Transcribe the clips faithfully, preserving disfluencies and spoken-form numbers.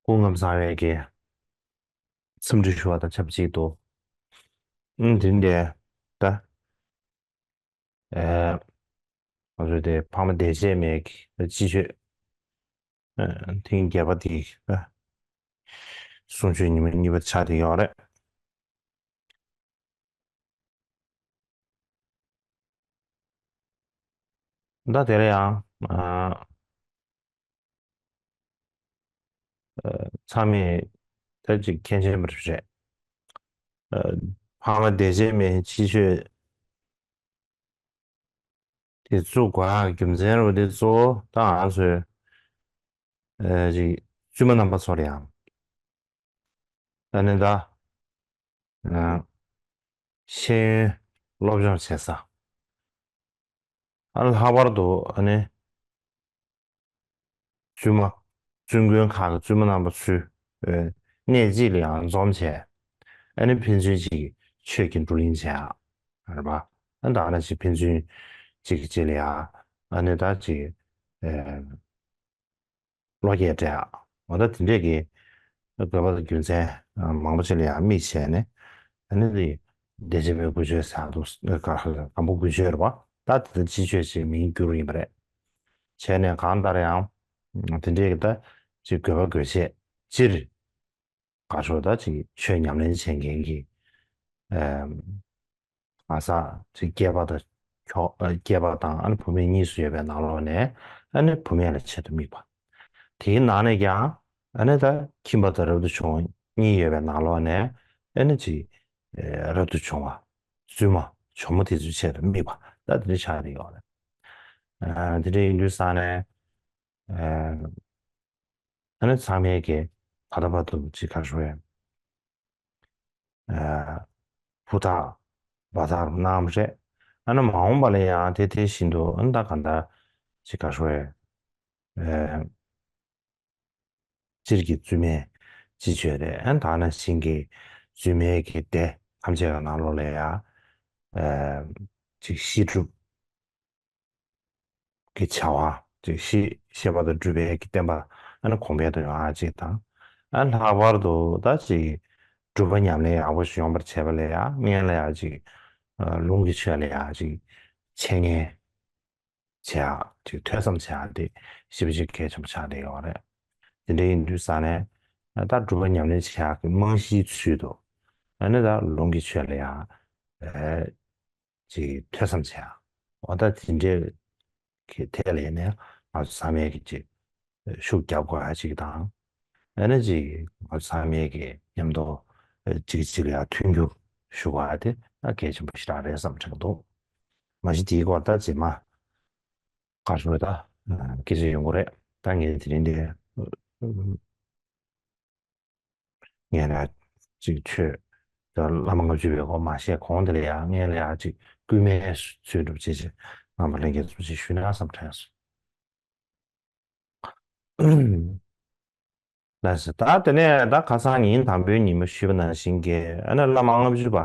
སྐུ་ཁམས་བཟང་བའི་གི་འཚམས་འདྲི་ཞུ་བ་དང་ཆབས་ཅིག་ཏུ། ཨང་། དེ་འདྲ་ད། ཨེ། ང་ཚོའི་དེ་ཕ་མ་འདས་རྗེས་མའི་གི་སྤྱི་ཆོས། ཨེ། ཐེངས་བརྒྱད་པ་དེ་གསུང་ཆོས་ཉི་མ་གཉིས་པ་ཆགས་བསྡད་ཡོད་རེད། ད་དེ་ལ་ཡང་། ཨ། ཨ། ཚང་མས་ད་ཅིག་མཁྱེན་མཁྱེན་པ་རེད། ཨ། ཕ་མ་འདས་རྗེས་མའི་སྤྱི་ཆོས་དེ་བཙུགས་དགོས་ཡག་རྒྱུ་མཚན་རུ་དེ་གཙོ་བོ་ད་ང་ཚོའི། ཨ། ཅིག་བཙུན་མ་རྣམ་པ་ཚོ་ལ་ཡང་། ཨ་ནི་ད། ཨ། ཤེས་ཡོན་སློབ་སྦྱོང་བྱེད་ས། ཨ། ལྷག་པར་དུ་ཨ་ནི་བཙུན་མ། བཙུན་དགོན་ཁག་གི་བཙུན་མ་རྣམ་པ་ཚོས། ཨ། གནས་གཅིག་ལ་ཡང་འཛོམས་བྱས། ཨ་ནི་ཕན་ཚུན་གཅིག་གི་ཆོས་ཀྱི་བགྲོ་གླེང་བྱེད་ཡག་རེད་པ། ཨ། ད་ནི་ཅིག་ཕན་ཚུན་གཅིག་གི་རྗེས་ལ་ཡང་ཨ་ནི་ད་ཅིག་ཨ། བློ་སྐྱེད་སྤྲད་ཡག་འོ་ད་དེ་འདྲས་ཀྱི་དགོས་པ་དང་རྒྱུ་མཚན་མང་པོ་ཅིག་ལ་ཡང་དམིགས་བྱས་ནས། ཨ་ནི་དེ་བདེ་ཆེན་པའི་དགུན་ཆོས་ཟེར་འདུག་སྒམ་པོ་དགུན་ཆོས་རེད་པ། ད་དེ་ཚོ་སྤྱི་ཆོས་ཅིག་མིང་བསྒྱུར་ཡིན་པ་རེད། བྱས་ནས་གང་ལྟར་ཡང་དེ་འདྲས་ཀྱི་ད་ཅིག་དགོས་པ་དགོས་ཆེད་སྤྱིར། ག་ཤོ་ད་ཅིག་ཆོས་ཉམས་ལེན་བྱེད་མཁན་གྱི། ཨ། ང་ས་ཅིག་སྐྱེས་པ་དང་། ཁྱོ། ཨ། སྐྱེས་པ་དང་ཨ་ནི་བུད་མེད་གཉིས་སུ་ཡོད་པའི་ནང་ལོགས་ནས་ཨ་ནི་བུད་མེད་ལ་ཆེད་དུ་དམིགས་པ། དེའི་ནང་ནས་ཀྱང་ཨ་ནི་ད་ཁྱིམ་པ་དང་རབ་ཏུ་བྱུང་བ་གཉིས་ཡོད་པའི་ནང་ལོགས་ནས་ཨ་ནི་ཅིག་ཨ། རབ་ཏུ་བྱུང་བ། བཙུན་མ་ཇོ་མོ་དེ་ཚོའི་ཆེད་དུ་དམིགས་པ་ད་དེ་འདྲ་ཆགས་བསྡད་ཡོད་རེད། ཨ། དེ་འདྲ་ཡིན་དུས་ཙང་ནས། ཨ། ཨ་ནི་ཚང་མས་ཀྱི་ད་ལྟ་བར་དུ་ཅིག་ག་ཤོ་ཡ། ཨ། ཕུ་ཐག་བ་ཐག་རུ་གནང་བ་རེད། ཨ་ནི་མ་འོངས་པ་ལ་ཡང་དེ་དེ་བཞིན་དུ་ཨ་ནི་ད་གང་ལྟར་ཅིག་ག་ཤོ་ཡ། ཨ། སྤྱིར་གྱི་བཙུན་མའི་སྤྱི་ཆོས་རེད། ཨ་ནི་ད་ནང་བཞིན་གྱི་བཙུན་མའི་གི་སྡེ་ཐམས་ཅད་ཀྱི་ནང་ལོགས་ལ་ཡང་། ཨ། ཅིག་བཤད་སྒྲུབ་ཀྱི་བྱ་བ། ཅིག་བཤད། བཤད་པ་དང་སྒྲུབ་པའི་གི་བསྟན་པ་ཨ་ནི་གོང་འཕེལ་དུ་ཡོང་ཡག་ཅིག་དང་། ཨ། ལྷག་པར་དུ་ད་ཅིག་སྒྲུབ་པ་ཉམས་ལེན་ཡག་པོ་ཞིག་ཡོང་བར་བྱེད་པ་ལ་ཡང་སྔོན་ལ་ཡང་ཅིག་ཨ། ལུང་གི་ཆོས་ལ་ཡང་ཅིག་འཆད་ཉན་བྱེད་ཡག་ཅིག་ཐོས་བསམ་བྱེད་ཡག་དེ་ཞེ་པོ་ཅིག་གལ་ཆེན་པོ་ཆགས་བསྡད་ཡོད་རེད། དེ་འདྲ་ཡིན་དུས་ཙང་ནས་ད་སྒྲུབ་པ་ཉམས་ལེན་བྱེད་ཡག་གི་རྨང་གཞིའི་ཚུལ་དུ་ཨ་ནི་ད་ལུང་གི་ཆོས་ལ་ཡང་། ཨ། ཅིག་ཐོས་བསམ་བྱེད་ཡག་འོ་ད་དེ་འདྲའི་གི་ཐད་ལ་ཡིན་ནའང་ང་ཚོ་ཚང་མས་ཀྱི་ཅིག་ཤུགས་རྒྱབ་དགོས་ཡག་ཅིག་དང་། ཨ་ནི་ཅིག་ང་ཚོ་ཚང་མས་ཀྱི་མཉམ་དུ་ཅིག་ཅིག་ལ་ཡང་མཐུན་འགྱུར་ཞུ་དགོས་ཡག་དེ་ད་གལ་ཆེན་པོ་ཞེ་དྲག་རེད་བསམ་དྲན་གྱི་འདུག་མ་གཞི་དེའི་སྐོར་ད་རྗེས་མ་ག་ཞུ་ད་སྐད་ཆ་ཡོང་གི་རེད། ད་ངས་དེ་རིང་འདི། ངས་ལ་ཅིག་ཆོས་དང་བླ་མ་ལྔ་བཅུ་པའི་སྐོར་མ་བཤད་གོང་དེ་ལ་ཡང་ངས་ལ་ཡང་ཅིག་སྐུལ་མའི་ཚུལ་འགྲུབ་ཅེས་ཅིག་རྣམ་པ་ལྷན་རྒྱས་ཚོ་ཅིག་ཞུས་ན་བསམ་དྲན་སོང་། ལགས་སོ། ད་དེ་ནས་ད་ཁ་སང་ཉིན་དང་པོའི་ཉིན་མོ་ཞུས་པ་ནང་བཞིན་གྱི་ཨ་ནི་བླ་མ་ལྔ་བཅུ་པ་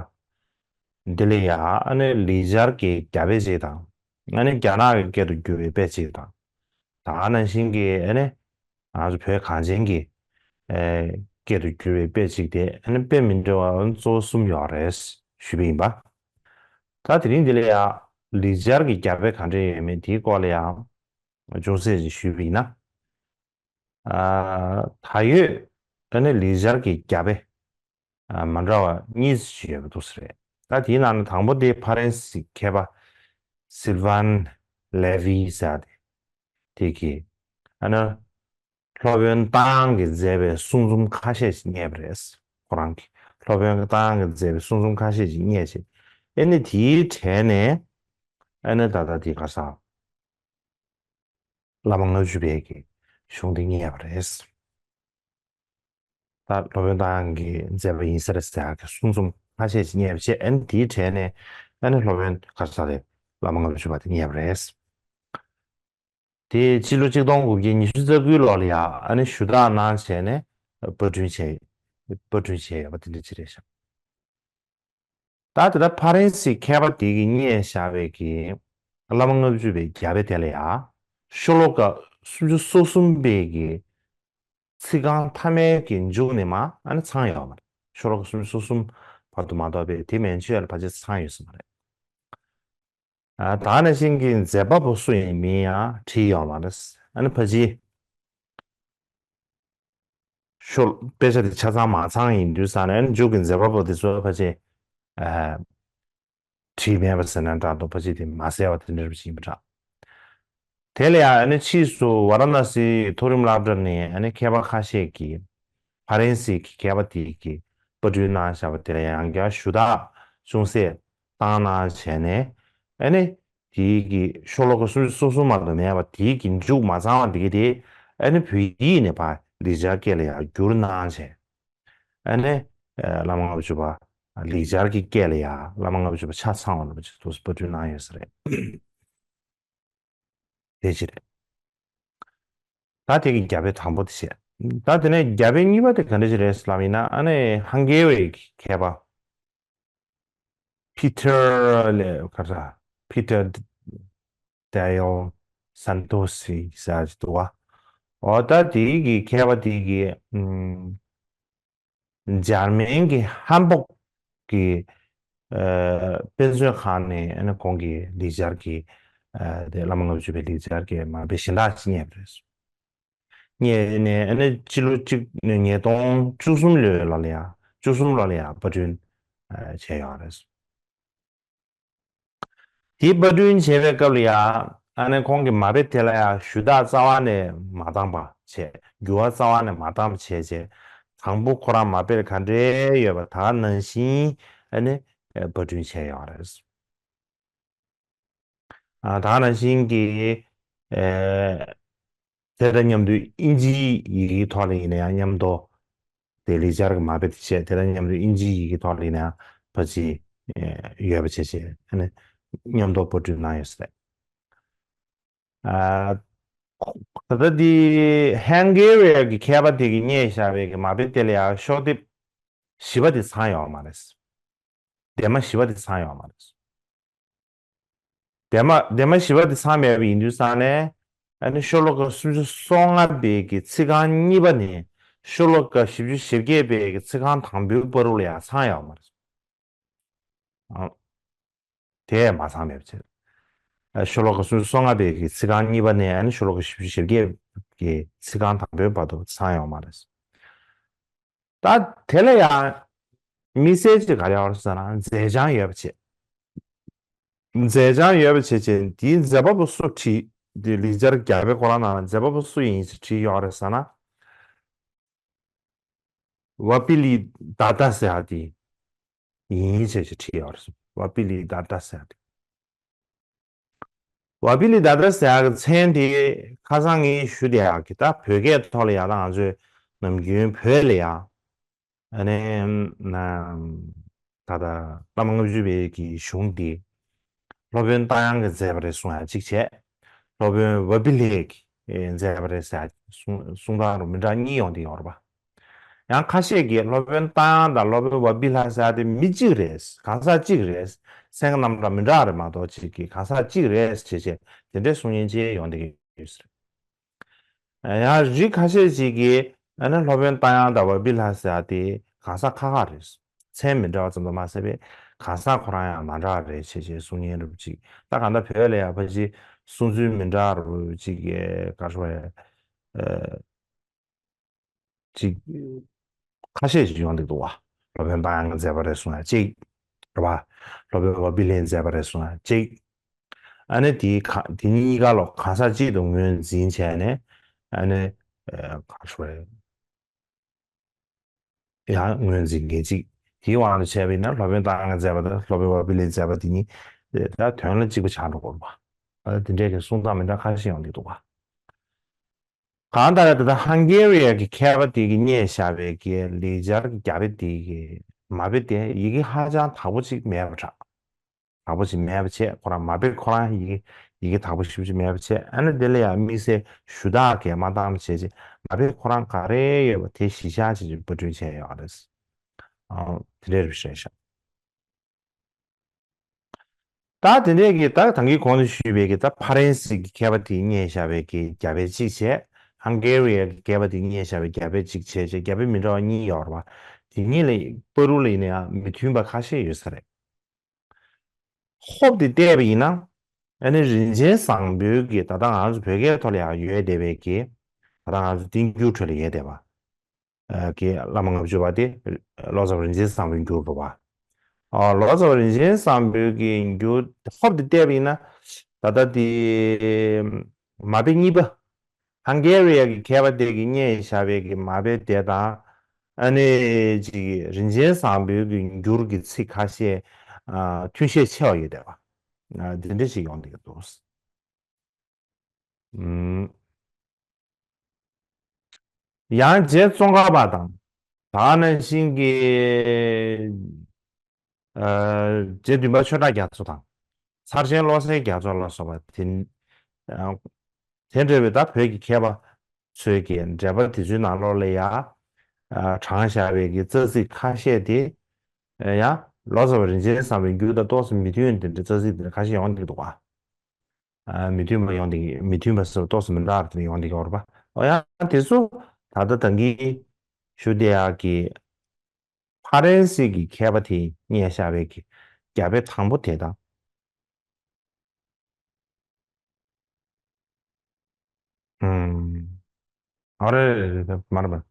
འདི་ལ་ཡང་ཨ་ནི་ལིག་ཆར་གྱི་རྒྱ་དཔེ་ཅིག་དང་། ཨ་ནི་རྒྱ་ནག་གི་སྐད་དུ་བསྒྱུར་བའི་དཔེ་ཅིག་དང་། ད་ག་ནང་བཞིན་གྱི་ཨ་ནི་ང་ཚོ་བོད་གངས་ཅན་གྱི་ཨེ་སྐད་དུ་བསྒྱུར་བའི་དཔེ་ཅིག་དེ་ཨ་ནི་དཔེ་མི་འདྲ་བ་གཙོ་བོ་གསུམ་ཡོད་རེད་ཞུས་པ་ཡིན་པ། ད་དེ་རིང་འདི་ལ་ཡང་ལིག་ཆར་གྱི་རྒྱ་དཔེ་ག་འདྲ་ཡོད་མེད་དེའི་སྐོར་ལ་ཡང་ཅུང་ཟད་ཅིག་ཞུས་པ་ཡིན་ན། ཨ། ད་ཡོད་ཨ་ནི་ལིག་ཆར་གྱི་རྒྱ་དཔེ་ཨ་མ་འདྲ་བ་གཉིས་ཤིག་ཡོད་པ་འདུག་ས་རེད། ད་དེའི་ནང་ནས་དང་པོ་དེ་ཕ་རན་སི་མཁས་པ་སིལ་ཝན་ལེ་ཝི་ཟེར་ཏེ་དེ་གིས་ཨ་ནི་སློབ་དཔོན་ཏང་གིས་མཛད་པའི་གསུང་རྩོམ་ཁ་ཤས་ཤིག་རྙེད་པ་རེད། ཁོ་རང་གིས་སློབ་དཔོན་ཏང་གིས་མཛད་པའི་གསུང་རྩོམ་ཁ་ཤས་ཤིག་རྙེད་བྱས། ཨ་ནི་དེའི་གྲས་ནས་ཨ་ནི་ད་ལྟ་དེ་ག་ས། བླ་མ་ལྔ་བཅུ་པའི་གི་གཞུང་དེ་རྙེད་པ་རེད། ད་སློབ་དཔོན་ཏང་གིས་མཛད་པ་ཡིན་ས་རེད་ཟེར་ཡག་གི་གསུང་རྩོམ་ཁ་ཤས་ཤིག་རྙེད་པ་བྱས། ཨ་ནི་དེའི་གྲས་ནས་ཨ་ནི་སློབ་དཔོན་ག་ས་རེད། བླ་མ་ལྔ་བཅུ་པ་དེ་རྙེད་པ་རེད། དེ་སྤྱི་ལོ་གཅིག་སྟོང་དགུ་བརྒྱ་ཉི་ཤུ་རྩ་དགུའི་ལོ་ལ་ཡང་ཨ་ནི་ཞུ་དག་གནང་བྱས་ནས་པར་སྐྲུན་བྱས། པར་སྐྲུན་བྱས་ཡོད་པ་དེ་འདྲ་ཅིག་རེད་ཤག་ད་དེ་ལྟར་ཕ་རན་སིའི་མཁས་པ་དེ་གིས་རྙེད་བཞག་པའི་གི་བླ་མ་ལྔ་བཅུ་པའི་རྒྱ་དཔེ་དེ་ལ་ཡང་ཤོ་ལོ་ཀ་སུམ་ཅུ་སོ་གསུམ་པའི་གི་ ཚིག་རྐང་མཐའ་མའི་གི་མཇུག་ནས་མར་ཨ་ནི་ཚང་ཡོད་མ་རེད། ཤོ་ལོ་ཀ་སུམ་ཅུ་སོ་གསུམ་བར་དུ་མ་གཏོགས་པའི་དེ་མན་ཆད་ལ་ཕལ་ཆེར་ཚང་ཡོད་ས་མ་རེད། ཨ། ད་ག་ནང་བཞིན་གྱི་མཛད་པ་པོ་སུ་ཡིན་མིན་ཡང་བྲིས་ཡོད་མ་རེད། ཨ་ནི་ཕལ་ཆེར་ཤོ་དཔེ་ཆ་དེ་ཆ་ཚང་མ་ཚང་ཡིན་དུས་ཙང་ནས་ཨ་ནི་མཇུག་གི་མཛད་པ་པོ་དེ་ཚོ་ཕལ་ཆེར། ཨ། བྲིས་མེད་པ་ཟེར་ན་འདྲ་འདུག་ཕལ་ཆེར་དེ་མ་གསལ་བ་དེ་འདྲ་ཞིག་ཡིན་པ་འདྲ། དེ་ལ་ཡང་ཨ་ནི་ཕྱིས་སུ་ཝཱ་ར་ཎ་སིའི་མཐོ་རིམ་སློབ་གྲྭ་ནས་ཨ་ནི་མཁས་པ་ཁ་ཤས་ཀྱིས་ཕ་རན་སིའི་མཁས་པ་དེ་གིས་པར་སྐྲུན་གནང་བཞག་པ་དེ་ལ་ཡང་བསྐྱར་ཞུ་དག་ཅུང་ཟད་བཏང་གནང་བྱས་ནས། ཨ་ནི་དེའི་གི་ཤོ་ལོ་ཀ་སུམ་ཅུ་སོ་གསུམ་མ་གཏོགས་མེད་པ་དེའི་གི་མཇུག་མ་ཚང་བ་དེ་གི་དེ་ཨ་ནི་བོད་ཡིག་ནས་ཕར་ལེགས་སྦྱར་སྐད་ལ་ཡང་བསྒྱུར་གནང་བྱས། ཨ་ནི། ཨ། བླ་མ་ལྔ་བཅུ་པ་ལེགས་སྦྱར་གྱི་སྐད་ལ་ཡང་བླ་མ་ལྔ་བཅུ་པ་ཆ་ཚང་བ་ལ་ཅིག་ཏུ་པར་སྐྲུན་གནང་ཡོད་ས་རེད། དེ་གཅིག་རེད། ད་དེ་གི་རྒྱ་བོད་དང་པོ་དེ་བཤད། ད་དེ་ནས་རྒྱ་བོད་གཉིས་པ་དེ་ག་འདྲ་ཞིག་རེད་ལབ་ཡིན་ན། ཨ་ནི་ཧང་གེ་རི་གི་མཁས་པ། པི་ཏར་ལེ་ག་རེ། པི་ཏར་ཌེ་ལ་སན་ཏོ་སི་ཟེར་ཅིག་འདུག་པ། འོ། ད་དེའི་གི་མཁས་པ་དེའི་གི་ཨམ། འཇར་མན་གྱི་ཧམ་བོག་གི། ཨ། དཔེ་མཛོད་ཁང་ནས་ཨ་ནི་ཁོང་གིས་ལེགས་སྦྱར་གྱི། ཨ། དེ་བླ་མ་ལྔ་བཅུ་པའི་ལེགས་སྦྱར་གྱི་མ་དཔེ་གཞན་དག་ཅིག་རྙེད་པ་རེད། རྙེད་ནས་ཨ་ནི་སྤྱི་ལོ་གཅིག་ཉིས་སྟོང་བཅུ་གསུམ་ལོའི་ལོ་ལ་ཡང་བཅུ་གསུམ་ལོ་ལ་ཡང་པར་སྐྲུན་བྱས་ཡོད་རེད། དེའི་པར་སྐྲུན་བྱས་པའི་སྐབས་ལ་ཡང་ཨ་ནི་ཁོང་གིས་མ་དཔེ་དེ་ལ་ཡང་ཞུ་དག་རྩ་བ་ནས་མ་བཏང་བ་བྱས། འགྱུར་བ་རྩ་བ་ནས་མ་བཏང་བ་བྱས་བྱས། དང་པོ་ཁོ་རང་མ་དཔེར་ག་འདྲའི་ཡོད་པ་ད་ག་ནང་བཞིན་ཨ་ནི་པར་སྐྲུན་བྱས་ཡོད་རེད། ཨ། ད་ག་ནང་བཞིན་གྱི། ཨེ། དེ་དང་མཉམ་དུ་ཨིན་ཇིའི་ཡི་གེའི་ཐོག་ལ་ཡིན་ན་ཡང་མཉམ་དུ། དེ་ལེགས་སྦྱར་གྱི་མ་དཔེ་དེ་བྱས། དེ་དང་མཉམ་དུ་ཨིན་ཇིའི་ཡི་གེའི་ཐོག་ལ་ཡིན་ན་ཡང་ཕལ་ཆེར། ཨེ། ཡོད་པ་བྱས་བྱས་ཨ་ནི་མཉམ་དུ་པར་སྐྲུན་གནང་ཡོད་ས་རེད། ཨ། ད་ལྟ་འདི་ཧང་གེ་རི་གི་མཁས་པ་དེ་གིས་རྙེད་བཞག་པའི་གི་མ་དཔེ་དེ་ལ་ཡང་ཤོག་ལྡེབ་བཞི་པ་དེ་ཚང་ཡོད་མ་རེད། ལྡེབ་མ་བཞི་པ་དེ་ཚང་ཡོད་མ་རེད། ལྡེབ་མ་ལྡེབ་མ་བཞི་པ་དེ་ཚང་མེད་པ་ཡིན་དུས་ཙང་ནས། ཨ་ནི་ཤོ་ལོ་ཀ་སུམ་ཅུ་སོ་ལྔ་པའི་གི་ཚིག་རྐང་གཉིས་པ་ནས་ཤོ་ལོ་ཀ་བཞི་བཅུ་ཞེ་བརྒྱད་པའི་གི་ཚིག་རྐང་དང་པོའི་བར་དུ་ལ་ཡང་ཚང་ཡོད་མ་རེད། ཨ། དེ་མ་ཚང་མེད་པ་བྱས། ཨ། ཤོ་ལོ་ཀ་སུམ་ཅུ་སོ་ལྔ་པའི་གི་ཚིག་རྐང་གཉིས་པ་ནས་ཨ་ནི་ཤོ་ལོ་ཀ་བཞི་བཅུ་ཞེ་བརྒྱད་ཀྱི་ཚིག་རྐང་དང་པོའི་བར་དུ་ཚང་ཡོད་མ་རེད། ད་དེ་ལ་ཡང་དམིགས་བསལ་ཅིག་ག་རེ་ཡོད་རེད་ཟེར་ན། མཛད་བྱང་ཡོད་པ་བྱས། མཛད་བྱང་ཡོད་པ་བྱས་བྱས། དེའི་མཛད་པ་པོ་སུ་བྲིས། དེ་ལེགས་སྦྱར་རྒྱ་བོད་ཁོ་རང་ནང་ལ་མཛད་པ་པོ་སུ་ཡིན་ཞེས་བྲིས་ཡོད་རེད་ཟེར་ན། ཝ་པི་ལི་དཱ་ཏཱ་ཟེར་ཡ་དེ་ཡིན་ཞེས་བྲིས་ཡོད་རེད། ཝ་པི་ལི་དཱ་ཏཱ་ཟེར་ཡ་དེ། ཝ་པི་ལི་དཱ་ཏཱ་ཟེར་ཡ་གི་མཚན་དེ་ཁ་སང་ངས་ཞུ་བསྡད་ཡག་གི། ད་བོད་སྐད་ཐོག་ལ་ཡ། ད་ང་ཚོས་ནམ་རྒྱུན་བོད་ལ་ཡ། ཨ་ནི་ན། ད་ལྟ་བླ་མ་ལྔ་བཅུ་པའི་གི་གཞུང་འདི་སློབ་དཔོན་རྟ་དབྱངས་ཀྱིས་མཛད་པ་རེད་གསུང་ཡ་གཅིག་བྱས། སློབ་དཔོན་ཝ་པི་ལེ་གིས་མཛད་པ་རེད་ཟེར་ཡ་གསུང་གསུང་སྟངས་རུ་མི་འདྲ་གཉིས་ཡོང་བསྡད་ཡོད་རེད་པ། ཡང་ཁ་ཤས་ཀྱིས་སློབ་དཔོན་རྟ་དབྱངས་དང་སློབ་དཔོན་ཝ་པི་ལེ་ཟེར་ཡ་དེ་མི་གཅིག་རེད། གང་ཟག་གཅིག་རེད། མཚན་གྱི་རྣམ་གྲངས་མི་འདྲ་རེད་མ་གཏོགས། གཅིག་གིས་གང་ཟག་གཅིག་རེད་ཟེར་བྱས་དེ་འདྲའི་གསུང་མཁན་ཅིག་ཡོང་བསྡད་ཀྱི་ཡོད་ས་རེད། ཡང་རིགས་ཁ་ཤས་ཅིག་གིས་ཨ་ནི་སློབ་དཔོན་རྟ་དབྱངས་དང་ཝ་པི་ལེ་ཟེར་ཡ་དེ་གང་ཟག་ཁག་ཁག་རེད། མཚན་མི་འདྲ་བ་ཙམ་དུ་མ་ཟད་པའི་གང་ཟག་ཁོ་རང་ཡང་མ་འདྲ་བ་རེད་ཅེས་བྱས་གསུང་མཁན་རུ་ཅིག་ད་གང་ལྟར་བོད་ལ་ཡ་ཕལ་ཆེར་གསུང་ཚུལ་མི་འདྲ་རུ་ཅིག་ག་རེ་ཞུ་དགོས་རེད། ཨ། ཅིག་ཁ་ཤས་ཤིག་ཡོང་གི་འདུག་པ། སློབ་དཔོན་རྟ་དབྱངས་ཀྱིས་མཛད་པ་རེད་གསུང་ཡ་གཅིག་རེད་པ། སློབ་དཔོན་ཝ་པི་ལེས་མཛད་པ་རེད་གསུང་ཡ་གཅིག་ཨ་ནི་དེའི་ཁ་དེ་གཉིས་ཀ་ལོ་གང་ཟག་གཅིག་ཏུ་ངོས་འཛིན་བྱས་ནས། ཨ་ནི་ཨ་ག་རེ་ཞུ་དགོས་རེད། ཡང་ངོས་འཛིན་མཁན་གཅིག་དེའི་དབང་དུ་བྱས་པ་ཡིན་ན་སློབ་དཔོན་རྟ་དབྱངས་ཀྱིས་མཛད་པ་དང་སློབ་དཔོན་ཝ་པི་ལེས་མཛད་པ་དེ་གཉིས་ད་དོན་ལ་གཅིག་པ་ཆགས་འགྲོ་གི་རེད་པ། ཨ་དེ་འདྲའི་གི་གསུང་སྟངས་མི་འདྲ་ཁ་ཤས་ཡོང་གི་འདུག་པ། གང་ལྟར་ད་ལྟ་ཧང་གེ་རི་གི་མཁས་པ་དེ་གིས་རྙེད་བཞག་པའི་གི་ལེགས་སྦྱར་རྒྱ་དཔེ་དེ་གི་མ་དཔེ་དེ་ཡི་གེ་ཧ་ཅང་དག་པོ་ཅིག་མེད་པ་འདྲ། དག་པོ་ཅིག་མེད་པ་བྱས། ཁོ་རང་མ་དཔེ་ཁོ་རང་ཡི་གེ་ཡི་གེ་དག་པོ་ཞེ་པོ་ཅིག་མེད་པ་བྱས། ཨ་ནི་དེ་ལ་ཡང་དམིགས་བསལ་ཞུ་དག་གིས་མ་བཏང་བ་བྱས་བྱས། མ་དཔེ་ཁོ་རང་ག་རེ་ཡོད་པ་དེ་གཞི་བཞག་བྱས་བྱས་པར་སྐྲུན་བྱས་ཡོད་རེད། ཨང་། དེ་འདྲ་རེད་ཤག་ད་དེ་འདྲའི་གི་ད་ད་གིན་གོང་དུ་ཞུས་པའི་གི་ད་ཕ་རན་སི་གི་མཁས་པ་དེས་རྙེད་བཞག་པའི་གི་རྒྱ་དཔེ་གཅིག་བྱས། ཧང་གེ་རི་ཡ་གི་མཁས་པ་དེ་རྙེད་བཞག་པའི་རྒྱ་དཔེ་གཅིག་བྱས་བྱས་རྒྱ་དཔེ་མི་འདྲ་བ་གཉིས་ཡོད་རེད་བ། དེ་གཉིས་ལ་བར་དུ་ལ་ཡིན་ན་ཡང་མི་མཐུན་པ་ཁ་ཤས་ཡོད་ས་རེད། ཧོབ་དེ་བལྟས་པ་ཡིན་ན། ཨ་ནི་རིན་ཆེན་བཟང་པོའི་གི་ད་ལྟ་ང་ཚོ་བོད་སྐད་ཐོག་ལ་ཡང་ཡོད་བསྡད་པའི་གི། ད་ལྟ་ང་ཚོ་བསྟན་འགྱུར་ཁྲོད་ལ་ཡོད་བསྡད་པ། ཨ་གི་བླ་མ་ལྔ་བཅུ་པ་དེ་ལོ་ཙཱ་བ་རིན་ཆེན་བཟང་པོའི་འགྱུར་རེད་བ། ཨ་ལོ་ཙཱ་བ་རིན་ཆེན་བཟང་པོའི་གི་འགྱུར་ཧོབ་དེ་བལྟས་པ་ཡིན་ན། ད་ལྟ་དེ་མ་དཔེ་གཉིས་པ། ཧང་གེ་རི་ཡ་གི་མཁས་པ་དེ་གིས་རྙེད་བཞག་པའི་གི་མ་དཔེ་དེ་དང་། ཨ་ནི་ཅིག་རིན་ཆེན་བཟང་པོའི་གི་འགྱུར་གྱི་ཚིག་ཁ་ཤས། ཨ་མཐུན་ཤས་ཆེ་བ་ཡོད་བསྡད་པ། ཨ་འདི་འདྲ་ཞིག་ཡོང་བསྡད་ཀྱི་འདུག་ཨུམ། ཡང་རྗེ་ཙོང་ཁ་པ་དང་། ད་ག་ནང་བཞིན་གྱི། ཨ་རྗེ་བདུན་པ་ཆོས་གྲགས་རྒྱ་མཚོ་དང་། ཚར་ཆེན་བློ་གསལ་རྒྱ་མཚོ་ལ་སོགས་པ་དེ། ཨ་དེ་འདྲ་བའི་ད་བོད་ཀྱི་མཁས་པ་ཚོས་ཀྱི་འགྲེལ་པ་དེ་ཚོའི་ནང་ལོགས་ལ་ཡ། ཨ་དྲངས་བཞག་པའི་གི་རྩ་ཚིག་ཁ་ཤས་དེ། ཡང་ལོ་ཙཱ་བ་རིན་ཆེན་བཟང་པོའི་འགྱུར་དང་ཏོག་ཙམ་མི་མཐུན་དེ་འདྲའི་རྩ་ཚིག་དེ་འདྲ་ཁ་ཤས་ཡོང་གི་འདུག་ག་ཨ་མི་མཐུན་པ་ཡོང་གི་མི་མཐུན་པ་སོགས་ཏོག་ཙམ་མི་འདྲ་བ་དེ་ཡོང་གི་ཡོད་རེད་པ། འོ་ཡང་དེ་ཚོ་ད་ལྟ་ད་གིན་ཞུ་བསྡད་ཡག་གི་ཕ་རན་སི་གི་མཁས་པ་དེས་རྙེད་བཞག་པའི་གི་རྒྱ་དཔེ་དང་པོ་དེ་དང་། ཨུམ། ཨ་རེ་རེ་རེ་རེ་མ་རེད་པ།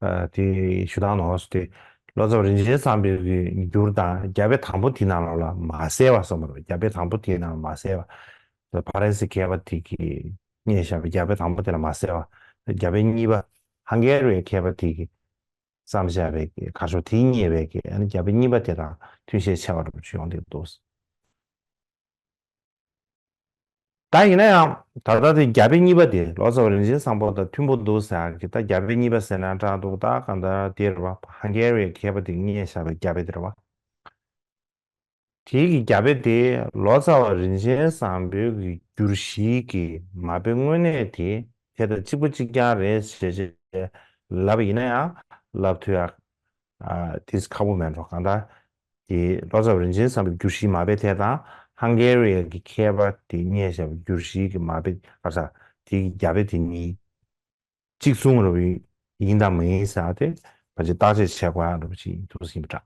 ཨ་དེ་ཞུ་སྟངས་ནོར་སོང་སྟེ། ལོ་ཙཱ་བ་རིན་ཆེན་བཟང་པོའི་གི་འགྱུར་དང་རྒྱ་དཔེ་དང་པོ་དེའི་ནང་ལོགས་ལ་མ་གསལ་བ་སོགས་མ་རེད་པ། རྒྱ་དཔེ་དང་པོ་དེའི་ནང་ལ་མ་གསལ་བ། ཕ་རན་སི་མཁས་པ་དེ་གིས་རྙེད་བཞག་པའི་རྒྱ་དཔེ་དང་པོ་དེ་ལ་མ་གསལ་བ། རྒྱ་དཔེ་གཉིས་པ། ཧང་གེ་རི་ཡའི་མཁས་པ་དེ་གིས་བརྩམས་བཞག་པའི་གི་ག་ཤོག་དེ་རྙེད་པའི་གི་ཨ་ནི་རྒྱ་དཔེ་གཉིས་པ་དེ་དང་མཐུན་ཤས་ཆེ་བ་འདྲ་པོ་ཅིག་ཡོང་གི་འདུག་ད་ཡིན་ན་ཡང་ད་ལྟ་དེ་རྒྱ་དཔེ་གཉིས་པ་དེ་ལོ་ཙཱ་བ་རིན་ཆེན་བཟང་པོ་དང་མཐུན་པོ་འདུག་ཟེར་གི། ད་རྒྱ་དཔེ་གཉིས་པ་ཟེར་ན་སྐྲག་འདུག་ད་གང་ལྟར་དེ་རེད་བ། ཧང་གེ་རི་ཡའི་མཁས་པ་དེ་རྙེད་བཞག་པའི་རྒྱ་དཔེ་དེ་རེད་བ། དེའི་གི་རྒྱ་དཔེ་དེ་ལོ་ཙཱ་བ་རིན་ཆེན་བཟང་པོའི་གི་བསྒྱུར་གཞིའི་གི་མ་དཔེ་དངོས་གནས་དེ་དེ་དང་གཅིག་པ་གཅིག་རྐྱང་རེད་ཟེར་ཅེས་ལབ་པ་ཡིན་ན་ཡང་ལབ་ཐུབ་ཡག་ཨ་དེ་ཁག་པོ་མེད་འགྲོ། གང་ལྟར་དེ་ལོ་ཙཱ་བ་རིན་ཆེན་བཟང་པོའི་བསྒྱུར་གཞིའི་མ་དཔེ་དེ་དང་ཧང་གེ་རི་ཡ་གི་མཁས་པ་དེས་རྙེད་བཞག་པའི་བསྒྱུར་གཞིའི་གི་མ་དཔེ་ག་ས་དེའི་རྒྱ་དཔེ་དེ་གཉིས་གཅིག་མཚུངས་རེད་པ། ཡིན་དང་མ་ཡིན་ཟེར་དེ་ཕལ་ཆེར་བརྟག་དཔྱད་བྱེད་དགོས་ཡག་འདྲ་པོ་ཅིག་འདུག་ཟིན་པ་འདྲ།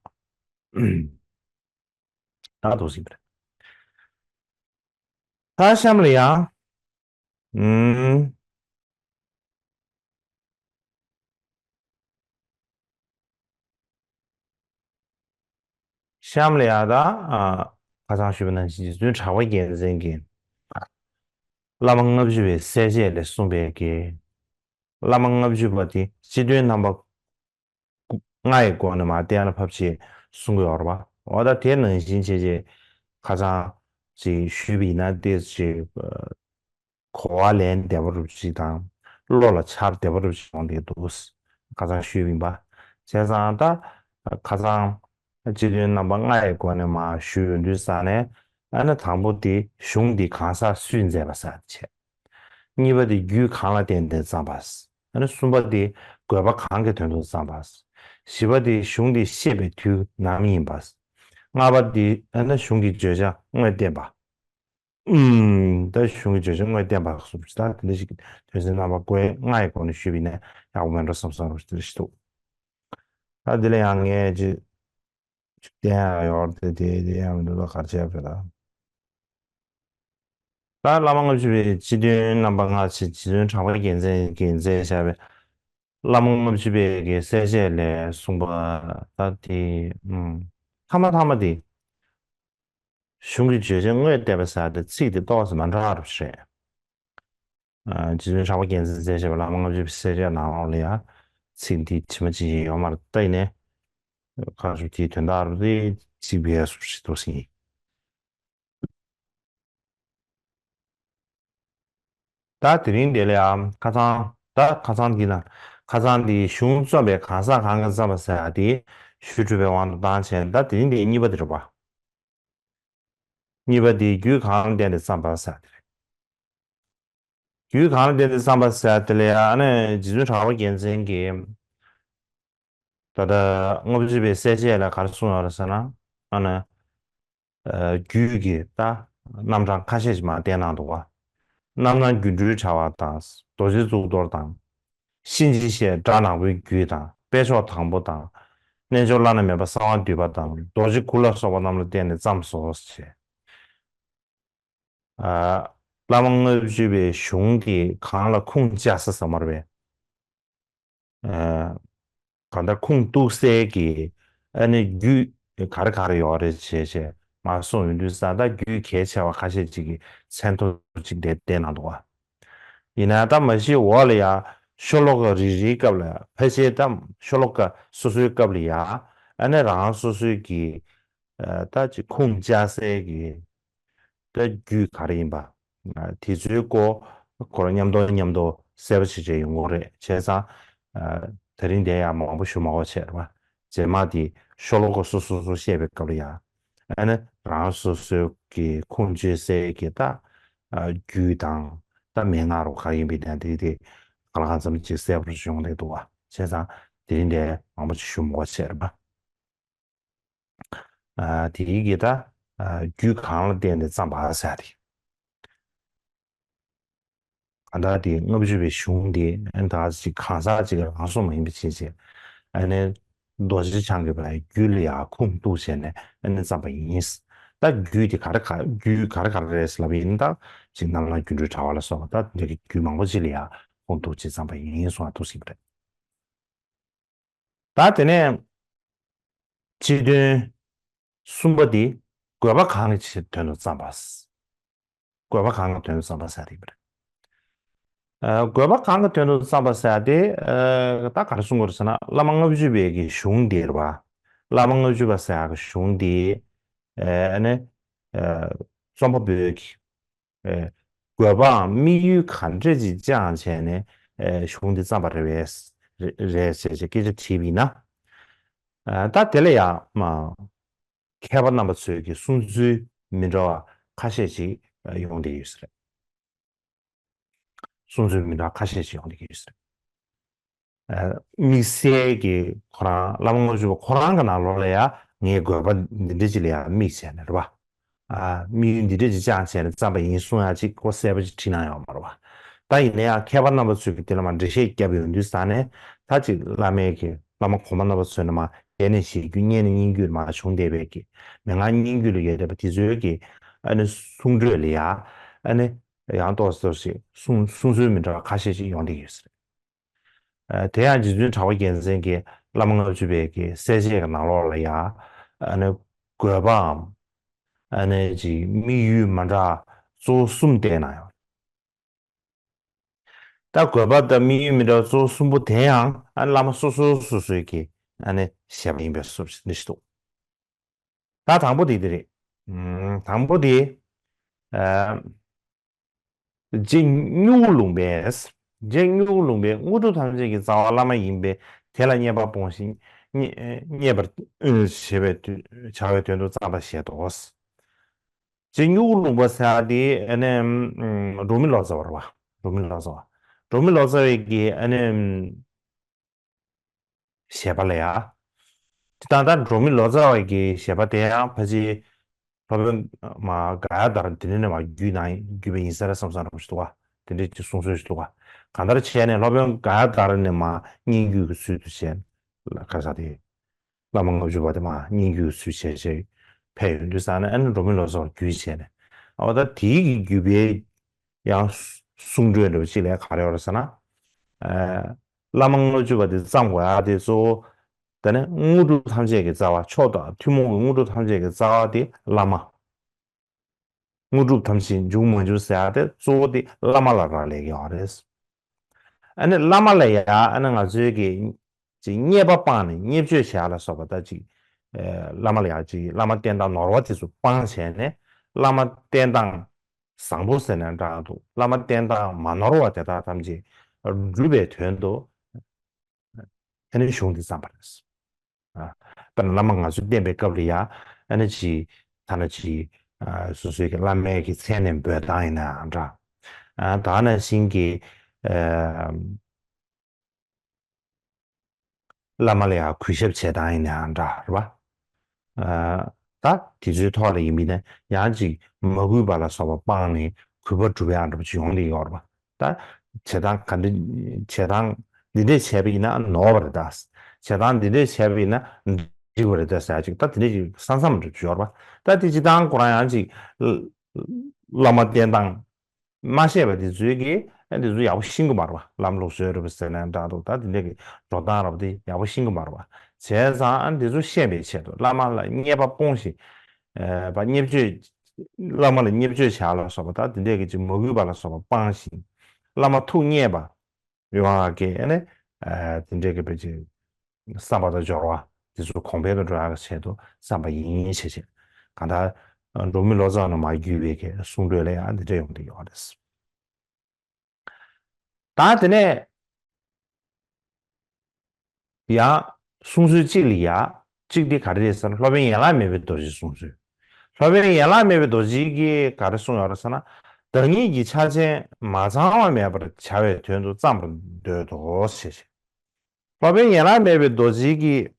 ད་འདུག་ཟིན་པ་རེད། ད་གཤམ་ལ་ཡང་། ཨུམ། གཤམ་ལ་ཡང་ད། ཨ་ཁ་སང་ཞུས་པ་ནང་བཞིན་རྗེ་བཙུན་གྲགས་པ་རྒྱལ་མཚན་གྱིས་བླ་མ་ལྔ་བཅུ་པའི་གསལ་བྱེད་ལས་གསུངས་པའི་གི་བླ་མ་ལྔ་བཅུ་པ་དེ་སྤྱི་དོན་རྣམ་པ་ལྔ་ཡི་སྒོ་ནས་མར་བསྟན་ལ་ཕབ་ཅེས་གསུང་གི་ཡོད་རེད་པ། འོ་ད་དེ་ནང་བཞིན་བྱས་རྗེས་ཁ་སང་ཅིག་ཞུས་པ་ཡིན་ན་ཏོག་ཙམ་ཅིག་གོ་བ་ལེན་བདེ་པོ་འདྲ་པོ་ཅིག་དང་བློ་ལ་འཆར་བདེ་པོ་འདྲ་པོ་ཅིག་ཡོང་བསྡད་འདུག་ཁ་སང་ཞུས་པ་ཡིན་པ། བྱས་ཙང་ད་ཁ་སང་སྤྱི་དོན་རྣམ་པ་ལྔ་ཡི་སྒོ་ནས་མར་ཞུས་ཡོང་དུས་ཙ་ནས། ཨ་ནི་དང་པོ་དེ་གཞུང་འདི་གང་ཟག་སུས་མཛད་པ་ཟེར་བ་དེ་བྱས། གཉིས་པ་དེ་རྒྱུད་གང་ལ་བརྟེན་ཏེ་བརྩམས་པ། ཨ་ནི་གསུམ་པ་དེ་དགོས་པ་གང་གི་དོན་དུ་བརྩམས་པ། བཞི་པ་དེ་གཞུང་དེ་བཤད་པའི་དུས་ནམ་ཡིན་པ། ལྔ་པ་དེ་ཨ་ནི་གཞུང་གི་བརྗོད་བྱ་དངོས་བསྟན་པ། ཨུམ། ད་གཞུང་གི་བརྗོད་བྱ་དངོས་བསྟན་པ་སོགས་ད་དེ་འདྲ་ཞིག་དོན་ཚན་རྣམ་པ་ལྔ་ཡི་སྒོ་ནས་ཞུས་པ་ཡིན་ན་ཡག་པོ་མེད་འགྲོ་བསམ་བསམ་རུ་དེ་འདྲ་ཞིག་འདུག་ད་དེ་ལ་ཡང་ངས་ཅིག་བསྟན་ཡག་ཡོད་དེ་དེ་དེ་ཡང་མི་འདུག་ད་ག་རེ་བྱས་པ་རེད། ད་བླ་མ་ལྔ་བཅུ་པའི་སྤྱི་དོན་རྣམ་པ་ལྔ་ཆེ་རྗེ་བཙུན་གྲགས་པ་རྒྱལ་མཚན་གྱིས་མཛད་བཞག་པའི་བླ་མ་ལྔ་བཅུ་པའི་གི་གསལ་བྱེད་ལས་གསུངས་པ་ད་དེ། ཨུམ། ཐ་མ་ཐ་མ་དེ། གཞུང་གི་བརྗོད་བྱ་དངོས་བསྟན་པ་ཟེར་ཏེ་ཚིག་དེ་ཏོག་ཙམ་མ་འདྲ་བ་རེད། ཨ་རྗེ་བཙུན་གྲགས་པ་རྒྱལ་མཚན་མཛད་བཞག་པའི་བླ་མ་ལྔ་བཅུ་པའི་གསལ་བྱེད་ནང་ལོགས་ལ་ཡང་ཚིག་འདི་ཇི་མ་ཇི་བཞིན་ཡོད་མ་རེད། ད་ཡིན་ནའི་གང་ཞུ་དེའི་དོན་དག་རེད་ཅིག་བས་སུ་ཞིག་ཏུ་ཟིན། ད་དེ་རིང་འདི་ལ་ཡང་ཁ་སང་ད་ཁ་སང་འདི་ན་ཁ་སང་འདི་གཞུང་རྩོམ་པའི་གང་ཟག་གང་གིས་བརྩམས་པ་ཟེར་ཡ་དེ་ཞུས་གྲུབ་པའི་དབང་དུ་བཏང་བྱས། ད་དེ་རིང་འདི་གཉིས་པ་དེ་རེད་པ། གཉིས་པ་དེ་རྒྱུད་གང་ལ་བརྟེན་ཏེ་བརྩམས་པ་ཟེར་ཡ་དེ་རེད། རྒྱུད་གང་ལ་བརྟེན་ཏེ་བརྩམས་པ་ཟེར་ཡ་དེ་ལ་ཡང་ཨ་ནི་རྗེ་བཙུན་གྲགས་པ་རྒྱལ་མཚན་གྱིས་ད་ལྟ་ལྔ་བཅུ་པའི་གསལ་བྱེད་ལ་ག་རེ་གསུངས་ཡོད་རེད་ཟེར་ན། ཨ་ནི་ཨ་རྒྱུད་ཀྱི་ད་རྣམ་གྲངས་ཁ་ཤས་ཤིག་མར་བསྟན་གནང་འདུག་པ། རྣམ་སྣང་སྒྱུ་འཕྲུལ་དྲ་བ་དང་རྡོ་རྗེ་གཙུག་ཏོར་དང་། གཤིན་རྗེ་གཤེད་སྒྲ་ནག་པོའི་རྒྱུད་དང་དཔལ་མཆོག་དང་པོ་དང་། རྣལ་འབྱོར་བླ་ན་མེད་པ་གསང་བ་འདུས་པ་དང་རྡོ་རྗེ་གུར་ལ་སོགས་པ་རྣམས་ལ་བརྟེན་ནས་བརྩམས་སོ་ཞེས། ཨ། བླ་མ་ལྔ་བཅུ་པའི་གཞུང་དེ་གང་ལ་ཁུངས་བཅའ་ས་ཟེར་མ་རེད་པས། ཨ། གང་ལྟར་ཁུངས་གཏུགས་སའི་གི་ཨ་ནི་རྒྱུད་ག་རེ་ག་རེ་ཡོད་རེད་བྱས་བྱས་མར་གསུངས་ཡོང་དུས་ཙང་ད་རྒྱུད་གལ་ཆེ་བ་ཁ་ཤས་ཅིག་གི་མཚན་ཐོ་ཅིག་དེ་བསྟན་གནང་འདུག་བ། ཡིན་ན་ད་མ་གཞི་འོག་ལ་ཡང་ཤོ་ལོ་ཀ་རེ་རེའི་སྐབས་ལ་ཕལ་ཆེར་ད་ཤོ་ལོ་ཀ་སོ་སོའི་སྐབས་ལ་ཡང་ཨ་ནི་རང་སོ་སོའི་གི་ཨ་ད་ཅིག་ཁུངས་བཅའ་སའི་གི་ད་རྒྱུད་ག་རེ་ཡིན་པ། ཨ་དེ་ཚོའི་སྐོར་ཁོ་རང་མཉམ་དུ་མཉམ་དུ་གསལ་པོ་བྱེད་བྱེད་ཡོང་གི་རེད་བྱས་ཙང་། ཨ་དེ་རིང་དེ་ཡང་མང་པོ་ཞུ་མ་དགོས་བྱས་རེད་པ། རྗེས་མ་དེ་ཤོ་ལོ་ཀ་སོ་སོ་སོ་བཤད་པའི་སྐབས་ལ་ཡང་ཨ་ནི་རང་སོ་སོའི་གི་ཁུངས་བཅོལ་སའི་གི་ད་ཨ་རྒྱུད་དང་ད་མན་ངག་རོ་ག་ཡིན་པའི་དེ་དེ་དེ་ག་ལ་གང་འཚམ་ཅིག་གསལ་པོ་ཡོང་གི་འདུག་བ། བྱས་ཙང་དེ་རིང་དེ་མང་པོ་ཅིག་ཞུ་མ་དགོས་བྱས་རེད་པ། ཨ་དེའི་གི་ད་ཨ་རྒྱུད་གང་ལ་བརྟེན་ནས་བརྩམས་པ་ཟེར་ཏེ། གང་ལྟར་དེ་ལྔ་བཅུ་པའི་གཞུང་དེ་ཨ་ད་ཅིག་གང་ཟག་ཅིག་རང་སོ་མ་ཡིན་པ་ཅིག་བྱས་ཨ་ནི་རྡོ་རྗེ་འཆང་གི་བའི་རྒྱུད་ལ་ཡང་ཁུངས་གཏུགས་བྱས་ནས་ཨ་ནི་བརྩམས་པ་ཡིན། ད་རྒྱུད་དེ་ག་རེ་ག་རྒྱུད་ག་རེ་ག་རེ་རེད་ལབ་ཡིན་ད་ཅིག་རྣམ་སྣང་སྒྱུ་འཕྲུལ་དྲ་བ་ལ་སོགས་པ་ད་འདི་གི་རྒྱུད་མང་པོ་ཅིག་ལ་ཡང་ཁུངས་གཏུགས་བྱས་བརྩམས་པ་ཡིན་གསུངས་པ་འདུག་ཟིན་པ་རེད། ད་དེ་ནས་སྤྱི་དོན་གསུམ་པ་འདི་དགོས་པ་གང་གི་ཆེད་དོན་དུ་བརྩམས་པ། དགོས་པ་གང་གི་དོན་དུ་བརྩམས་པ་ཟེར་ཡ་དེ་ཡིན་པ་རེད། ཨ་དགོས་པ་གང་གི་དོན་དུ་བརྩམས་པ་ཟེར་ཡ་དེ་ཨ་ད་ག་རེ་གསུང་དགོས་རེད་ཟེར་ན་བླ་མ་ལྔ་བཅུ་པའི་གི་གཞུང་འདི་རེད་པ། བླ་མ་ལྔ་བཅུ་པ་ཟེར་ཡ་གི་གཞུང་འདི་ཨ་ནི་ཨ་རྩོམ་པ་པོའི་གི་ཨེ། དགོས་པའམ་དམིགས་ཡུལ་ག་འདྲ་ཅིག་བཅངས་བྱས་ནས་ཨེ་གཞུང་འདི་བརྩམས་པ་རེད་པས། རེད་རེད་ཅེས་བྱས་སྐད་ཆ་དྲིས་པ་ཡིན་ན། ཨ་ད་དེ་ལ་ཡང་མ་མཁས་པ་རྣམ་པ་ཚོས་ཀྱི་གསུང་ཚུལ་མི་འདྲ་བ་ཁ་ཤས་ཤིག་ཡོང་བསྡད་ཡོད་ས་རེད། གསུང་ཚུལ་མི་འདྲ་བ་ཁ་ཤས་ཤིག་ཡོང་བསྡད་ཀྱི་ཡོད་ས་རེད། དམིགས་བསལ་གྱི་ཁོ་རང་བླ་མ་ལྔ་བཅུ་པ་ཁོ་རང་གི་ནང་ལོགས་ལ་ཡང་ངའི་དགོས་པ་འདི་འདྲ་ཅིག་ལ་ཡང་དམིགས་བྱས་ནས་རེད་པ། ཨ་དམིགས་ཡུལ་འདི་འདྲ་ཅིག་བཅངས་བྱས་ནས་བརྩམས་པ་ཡིན་གསུང་ཡ་ཅིག་ཁོ་གསལ་པོ་ཅིག་བྲིས་གནང་ཡོད་མ་རེད་པ། ད་ཡིན་ན་ཡང་མཁས་པ་རྣམ་པ་ཚོས་ཀྱི་དེ་ལ་མ་འགྲེལ་བཤད་བརྒྱབ་ཡོང་དུས་ཙང་ནས་ད་ཅིག་བླ་མའི་གི་བླ་མ་གོང་མ་རྣམ་པ་ཚོས་ནས་མ་དེ་ནས་ཞེས་རྒྱུ་སྔས་ནས་སྙན་བརྒྱུད་མ་བྱུང་བསྡད་པའི་གི་མན་ངག་སྙན་བརྒྱུད་ལ་ཡོད་བསྡད་པ་དེ་ཚོའི་གི་ཨ་ནི་གསུང་སྒྲོས་ལ་ཡ་ཨ་ནི་ཡང་ཏོག་ཙམ་ཞིག་གསུང་གསུང་ཚུལ་མི་འདྲ་བ་ཁ་ཤས་ཤིག་ཡོང་བསྡད་ཀྱི་ཡོད་ས་རེད། ཨ་དེ་ཡང་རྗེ་བཙུན་གྲགས་པ་རྒྱལ་མཚན་གྱིས་བླ་མ་ལྔ་བཅུ་པའི་གི་གསལ་བྱེད་ཀྱི་ནང་ལོགས་ལ་ཡང་ཨ་ནི་དགོས་པའམ་ཨ་ནི་ཅིག་དམིགས་ཡུལ་མ་འདྲ་གཙོ་བོ་གསུམ་བསྟན་གནང་ཡོད། ད་དགོས་པ་དང་དམིགས་ཡུལ་མི་འདྲ་བ་གཙོ་བོ་གསུམ་པོ་དེ་ཡང་ཨ་ནི་བླ་མ་སོ་སོ་སོ་སོའི་གི་ཨ་ནི་བཞེད་པ་ཡིན་པའི་སོ་འདི་ཞིག་འདུག་ད་དང་པོ་དེ་དེ་རེད། ཨུམ། དང་པོ་དེ། ཨ། རྗེ་སྨྱུ་གུ་ལུང་པས། རྗེ་སྨྱུ་གུ་ལུང་པས་དངོས་གྲུབ་ཐམས་ཅད་ཀྱི་རྩ་བ་བླ་མ་ཡིན་པས་དེ་ལ་མཉེས་པ་སྤོང་ཞིང་མཉེས་མཉེས་པར་བྱེད་པའི་དོན་བྱ་བའི་དོན་དུ་བརྩམས་པ་ཞེས་དོ། རྗེ་སྨྱུ་གུ་ལུང་པ་ཟེར་བ་དེ་ཨ་ནི་འབྲོག་མི་ལོ་ཙཱ་བ་རེད་པ། འབྲོག་མི་ལོ་ཙཱ་བ། འབྲོག་མི་ལོ་ཙཱ་བའི་གི་ཨ་ནི། བཞེད་པ་ལ་ཡ། ད་ལྟ་འབྲོག་མི་ལོ་ཙཱ་བ་གི་བཞེད་པ་དེ་ཡང་ཕལ་ཆེར་སློབ་དཔོན་མ་ག་ཡ་དྷ་ར་དེ་འདྲ་ནས་མ་བརྒྱུད་ན་བརྒྱུད་པ་ཡིན་ས་རེད་བསམ་བསམ་འདྲ་པོ་ཞིག་འདུག་ག་དེ་འདྲ་ཅིག་གསུང་སྲོལ་ཞིག་འདུག་ག་གང་ལྟར་བྱས་ནས་སློབ་དཔོན་ག་ཡ་དྷ་ར་ནས་མ་སྙན་བརྒྱུད་ཀྱི་ཚུལ་དུ་བྱས་ལ་ག་ས་དེ། བླ་མ་ལྔ་བཅུ་པ་དེ་མ་སྙན་བརྒྱུད་ཀྱི་ཚུལ་བྱས་བྱས་ཕེབས་ཡོང་དུས་ཙང་ནས་ཨ་ནི་འབྲོག་མི་ལོ་ཙཱ་བ་བརྒྱུད་བྱས་ནས་ཨ་བ་ད་དེའི་གི་བརྒྱུད་པའི་ཡང་གསུང་སྒྲོས་འདྲ་བོ་ཅིག་ལ་ག་རེ་ཡོད་རེད་ཟེར་ན། ཨ། བླ་མ་ལྔ་བཅུ་པ་དེ་བརྩམས་དགོས་ཡ་དེ་གཙོ་བོ། དེ་ནས་དངོས་གྲུབ་ཐམས་ཅད་ཀྱི་རྩ་བ་མཆོག་དང་ཐུན་མོང་གི་དངོས་གྲུབ་ཐམས་ཅད་ཀྱི་རྩ་བ་དེ་བླ་མ། དངོས་གྲུབ་ཐམས་ཅད་འབྱུང་མ་འབྱུང་ཟེར་ཡ་དེ་གཙོ་བོ་དེ་བླ་མ་ལ་རག་ལས་ཀྱི་ཡོད་རེད། ཨ་ནི་བླ་མ་ལ་ཡ་ཨ་ནི་ང་ཚོའི་གི་ཅིག་མཉེས་པ་སྤངས་ནས་བརྙས་བཅོས་བྱེད་ཡ་ལ་སོགས་པ་ད་ཅིག་ཨ། བླ་མ་ལ་ཡ་ཅིག་བླ་མ་བསྟེན་སྟངས་ནོར་བ་དེ་ཚོ་སྤངས་བྱས་ནས་བླ་མ་བསྟེན་སྟངས། བཟང་པོ་ཟེར་ནའང་འདྲ་འདུག་བླ་མ་བསྟེན་སྟངས་མ་ནོར་བ་དེ་དག་ཐམས་ཅད་སྒྲུབ་པའི་དོན་དུ་ཨ་ནི་གཞུང་འདི་བརྩམས་པ་རེད། ཨ། དཔེར་ན་བླ་མ་ང་ཚོས་བསྟེན་པའི་སྐབས་ལ་ཡང་ཨ་ནི་ཅིག་ཐ་ན་ཅིག་ཨ། སོ་སོའི་གི་བླ་མའི་གི་མཚན་ནས་འབོད་སྟངས་ཡིན་ནའང་འདྲ། ཨ། ད་ནང་བཞིན་གྱི་ཨ། བླ་མ་ལ་ཡང་གུས་ཞབས་བྱེད་སྟངས་ཡིན་ནའང་འདྲ་རེད་པ། ཨ། ད་དེ་ཚོའི་ཐོག་ལ་ཡིན་པ་ཡིན་ན་ཡང་ཅིག་མ་གུས་པ་ལ་སོགས་པ་སྤངས་ནས་ གུས་པ་སྒྲུབ་ཡག་འདྲ་པོ་ཅིག་ཡོང་གི་ཡོད་རེད་པ། ད་བྱེད་སྟངས་ག་འདྲ། བྱེད་སྟངས་འདི་འདྲས་བྱས་པ་ཡིན་ན་ནོར་བ་རེད་ད། བྱེད་སྟངས་འདི་འདྲས་བྱས་པ་ཡིན་ན་འགྲིག་པ་རེད་ད་ཟེར་ཡག་ཅིག་ད་དེ་འདྲས་ཅིག་ས་མཚམས་འདྲ་པོ་ཅིག་ཡོད་རེད་པ། ད་དེ་སྤྱིར་བཏང་ཁོ་རང་ཡང་ཅིག་བླ་མ་བསྟེན་སྟངས། མ་ཤེས་པ་དེ་ཚོས་ཀྱིས་ཨ་དེ་ཚོ་ཡག་པོ་ཤེས་ཀྱི་མ་རེད་པ། ལམ་ལུགས་སྲོལ་རེད་པ་ཟེར་ན་འདྲ་འདུག་ད་དེ་འདྲས་ཀྱི་འགྲོ་སྟངས་རེད་པ་དེ་ཡག་པོ་ཤེས་ཀྱི་མ་རེད་པ། བྱས་ཙང་ཨ་དེ་ཚོ་ཤེས་པའི་ཆེད་དུ་བླ་མ་ལ་བརྙས་པ་སྤོང་ཞིང་། ཨ་བ་བརྙས་བཅོས། བླ་མ་ལ་བརྙས་བཅོས་བྱ་ལ་སོགས་པ་ད་དེ་འདྲས་ཀྱི་ཅིག་མ་གུས་པ་ལ་སོགས་པ་སྤང་ཞིང་། བླ་མ་ཐུགས་མཉེས་པ། ཡོང་བ་གི་ཨ་ནི། ཨ་དེ་འདྲའི་གི་བེད་ཀྱི་བསམ་པ་དང་སྦྱོར་བ་དེ་ཚོ་གོང་འཕེལ་དུ་འགྲོ་ཡག་གི་ཆེད་དུ་བསམ་པ་ཡིན་ཞེས་བྱས། གང་ལྟར་འབྲོག་མི་ལོ་ཙཱ་བ་རྣམས་མར་བརྒྱུད་པའི་གི་གསུང་སྒྲོས་ལ་ཡང་འདི་འདྲ་ཡོང་གི་ཡོད་རེད། ད་དེ་ནས་ཡང་གསུང་སྲོལ་གཅིག་ལ་ཡ། གཅིག་དེ་ག་རེ་རེད་ཟེར་ན་སློབ་དཔོན་ཡན་ལག་མེད་པའི་རྡོ་རྗེའི་གསུང་སྲོལ། སློབ་དཔོན་ཡན་ལག་མེད་པའི་རྡོ་རྗེ་གིས་ག་རེ་གསུངས་ཡོད་རེད་ཟེར་ན། བདག་ཉིད་ཀྱི་ཆ་ཅན་མ་ཚང་བ་མེད་པར་བྱ་བའི་དོན་དུ་བརྩམ་པར་འདོད་དོ་ཞེས། སློབ་དཔོན་ཡན་ལག་མེད་པའི་རྡོ་རྗེ་གིས་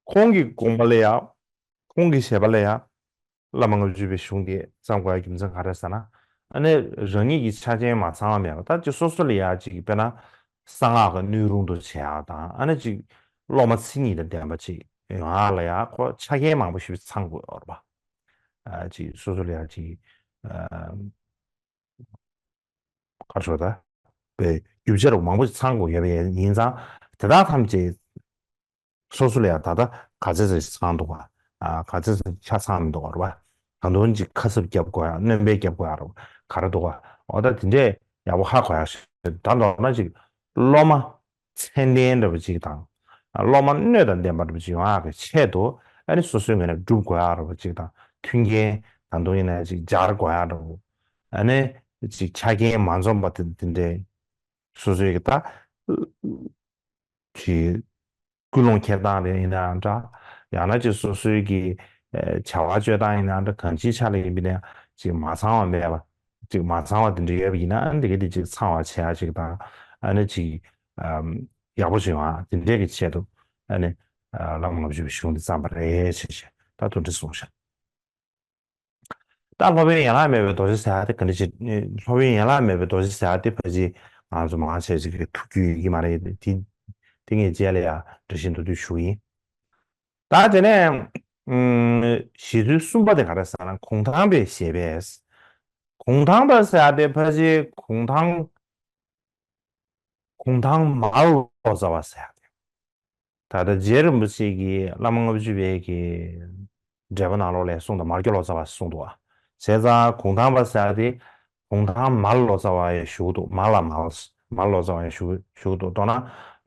ཁོང་གི་དགོངས་པ་ལ་ཡང་། ཁོང་གི་བཞེད་པ་ལ་ཡང་། བླ་མ་ལྔ་བཅུ་པའི་གཞུང་དེ་བརྩམ་དགོས་ཡ་རྒྱུ་མཚན་ག་རེ་ཟེར་ན། ཨ་ནི་རང་ཉིད་ཀྱི་ཆ་རྐྱེན་མ་ཚང་བ་མེད་པ་ད་ཅིག་སོ་སོ་ལ་ཡ་ཅིག་དཔེར་ན་གསང་སྔགས་ཀྱི་སྣོད་རུང་དུ་བྱེད་ཡག་དང་ཨ་ནི་ཅིག་སློབ་མ་མཚན་ཉིད་དང་ལྡན་པ་ཅིག་ཡོང་ཡག་ལ་ཡ་ཁོ་ཆ་རྐྱེན་མང་པོ་ཞིག་ཚང་དགོས་ཡོད་རེད་པ། ཨ་ཅིག་སོ་སོ་ལ་ཡ་ཅིག་ཨ། ག་རེ་ཟེར་ད། པའི་རྒྱུ་ཆ་རུ་མང་པོ་ཞིག་ཚང་དགོས་ཡོད་པ་ཡིན་ཙང་དེ་དག་ཐམས་ཅད་སོ་སོ་ལ་ཡང་ད་ལྟ་ག་ཚད་ཙམ་ཞིག་ཚང་འདུག་ག་ཨ་ག་ཚད་ཙམ་ཆ་ཚང་མི་འདུག་ག་རེད་པ། ད་དུང་ཅིག་ཁ་གསབ་རྒྱབ་དགོས་ཡ་སྣོན་པ་རྒྱབ་དགོས་ཡ་རེད་པ། ག་རེ་འདུག་ག་འོ་ད་དེ་འདྲས་ཡག་པོ་ཧ་གོ་ཡ་ཞིག་ད་མདོར་ན་ཅིག་སློབ་མ་ཚད་ལྡན་འདྲ་པོ་ཅིག་དང་། སློབ་མ་སྣོད་དང་ལྡན་པ་འདྲ་པོ་ཅིག་ཡོང་ཡག་གི་ཆེད་དུ་ཨ་ནི་སོ་སོའི་ངོས་ནས་སྒྲུབ་དགོས་ཡག་འདྲ་པོ་ཅིག་དང་མཐུན་རྐྱེན་ད་དུང་ཡིན་ན་ཅིག་སྦྱར་དགོས་ཡག་འདྲ་པོ། ཨ་ནི་ཅིག་ཆ་རྐྱེན་མ་འཛོམས་པ་དེ་དེ་འདྲའི་སོ་སོའི་གི་ད་གི་ཀུན་སློང་འཁྱེར་སྟངས་རེ་ཡིན་ནའང་འདྲ། ཡང་ན་ཅིག་སོ་སོའི་གི་ཨ་བྱ་བ་སྤྱོད་སྟངས་ཡིན་ནའང་འདྲ། གང་ཅིའི་ཆ་ལ་ཡིན་པ་ཡིན་ནའང་ཅིག་མ་ཚང་བ་མེད་པ། ཅིག་མ་ཚང་བ་དེ་འདྲ་ཡོད་པ་ཡིན་ན་ཨ་ནི་དེ་གི་དེ་ཅིག་ཚང་བ་བྱེད་ཡ་ཅིག་དང་། ཨ་ནི་ཅིག་ཨམ་ཡག་པོ་བྱུང་བ་དེ་འདྲའི་གི་ཆེད་དུ་ཨ་ནི་ཨ་བླ་མ་ལྔ་བཅུ་པའི་གཞུང་འདི་བརྩམས་པ་རེད་ཅེས་ད་དེ་འདྲ་གསུངས་ཤག་ད་སློབ་དཔོན་ཡན་ལག་མེད་པའི་རྡོ་རྗེ་ཟེར་ཡ་དེ་ག་འདྲ་ཞིག་སློབ་དཔོན་ཡན་ལག་མེད་པའི་རྡོ་རྗེ་ཟེར་ཡ་དེ་ཕལ་ཆེར་ང་ཚོ་མང་ཆེ་ཞིག་གི་ཐུགས་རྒྱུས་ཡིན་གྱི་མ་རེད། དེ་དེ་ངས་རྗེས་ལ་ཡང་འགྲེལ་བཤད་མདོར་བསྡུས་ཞུ་གི་ཡིན། ད་དེ་ནས་ཨུམ་བཞེད་ཚུལ་གསུམ་པ་དེ་ག་རེ་ཟེར་ན་གུང་ཐང་པའི་བཞེད་པས། གུང་ཐང་པ་ཟེར་ཡ་དེ་ཕལ་ཆེར་གུང་ཐང་གུང་ཐང་མར་ལོ་ཙཱ་བ་ཟེར་ཡ་དེ། ད་ལྟ་རྗེ་རིན་པོ་ཆེ་གིས་བླ་མ་ལྔ་བཅུ་པའི་གི་འགྲེལ་པ་ནང་ལོགས་ལ་གསུངས་དང་མར་གྱུར་ལོ་ཙཱ་བ་གསུངས་འདུག་བ། བྱས་ཙང་གུང་ཐང་པ་ཟེར་ཡ་དེ་གུང་ཐང་མར་ལོ་ཙཱ་བ་ཡང་ཞུ་གི་འདུག་མར་ལ་མར་མར་ལོ་ཙཱ་བ་ཡང་ཞུ་ཞུ་གི་འདུག་མདོར་ན་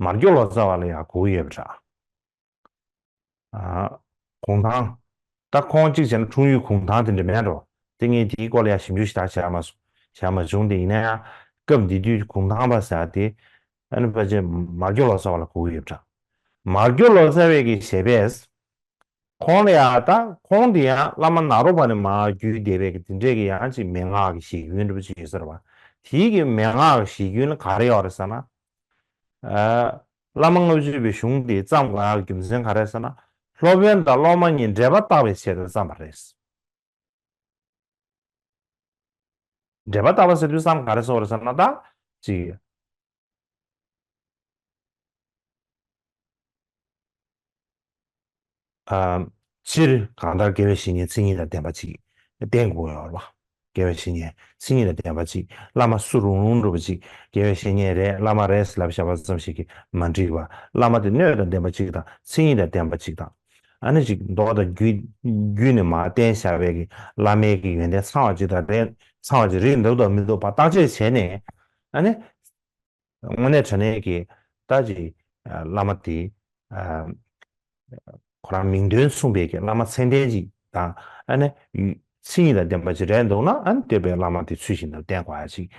མར་གྱུར་ལོ་ཙཱ་བ་ལ་ཡང་གོ་གི་ཡོད་པ་འདྲ། ཨ། གུང་ཐང་། ད་ཁོང་གཅིག་བྱས་ན་འཁྲུངས་ཡུལ་གུང་ཐང་དེ་འདྲ་མེད་འགྲོ། དེ་ངས་དེའི་སྐོར་ལ་ཡང་ཞིབ་འཇུག་ཞེ་དྲག་བྱས་མ་སོང་། བྱས་མ་བྱུང་། དེ་ཡིན་ན་ཡང་སྐབས་འདི་དུས་གུང་ཐང་པ་ཟེར་དེ་ཨ་ནི་ཕལ་ཆེར་མར་གྱུར་ལོ་ཙཱ་བ་ལ་གོ་གི་ཡོད་པ་འདྲ། མར་གྱུར་ལོ་ཙཱ་བའི་གི་བཞེད་པས། ཁོང་ལ་ཡང་ད་ཁོང་དེ་ཡང་བླ་མ་ནཱ་རོ་པ་ནས་མར་བརྒྱུད་བསྡད་པའི་གི་དེ་འདྲའི་གི་ཡང་ཅིག་མན་ངག་གི་གཞི་རྒྱུན་འདྲ་པོ་ཅིག་ཡོད་ས་རེད་བ། དེའི་གི་མན་ངག་གི་གཞི་རྒྱུན་ལ་ག་རེ་ཡོད་རེད་ཟེར་ན། ཨ། བླ་མ་ལྔ་བཅུ་པའི་གཞུང་འདི་བརྩམས་དགོས་ཡག་གི་རྒྱུ་མཚན་ག་རེ་ཟེར་ན། སློབ་དཔོན་དང་སློབ་མ་གཉིས་འབྲེལ་པ་བརྟག་པའི་ཆེད་དུ་བརྩམས་པ་རེད། འབྲེལ་པ་བརྟག་པ་ཟེར་དུས་ཙམ་ག་རེ་ཟེར་བ་རེད་ཟེར་ན་ད་ཅིག་ཨ། སྤྱིར་གང་ལྟར་དགེ་བའི་བཤེས་གཉེན་མཚན་ཉིད་དང་ལྡན་པ་ཅིག་བསྟེན་དགོས་ཡོད་རེད་བ། དགེ་བའི་བཤེས་གཉེན་མཚན་ཉིད་དང་ལྡན་པ་ཅིག་བླ་མ་སུ་རུང་རུང་འདྲ་པོ་ཅིག་དགེ་བའི་བཤེས་གཉེན་རེད་བླ་མ་རེད་ཟེར་ལབ་བཞག་པ་ཙམ་ཞིག་གིས་མ་འགྲིག་པ། བླ་མ་དེ་སྣོད་དང་ལྡན་པ་ཅིག་དང་མཚན་ཉིད་དང་ལྡན་པ་ཅིག་དང་། ཨ་ནི་ཅིག་མདོ་དང་རྒྱུད་རྒྱུད་ནས་མར་བསྟན་བཞག་པའི་གི་བླ་མའི་གི་ཡོན་ཏན་ཚང་བ་ཅིག་དང་རེད་ཚང་བ་ཅིག་རེད་འདུག་དང་མི་འདུག་པ་བརྟག་དཔྱད་བྱས་ནས་ཨ་ནི། དངོས་གནས་དྲང་གནས་ཀྱི་ད་ཅིག་བླ་མ་དེ་ཁོ་རང་མིང་དོན་མཚུངས་པའི་གི་བླ་མ་ཚད་ལྡན་ཅིག་དང་ཨ་ནི་མཚན་ཉིད་དང་ལྡན་པ་ཅིག་རེད་འདུག་ན་ཨ་ནི་དེ་བས་བླ་མ་དེ་ཚུལ་བཞིན་དུ་བསྟེན་དགོས་ཡ་ཅིག་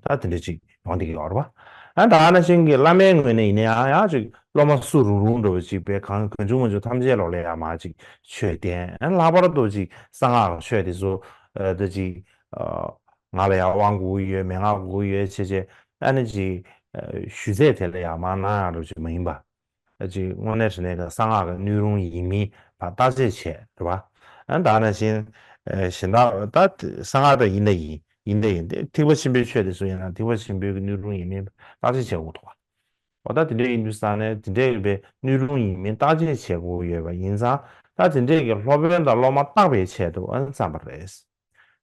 ད་དེ་འདྲ་ཅིག་ཡོང་བསྡད་ཀྱི་ཡོད་རེད་པ། ཨ་ད་ཨ་ནང་བཞིན་གྱི་བླ་མའི་ངོས་ནས་ཡིན་ན་ཡང་ཡང་ཅིག་སློབ་མ་སུ་རུང་རུང་འདྲ་བོ་ཅིག་པའི་གང་གང་བྱུང་མང་བྱུང་ཐམས་ཅད་ལོག་ལ་ཡ་མ་ཅིག་ཆོས་བསྟན་ཨ་ལྷག་པར་དུ་ཅིག་གསང་སྔགས་ཆོས་དེ་ཚོ་ད་ཅིག་ང་ལ་ཡང་དབང་དགོས་ཀྱི་ཡོད་མན་ངག་དགོས་ཀྱི་ཡོད་བྱས་བྱས་ཨ་ནི་ཅིག་ཞུ་ཚད་དེ་ལ་ཡང་མ་གནང་ཡག་འདྲ་ཅིག་མ་ཡིན་པ། ཅིག་དངོས་གནས་དྲང་གནས་ཀྱི་གསང་སྔགས་ཀྱི་སྣོད་རུང་ཡིན་མིན་ཕར་བརྟག་དཔྱད་བྱས་རེད་བ། ཨ་ད་ནང་བཞིན་ གཞན་དག་ད་གསང་སྔགས་དང་ཡིན་ན་ཡིན་ཡིན་ན་ཡིན་ཏེ་ཐེག་པ་ཆེན་པོའི་ཆོས་དེ་ཚོ་ཡིན་ན་ཐེག་པ་ཆེན་པོའི་གི་སྣོད་རུང་ཡིན་མིན་བརྟག་དཔྱད་བྱེད་དགོས་འདུག་བ། འོ་ད་དེ་འདྲ་ཡིན་དུས་ཙང་ནས་དེ་འདྲ་ཡིན་པའི་སྣོད་རུང་ཡིན་མིན་བརྟག་དཔྱད་བྱེད་དགོས་ཡོད་པ་ཡིན་ཙང་ད་དེ་འདྲས་ཀྱི་སློབ་དཔོན་དང་སློབ་མ་བརྟག་པའི་ཆེད་དུ་ཨ་ནི་བརྩམས་པ་རེད།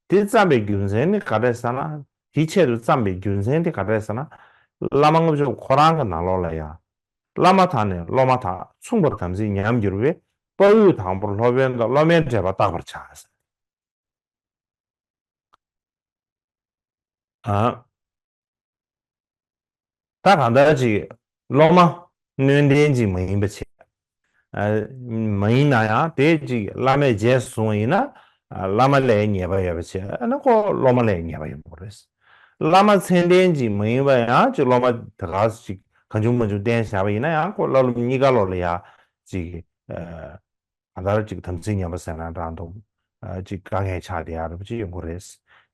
དེ་བརྩམས་པའི་རྒྱུ་མཚན་ནི་ག་རེ་ཟེར་ན། དེའི་ཆེད་དུ་བརྩམས་པའི་རྒྱུ་མཚན་དེ་ག་རེ་ཟེར་ན། བླ་མ་ལྔ་བཅུ་ཁོ་རང་གི་ནང་ལོགས་ལ་ཡང་། བླ་མ་དང་ནི་སློབ་མ་དག་མཚུངས་པར་དམ་ཚིག་ཉམས་འགྱུར་བས། དཔའ་བོས་དང་པོར་སློབ་དཔོན་དང་སློབ་མའི་འབྲེལ་པ་བརྟག་པར་བྱ། ཨ། ད་གང་ལྟར་ཅིག་སློབ་མ་སྣོད་ལྡན་ཅིག་མ་ཡིན་པ་བྱས། ཨ། མ་ཡིན་ན་ཡང་དེ་ཅིག་བླ་མས་རྗེས་སུ་བཟུང་བ་ཡིན་ན། ཨ། བླ་མ་ལས་ཉེས་པ་ཡོད་པ་བྱས་ཨ་ནི་ཁོ་སློབ་མ་ལས་ཉེས་པ་ཡོང་གི་རེད། བླ་མ་མཚན་ལྡན་ཅིག་མ་ཡིན་པ་ཡང་ཅིག་སློབ་མ་དེ་ག་ཅིག་གང་བྱུང་མང་བྱུང་བསྟེན་བཞག་པ་ཡིན་ན་ཡང་ཁོ་བླ་སློབ་གཉིས་ཀ་ལོག་ལ་ཡ་ཅིག་ཨ། གང་ལྟར་ཅིག་དམ་ཚིག་ཉམས་པ་ཟེར་ན་འདྲ་འདུག་ཨ། ཅིག་དཀའ་ངལ་ཆགས་བསྡད་ཡ་རེད་པ་ཅིག་ཡོང་གི་རེད།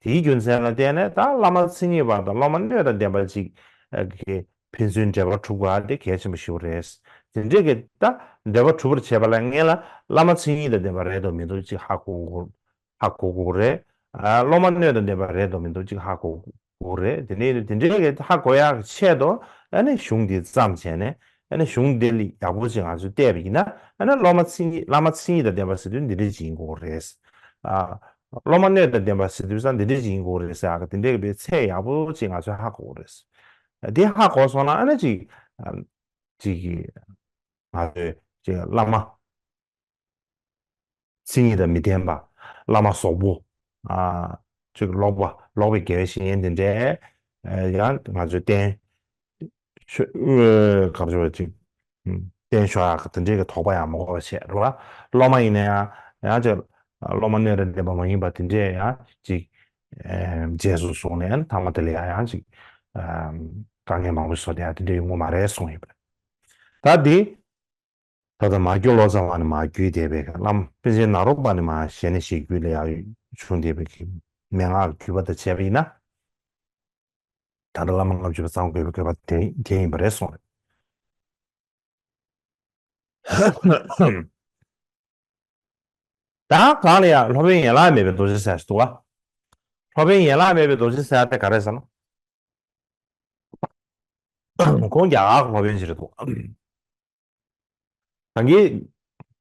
དེའི་རྒྱུ་མཚན་ལ་བརྟེན་ནས་ད་བླ་མ་མཚན་ཉིད་པ་དང་སློབ་མ་སྣོད་དང་ལྡན་པ་ཅིག་ཨ། གི་ཕན་ཚུན་འབྲེལ་བ་གྲུབ་དགོས་ཡ་དེ་གལ་ཆེན་པོ་ཞིག་རེད། དེ་འདྲས་ཀྱི་ད་འབྲེལ་བ་གྲུབ་པར་བྱེད་པ་ལ་སྔོན་ལ་བླ་མ་མཚན་ཉིད་དང་ལྡན་པ་རེད་དོ་མི་འདུག་ཅིག་ཧ་གོ་དགོས། ཧ་གོ་དགོས་རེད། ཨ། སློབ་མ་སྣོད་དང་ལྡན་པ་རེད་དོ་མི་འདུག་ཅིག་ཧ་གོ་དགོས་རེད། དེ་ནས་དེ་འདྲའི་གི་ཧ་གོ་ཡག་ཆེད་དུ་ཨ་ནི་གཞུང་འདི་བརྩམས་བྱས་ནས་ཨ་ནི་གཞུང་འདི་ལ་ཡག་པོ་ཅིག་ང་ཚོས་བལྟས་པ་ཡིན་ན་ཨ་ནི་སློབ་མ་མཚན་ཉིད་བླ་མ་མཚན་ཉིད་དང་ལྡན་པ་ཟེར་དུས་འདི་འདྲ་ཅིག་ཡིན་དགོས་རེད། ཨ། སློབ་མ་སྣོད་དང་ལྡན་པ་ཟེར་དུས་ཙང་འདི་འདྲ་ཅིག་ཡིན་དགོས་རེད་ཟེར་ཡག་གི་དེ་འདྲའི་གི་དཔེ་ཚད་ཡག་པོ་ཅིག་ང་ཚོས་ཧ་གོ་དགོས་རེད། དེ་ཧ་གོ་སོང་ན་ཨ་ནི་ཅིག་ཨ། ཅིག་གི་ང་ཚོས་ཅིག་བླ་མ་མཚན་ཉིད་དང་མི་ལྡན་པ། བླ་མ་ཟོག་པོ། ཨ། ཅིག་ལོག་པ་ལོག་པའི་དགེ་བའི་བཤེས་གཉེན་དེ་འདྲའི་ཨ། ཡང་ང་ཚོས་བསྟེན་ཤོ་ཨ། ག་རེ་ཞུ་བ་ཅིག་ཨ། བསྟེན་ཤོག་ཡག་གི་དེ་འདྲའི་གི་དོགས་པ་ཡང་མ་དགོས་པ་བྱས་རེད་བ། སློབ་མ་ཡིན་ན་ཡང་ཡང་ཅིག་སློབ་མ་སྣོད་དང་ལྡན་པ་མ་ཡིན་པ་དེ་འདྲའི་ཡང་ཅིག་ཨ། རྗེས་སུ་བཟུང་ནས་ཐ་མ་དེ་ལ་ཡང་ཡང་ཅིག་ཨ། དཀའ་ངལ་མང་པོ་བཟོ་བསྡད་ཡ་དེ་འདྲའི་ཡོང་གི་མ་རེད་གསུངས་ཡོད་པ་རེད། ད་འདི། ད་ལྟ་མ་གྱུར་ལོ་ཙཱ་བ་ནས་མར་བརྒྱུད་བསྡད་པའི་བླ་མ་པཎ་ཆེན་ནཱ་རོ་པ་ནས་མར་ཞལ་ནས་ཞལ་བརྒྱུད་ལ་ཡང་བྱུང་བསྡད་པའི་གི་མན་ངག་བརྒྱུད་པ་དང་བྱས་པ་ཡིན་ན། ད་ལྟ་བླ་མ་ལྔ་བཅུ་པ་ཙམ་དགོས་པའི་དགོས་པ་དེ་དེ་ཡིན་པ་རེད་གསུངས་རེད། ད་གང་ལ་ཡང་སློབ་དཔོན་ཡན་ལག་མེད་པའི་རྡོ་རྗེ་ཟེར་ཞིག་འདུག་བ། སློབ་དཔོན་ཡན་ལག་མེད་པའི་རྡོ་རྗེ་ཟེར་དེ་ག་རེ་ཟེར་ན། ཁོང་རྒྱ་གར་གྱི་སློབ་དཔོན་ཞིག་རེད་འདུག་ད་གིན་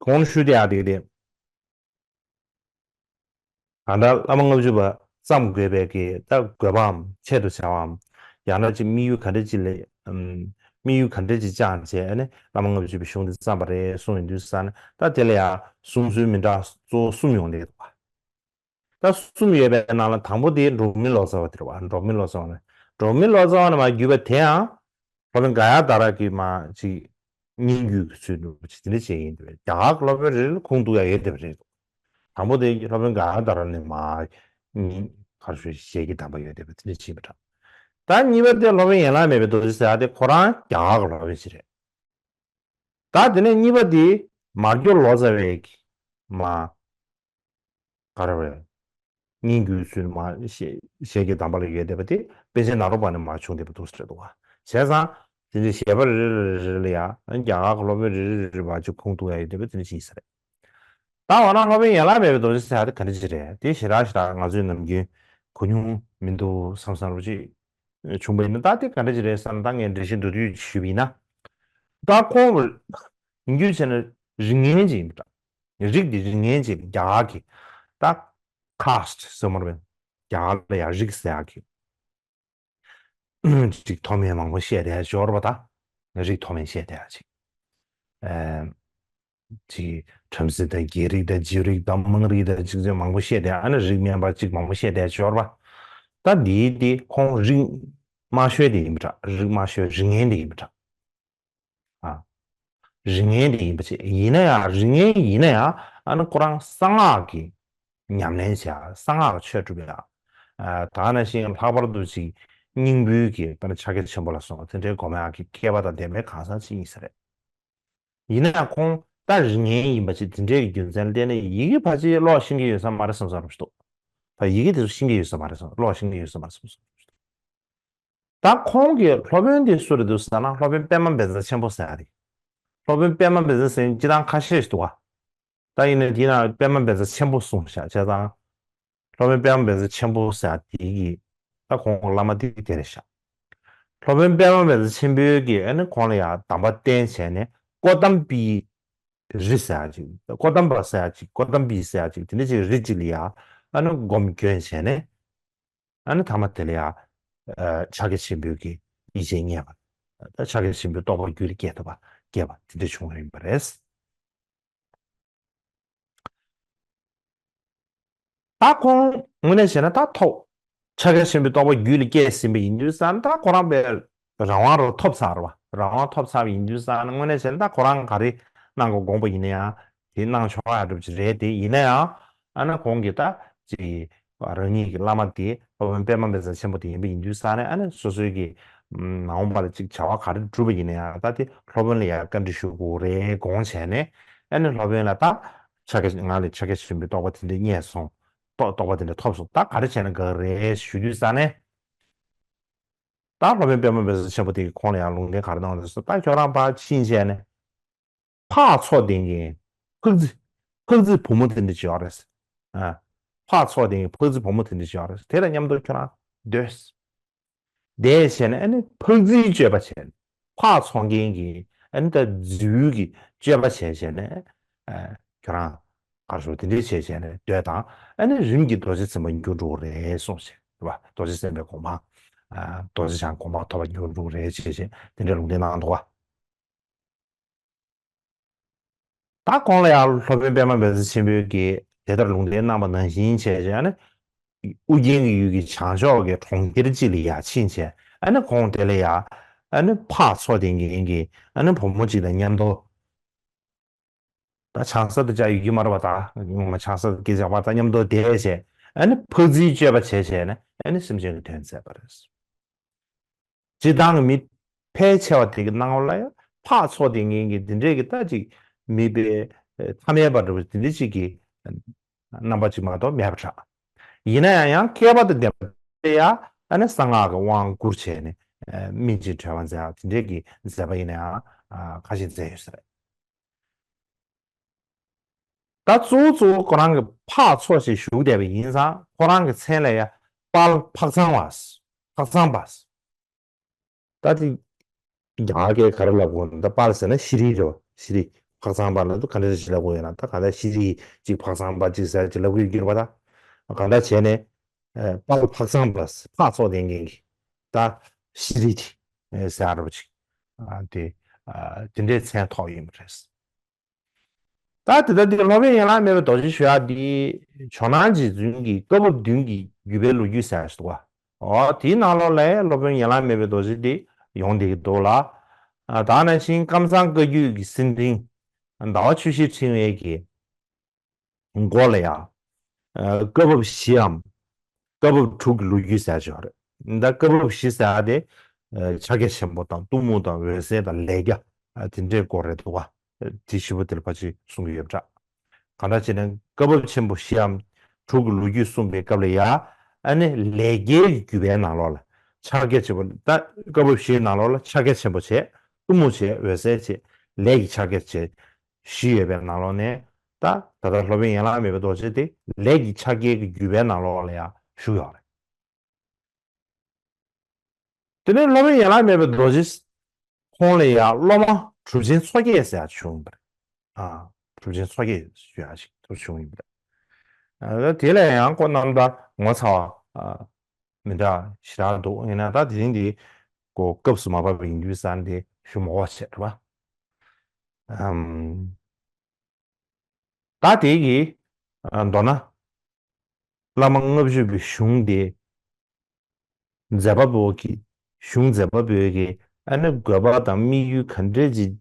གོང་ཞུས་དེ་ཡང་དེ་དེ། གང་ལྟར་བླ་མ་ལྔ་བཅུ་པ་བརྩམས་དགོས་པའི་གི་ད་དགོས་པའམ་ཆེད་དུ་བྱ་བའམ། ཡང་ན་ཅིག་དམིགས་ཡུལ་ག་འདྲ་ཅིག་ལས་ཨམ། དམིགས་ཡུལ་ག་འདྲ་ཅིག་བཅངས་བྱས་ནས་བླ་མ་ལྔ་བཅུ་པའི་གཞུང་འདི་བརྩམས་པ་རེད་གསུངས་ཡོང་དུས་ཙང་ནས་ད་དེ་ལ་ཡང་གསུང་ཚུལ་མི་འདྲ་གཙོ་བོ་གསུམ་ཡོང་བསྡད་འདུག་བ། ད་གསུམ་ཡོད་པའི་ནང་ལ་དང་པོ་དེ་འབྲོག་མི་ལོ་ཙཱ་བ་དེ་རེད་བ། འབྲོག་མི་ལོ་ཙཱ་བ་ནས་འབྲོག་མི་ལོ་ཙཱ་བ་ནས་མར་བརྒྱུད་པ་དེའང་སློབ་དཔོན་ག་ཡ་ཏཱ་ར་གི་མར་ཅིག་སྙན་བརྒྱུད་ཀྱི་ཚུལ་དུ་ཅིག་དེ་འདྲ་བྱས་ཡིན་འདུག་བས། རྒྱ་གར་གྱི་སློབ་དཔོན་རེ་རེ་ལ་ཁུངས་གཏུགས་ཡ་ཡོད་བསྡད་པ་རེད་འདུག་དང་པོ་དེ་སློབ་དཔོན་ག་ཡ་ཏཱ་ར་ནས་མར་སྙན་ག་རེ་ཞུ་ཞལ་གྱི་གདམས་པ་ཡོད་བསྡད་པ་དེ་འདྲ་བྱས་པ་འདྲ། ད་གཉིས་པ་དེ་སློབ་དཔོན་ཡན་ལག་མེད་པའི་རྡོ་རྗེ་ཟེར་ཡ་དེ་ཁོ་རང་རྒྱ་གར་གྱི་སློབ་དཔོན་ཞིག་རེད། ད་དེ་ནས་གཉིས་པ་དེ་མར་གྱུར་ལོ་ཙཱ་བས་མར་ག་རེ་རེད། སྙན་བརྒྱུད་ཚུལ་མར་ཞལ་ཞལ་གྱི་གདམས་པ་ལ་ཡོད་བསྡད་པ་དེ་པཎ་ཆེན་ནཱ་རོ་པ་ནས་མར་བྱུང་བསྡད་པ་འདུག་ཟེར་འདུག་བ། བྱས་ཙང་དེ་འདྲའི་བཤད་པ་རེ་རེ་རེ་རེ་ལ་ཡང་རྒྱ་གར་གྱི་སློབ་དཔོན་རེ་རེ་རེ་རེ་བ་ཅིག་ཁུངས་གཏུགས་ཡ་ཡོད་བསྡད་པ་དེ་འདྲ་ཅིག་ཡིན་ས་རེད། ད་འོ་ན་སློབ་དཔོན་ཡན་ལག་མེད་པའི་རྡོ་རྗེ་ཟེར་ཡ་དེ་ག་འདྲ་ཅིག་རེད། དེ་ཞེ་དྲག་ཞེ་དྲག་ང་ཚོས་ནམ་རྒྱུན་གོ་མྱོང་མི་འདུག་བསམ་བསམ་རུ་ཅིག་བྱུང་བ་ཡིན་ན་ད་དེ་ག་འདྲ་ཅིག་རེད་བསམ་ན་ད་ངས་འགྲེལ་བཤད་མདོར་བསྡུས་ཅིག་ཞུས་པ་ཡིན་ན། ད་ཁོང་ཡིན་རྒྱུ་བྱས་ན་རིགས་ངན་ཅིག་ཡིན་པ་འདྲ། རིགས་འདི་རིགས་ངན་ཅིག་རྒྱ་གར་གྱི་ད་ཁཱསྚ་ཟེར་མ་རེད། རྒྱ་གར་ལ་ཡང་རིགས་ཟེར་ཡག་གི་ཅིག་མཐོ་དམན་མང་པོ་བཤད་བསྡད་ཡ་ཅིག་ཡོད་རེད་པ། ད་རིགས་མཐོ་དམན་བཤད་བསྡད་ཡ་ཅིག་ཨེམ། ཅིག་བྲམ་ཟེ་དང་རྒྱལ་རིགས་དང་རྗེ་རིགས་དང་དམངས་རིགས་དང་ཅིག་ཅིག་མང་པོ་བཤད་བསྡད་ཡ། ཨ་ནི་རིགས་དམན་པ་ཅིག་མང་པོ་བཤད་བསྡད་ཡ་ཅིག་ཡོད་རེད་པ། ད་འདིའི་དེ་ཁོང་རིགས་དམའ་ཤོས་དེ་ཡིན་པ་འདྲ། རིགས་དམའ་ཤོས་རིགས་ངན་དེ་ཡིན་པ་འདྲ། ཨ། རིགས་ངན་དེ་ཡིན་པ་ཅིག་ཡིན་ན་ཡང་རིགས་ངན་ཡིན་ན་ཡང་ཨ་ནི་ཁོ་རང་གསང་སྔགས་ཀྱི་ཉམས་ལེན་བྱེད་ཡ། གསང་སྔགས་ཀྱི་ཆོས་སྒྲུབ་ཡ། ཨ། ད་ག་ནང་བཞིན་ལྷག་པར་དུ་ཅིག་སྙིང་པོའི་གི་དཔེར་ན་ཕྱག་རྒྱ་ཆེན་པོ་ལ་སོགས་པ་དེ་འདྲའི་སྒོམ་ཡག་གི་སྐལ་པ་དང་ལྡན་པའི་གང་ཟག་ཅིག་ཡིན་ས་རེད། ཡིན་ན་ཡང་ཁོང་ད་རིགས་ངན་ཡིན་པ་ཅིག་དེ་འདྲའི་གི་རྒྱུ་མཚན་ལ་བརྟེན་ནས་ཡི་གེ་ཕལ་ཆེར་ཀློག་ཤེས་ཀྱི་ཡོད་ས་མ་རེད་བསམ་བསམ་རུ་ཞིག་འདུག་ད་ཡི་གེ་དེ་ཚོ་ཤེས་ཀྱི་ཡོད་ས་མ་རེད་བསམ། ཀློག་ཤེས་ཀྱི་ཡོད་ས་མ་རེད་བསམ་བསམ་རུ་ཞིག་འདུག་ད་ཁོང་གི་སློབ་དཔོན་དེ་སུ་རེད་འདུག་ཟེར་ན་སློབ་དཔོན་པདྨ་བཛྲ་ཆེན་པོ་ཟེར་ཡ་རེད། སློབ་དཔོན་པདྨ་བཛྲ་ཟེར་མཁན་སྤྱིར་བཏང་ཁ་ཤས་ཤིག་འདུག་ག་ད་ཡིན་ན་དེའི་ནང་པདྨ་བཛྲ་ཆེན་པོ་གསུངས་བཞག་བྱས་ཙང་ སློབ་དཔོན་པདྨ་བཛྲ་ཆེན་པོ་ཟེར་ཡ་དེ་གི་ད་ཁོང་བླ་མ་དེ་དེ་རེད་ཤག་སློབ་དཔོན་པདྨ་བཛྲ་ཆེན་པོའི་གི་ཨ་ནི་ཁོང་ལ་ཡ་གདམས་པ་བསྟན་བྱས་ནས་ཀོ་ཏམ་པི་རི་ཟེར་ཡ་ཅིག་ཀོ་ཏམ་པ་ཟེར་ཡ་ཅིག་ཀོ་ཏམ་པི་ཟེར་ཡ་ཅིག་དེ་འདྲ་ཅིག་རི་ཅིག་ལ་ཡ་ཨ་ནི་སྒོམ་སྐྱོན་བྱས་ནས། ཨ་ནི་ཐ་མ་དེ་ལ་ཡང་། ཕྱག་རྒྱ་ཆེན་པོའི་གི་ཡེ་ཤེས་རྙེད་པ། ཕྱག་རྒྱ་ཆེན་པོའི་རྟོགས་པ་རྒྱུད་ལ་སྐྱེས་ཐུབ་པ་སྐྱེས་པ་དེ་འདྲ་བྱུང་བ་ཡིན་པ་རེད། ད་ཁོང་དངོས་གནས་བྱས་ན་ད་ཐོབ། ཕྱག་རྒྱ་ཆེན་པོའི་རྟོགས་པ་རྒྱུད་ལ་སྐྱེས་ཟིན་པ་ཡིན་དུས་ཙང་ད་ཁོ་རང་པའི་རང་དབང་རུ་ཐོབ་ཚར་བ། རང་དབང་ཐོབ་ཚར་བ་ཡིན་དུས་ཙང་དངོས་གནས་བྱས་ན་ད་ཁོ་རང་ག་རེ་གནང་དགོས་དགོངས་པ་ཡིན་ན་ཡང་དེ་གནང་ཆོག་ཡ་འགྲུབ་ཀྱི་རེད། དེ་ཡིན་ན་ཡང་ཨ་ན་ཁོང་གིས་ད་ཅིག་རང་ཉིད་ཀྱི་བླ་མ་དེ་སློབ་དཔོན་པདྨ་བཛྲ་ཆེན་པོ་དེ་ཡིན་པ་ཡིན་དུས་ཙང་ནས་ཨ་ནི་སོ་སོའི་གི་ནང་པ་ལ་ཅིག་བྱ་བ་ག་རེ་བསྒྲུབས་པ་ཡིན་ན་ཡང་ད་དེ་སློབ་དཔོན་ལ་ཡང་བཀའ་འདྲི་ཞུ་དགོས་རེད་དགོངས་བྱས་ནས་ཨ་ནི་སློབ་དཔོན་ལ་ད་ཕྱག་རྒྱ་ང་ལ་ཕྱག་རྒྱ་ཆེན་པོའི་རྟོགས་པ་དེ་འདྲ་རྙེད་སོང་། རྟོགས་རྟོགས་པ་དེ་འདྲ་ཐོབ་སོང་། ད་ག་རེ་བྱས་ན་དགའ་གི་རེད་ཞུ་དུས་ཙང་ནས་ད་སློབ་དཔོན་པདྨ་བཛྲ་ཆེན་པོ་དེ་གིས་ཁོང་ལ་ཡང་ལུང་བསྟན་ག་རེ་གནང་བ་རེད་ཟེར་ད་ཁྱོད་རང་ཕར་ཕྱིན་བྱས་ནས། ཕག་མཚོ་ལྡན་གྱི་ཕག་རྫི། ཕག་རྫི་བུ་མོ་དེ་འདྲ་ཅིག་ཡོད་རེད། ཨ། ཕག་མཚོ་ལྡན་གྱི་ཕག་རྫི་བུ་མོ་དེ་འདྲ་ཅིག་ཡོད་རེད། དེ་དང་མཉམ་དུ་ཁྱོད་རང་སྡོད། བསྡད་བྱས་ནས་ཨ་ནི་ཕག་རྫིའི་སྤྱོད་པ་བྱས་ནས་ཕག་མཚོ་མཁན་གྱི་ཨ་ནི་ད་རྫི་བོའི་གི་སྤྱོད་པ་བྱས་བྱས་ནས་ཨ་ཁྱོད་རང་གར་ཞོག་དེ་འདྲ་བྱས་བྱས་ནས་སྡོད་དང་ཨ་ནི་རིམ་གྱིས་རྡོ་རྗེ་འཛིན་པ་འགྱུར་འགྲོ་གི་རེད་གསུངས་བྱས་རེད་པ། རྡོ་རྗེ་འཛིན་པའི་གོ་འཕང་ཨ་རྡོ་རྗེ་འཆང་གོ་འཕང་ཐོབ་པ་འགྱུར་འགྲོ་གི་རེད་བྱས་བྱས་དེ་འདྲའི་ལུང་བསྟན་གནང་འདུག་པ། ད་ཁོང་ལ་ཡང་སློབ་དཔོན་པདྨ་བཛྲ་ཆེན་པོས་ཀྱིས་དེ་ལྟར་ལུང་བསྟན་གནང་བ་ནང་བཞིན་བྱས་བྱས་ཨ་ནི་ཨུ་རྒྱན་གྱི་ཡུལ་གྱི་བྱང་ཕྱོགས་ཀྱི་གྲོང་ཁྱེར་གཅིག་ལ་ཡར་ཕྱིན་བྱས་ཨ་ནི་ཁོང་དེ་ལ་ཡང་ཨ་ནི་ཕག་མཚོ་ལྡན་གྱི་ཨ་ནི་བུ་མོ་གཅིག་དང་མཉམ་དུ་ད་ཆང་ས་དུ་བཅའ་ཡོད་ཀྱི་མ་རེད་པ། ད་ངོ་མ་ཆང་ས་དུ་སྐད་ཆ་བ་ད་མཉམ་དུ་བསྡད་བྱས་ཨ་ནི་ཕག་རྫིའི་སྤྱོད་པ་བྱས་བྱས་ནས་ཨ་ནི་སེམས་ཅན་གྱི་དོན་མཛད་པ་རེད། སྤྱིར་བཏང་གི་མི་ཕལ་ཆེ་བ་དེ་གི་སྣང་བ་ལ་ཡང་ཕག་མཚོ་ལྡན་མཁན་གྱི་འདི་འདྲས་ཀྱི་ད་ཅིག་མི་དཔེ་ཐ་མལ་པ་འདྲ་བོ་འདི་འདྲས་ཅིག་གི་རྣམ་པ་ཅིག་མ་གཏོགས་མེད་པ་འདྲ། ཡིན་ན་ཡང་ཡང་མཁས་པ་དང་ལྡན་པ་དེ་ཡང་ཨ་ནི་གསང་སྔགས་ཀྱི་དབང་བསྐུར་བྱས་ནས་སྨིན་བྱེད་གྲོལ་བ་མཛད་ཡ་དེ་འདྲས་ཀྱི་མཛད་པ་ཡིན་ན་ཡང་ཁ་ཤས་མཛད་ཡོད་ས་རེད། ད་གཙོ་བོ་གཙོ་བོ་ཁོ་རང་གི་ཕག་མཚོ་ཞེས་ཞུགས་བསྡད་པ་ཡིན་ཙང་ཁོ་རང་གི་མཚན་ལ་ཡ་དཔལ་ཕག་ཚང་བ། ཕག་ཚང་པ། ད་དེ་རྒྱ་གར་སྐད་ག་རེ་ལབ་དགོས་ན་ད་དཔལ་ཟེར་ན་ཤྲཱི་རེད་པ། ཤྲཱི། ཕག་ཚང་པ་ལབ་དུས་ག་འདྲ་ཞིག་ལབ་དགོས་ཡོད་ན་ད་ག་ད་ཤྲཱི་གཅིག་ཕག་ཚང་པ་གཅིག་ཟེར་གཅིག་ལབ་དགོས་ཀྱི་ཡོད་པ། ད་ག་འདྲ་བྱས་ནས་དཔལ་ཕག་ཚང་པ་ཕག་མཚོ་ལྡན་མཁན་གྱི་ད་ཤྲཱི་ཟེར་བ་ཅིག་དེ་དེ་འདྲའི་མཚན་ཐོགས་ཡིན་པ་རེད། ད་དེ་ལྟར་འདི་སློབ་དཔོན་ཡན་ལག་མེད་པའི་རྡོ་རྗེ་ཞུ་ཡག་འདི་ཇོ་ནང་རྗེ་བཙུན་གྱི་བཀའ་བབས་བདུན་གྱི་བརྒྱུད་པའི་ལོ་རྒྱུས་ཟེར་ཞིག་འདུག་པ། འོ་དེའི་ནང་ལོགས་ལ་སློབ་དཔོན་ཡན་ལག་མེད་པའི་རྡོ་རྗེ་འདི་ཡོང་བསྡད་ཀྱི་འདུག་ལ། ད་ནང་བཞིན་ཀམ་ཚང་བཀའ་བརྒྱུད་ཀྱི་སེང་ཕྲེང་ཟླ་བ་ཆུ་བཞིའི་ཕྲེང་བའི་གི་མགོ་ལ་ཡང་བཀའ་བབས་བཞིའམ་བཀའ་བབས་དྲུག་གི་ལོ་རྒྱུས་ཟེར་ཞིག་ཡོད་རེད། ད་བཀའ་བབས་བཞི་ཟེར་ཡག་དེ་ཕྱག་རྒྱ་ཆེན་པོ་དང་གཏུམ་མོ་དང་འོད་གསལ་དང་ལས་རྒྱ་དེ་འདྲའི་སྐོར་རེད་འདུག་པ། དེ་བཞི་པོ་དེ་ལ་ཕལ་ཆེར་གསུང་གི་ཡོད་པ་འདྲ། གང་ལྟར་བྱས་ན་བཀའ་བབས་ཆེན་པོ་བཞིའམ་དྲུག་གི་ལོ་རྒྱུས་གསུངས་པའི་སྐབས་ལ་ཡ་ཨ་ནི་ལས་རྒྱའི་བརྒྱུད་པའི་ནང་ལོགས་ལ་ཕྱག་རྒྱ་ཆེན་པོ་ད་བཀའ་བབས་བཞིའི་ནང་ལོགས་ལ་ཕྱག་རྒྱ་ཆེན་པོ་བྱས། གཏུམ་མོ་བྱས། འོད་གསལ་བྱས། ལས་ཀྱི་ཕྱག་རྒྱ་བྱས། བཞི་ཡོད་པའི་ནང་ལོགས་ནས་ད་ད་ལྟ་སློབ་དཔོན་ཡན་ལག་མེད་པའི་རྡོ་རྗེ་དེ་ལས་ཀྱི་ཕྱག་རྒྱའི་བརྒྱུད་པའི་ནང་ལོགས་ལ་ཡང་བཞུགས་ཡོད་རེད། དེ་ནས་སློབ་དཔོན་ཡན་ལག་མེད་པའི་རྡོ་རྗེ་ཁོང་ལ་ཡང་སློབ་མ་གྲུབ་ཆེན་མཚོ་སྐྱེས་ཟེར་ཡག་བྱུང་ཡོད་པ་རེད། ཨ། གྲུབ་ཆེན་མཚོ་སྐྱེས་ཞུ་ཡག་ཅིག་ཐུག་བྱུང་ཡོད་པ་རེད། ཨ། དེ་ལ་ཡང་ཁོ་རྣམ་ཐར་ངོ་ཚ་བ་ཨ། མི་འདྲ་ཞེ་དྲག་འདུག་ཡིན་ན་ད་དེ་རིང་འདི་ཀོ་སྐབས་སུ་མ་བབས་པ་ཡིན་དུས་ཙང་དེ་ཞུ་མ་དགོས་པ་བྱས་རེད་པ། ཨམ། ད་དེ་གི་ཨ། མདོར་ན་བླ་མ་ལྔ་བཅུ་པའི་གཞུང་དེ་མཛད་པ་པོ་གི་གཞུང་མཛད་པ་པོའི་གི་ཨ་ནི་དགོས་པ་དང་དམིགས་ཡུལ་ག་འདྲས་ཅིག་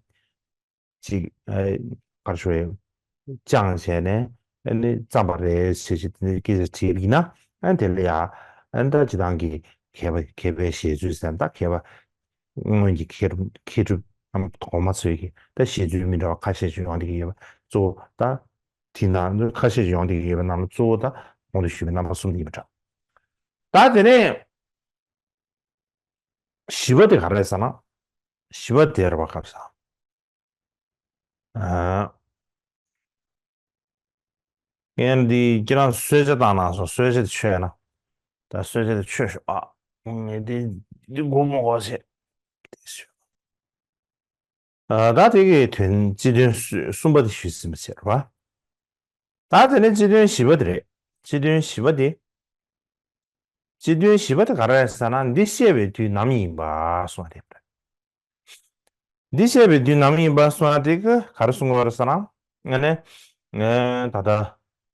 ཅིག་ཨ། ག་རེ་ཞུ་དགོས་རེད། བཅངས་བྱས་ནས་ཨ་ནི་བརྩམས་པ་རེད་ཞེས་ཞེས་དེ་འདྲའི་སྐད་ཆ་དྲིས་པ་ཡིན་ན་ཨ་ནི་དེ་ལ་ཡང་ཨ་ནི་ད་སྤྱིར་བཏང་གི་མཁས་པ་མཁས་པའི་བཞེད་ཚུལ་ཟེར་ན་ད་མཁས་པ་སྔོན་གྱི་མཁས་གྲུབ་མཁས་གྲུབ་རྣམ་གོང་མ་ཚོས་ཀྱི་ད་བཞེད་ཚུལ་མི་འདྲ་བ་ཁ་ཤས་ཤིག་ཡོང་བསྡད་ཀྱི་ཡོད་པ་གཙོ་བོ་ད་དེ་ནང་ཁ་ཤས་ཤིག་ཡོང་བསྡད་ཀྱི་ཡོད་པའི་ནང་ལ་གཙོ་བོ་ད་གོང་དུ་ཞུས་པའི་རྣམ་པ་གསུམ་དེ་ཡིན་པ་འདྲ། ད་དེ་ནས་བཞི་པ་དེ་ག་རེ་རེད་ཟེར་ན། བཞི་པ་དེ་རེད་པ་སྐབས་སུ། ཨ། ངས་འདི་ཁྱེད་རང་གསོལ་ཇ་བཏང་གནང་སོང་། གསོལ་ཇ་དེ་མཆོད་ན། ད་གསོལ་ཇ་དེ་མཆོད་ཤོག་ཨ། ངས་འདི་འདི་སྒོར་མོ་སྒོར་ཆེ། ཨ། ད་དེ་གི་དོན་སྤྱི་དོན་གསུ- གསུམ་པ་དེ་ཞུས་ཟིན་པ་བྱས་རེད་བ། ད་དེ་ནས་སྤྱི་དོན་བཞི་པ་དེ་རེད། སྤྱི་དོན་བཞི་པ་དེ། སྤྱི་དོན་བཞི་པ་དེ་ག་རེ་རེད་ཟེར་ན། འདི་བཤད་པའི་དུས་ནམ་ཡིན་པ་གསུངས་པ་དེ་རེད། འདི་བཤད་པའི་དུས་ནམ་ཡིན་པ་གསུངས་པ་དེ་ག་ག་རེ་གསུང་གི་ཡོད་རེད་ཟེར་ན། ཨ་ནི། ཨ། ད་ལྟ་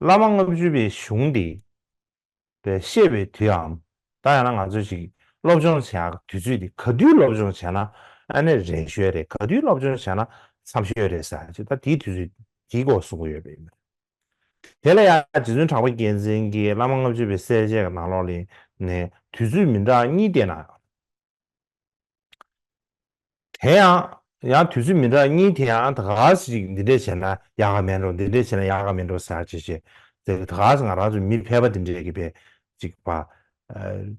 བླ་མ་ལྔ་བཅུ་པའི་གཞུང་འདི་པའི་བཤད་པའི་དུས་འམ། ད་ཡང་ན་ང་ཚོས་ཅིག་སློབ་སྦྱོང་བྱེད་ཡག་དུས་ཚོད་འདི་ག་དུས་སློབ་སྦྱོང་བྱས་ན་ཨ་ནི་རན་ཤོས་རེད། ག་དུས་སློབ་སྦྱོང་བྱས་ན་འཚམ་ཤོས་རེད་ཟེར་ཅིག་ད་དེའི་དུས་ཚོད་དེའི་སྐོར་གསུང་གི་ཡོད་པ་ཡིན། དེ་ལ་ཡང་རྗེ་བཙུན་གྲགས་པ་རྒྱལ་མཚན་གྱིས་བླ་མ་ལྔ་བཅུ་པའི་གསལ་བྱེད་ཀྱི་ནང་ལོགས་ལ་ནས་དུས་ཚོད་མི་འདྲ་གཉིས་བསྟན་གནང་ཡོད། དེ་ཡང་། ཡང་དུས་ཚོད་མི་འདྲ་གཉིས་དེ་ཡང་ད་ག་ཞིག་འདི་འདྲས་བྱས་ན་ཡག་ག་མེད་འགྲོ། འདི་འདྲས་བྱས་ན་ཡག་ག་མེད་འགྲོ་ཟེར་བྱས་བྱས། དེ་ད་ག་ང་རང་ཚོ་མི་ཕལ་པ་འདི་འདྲས་ཀྱི་བས་ཅིག་པ། ཨ།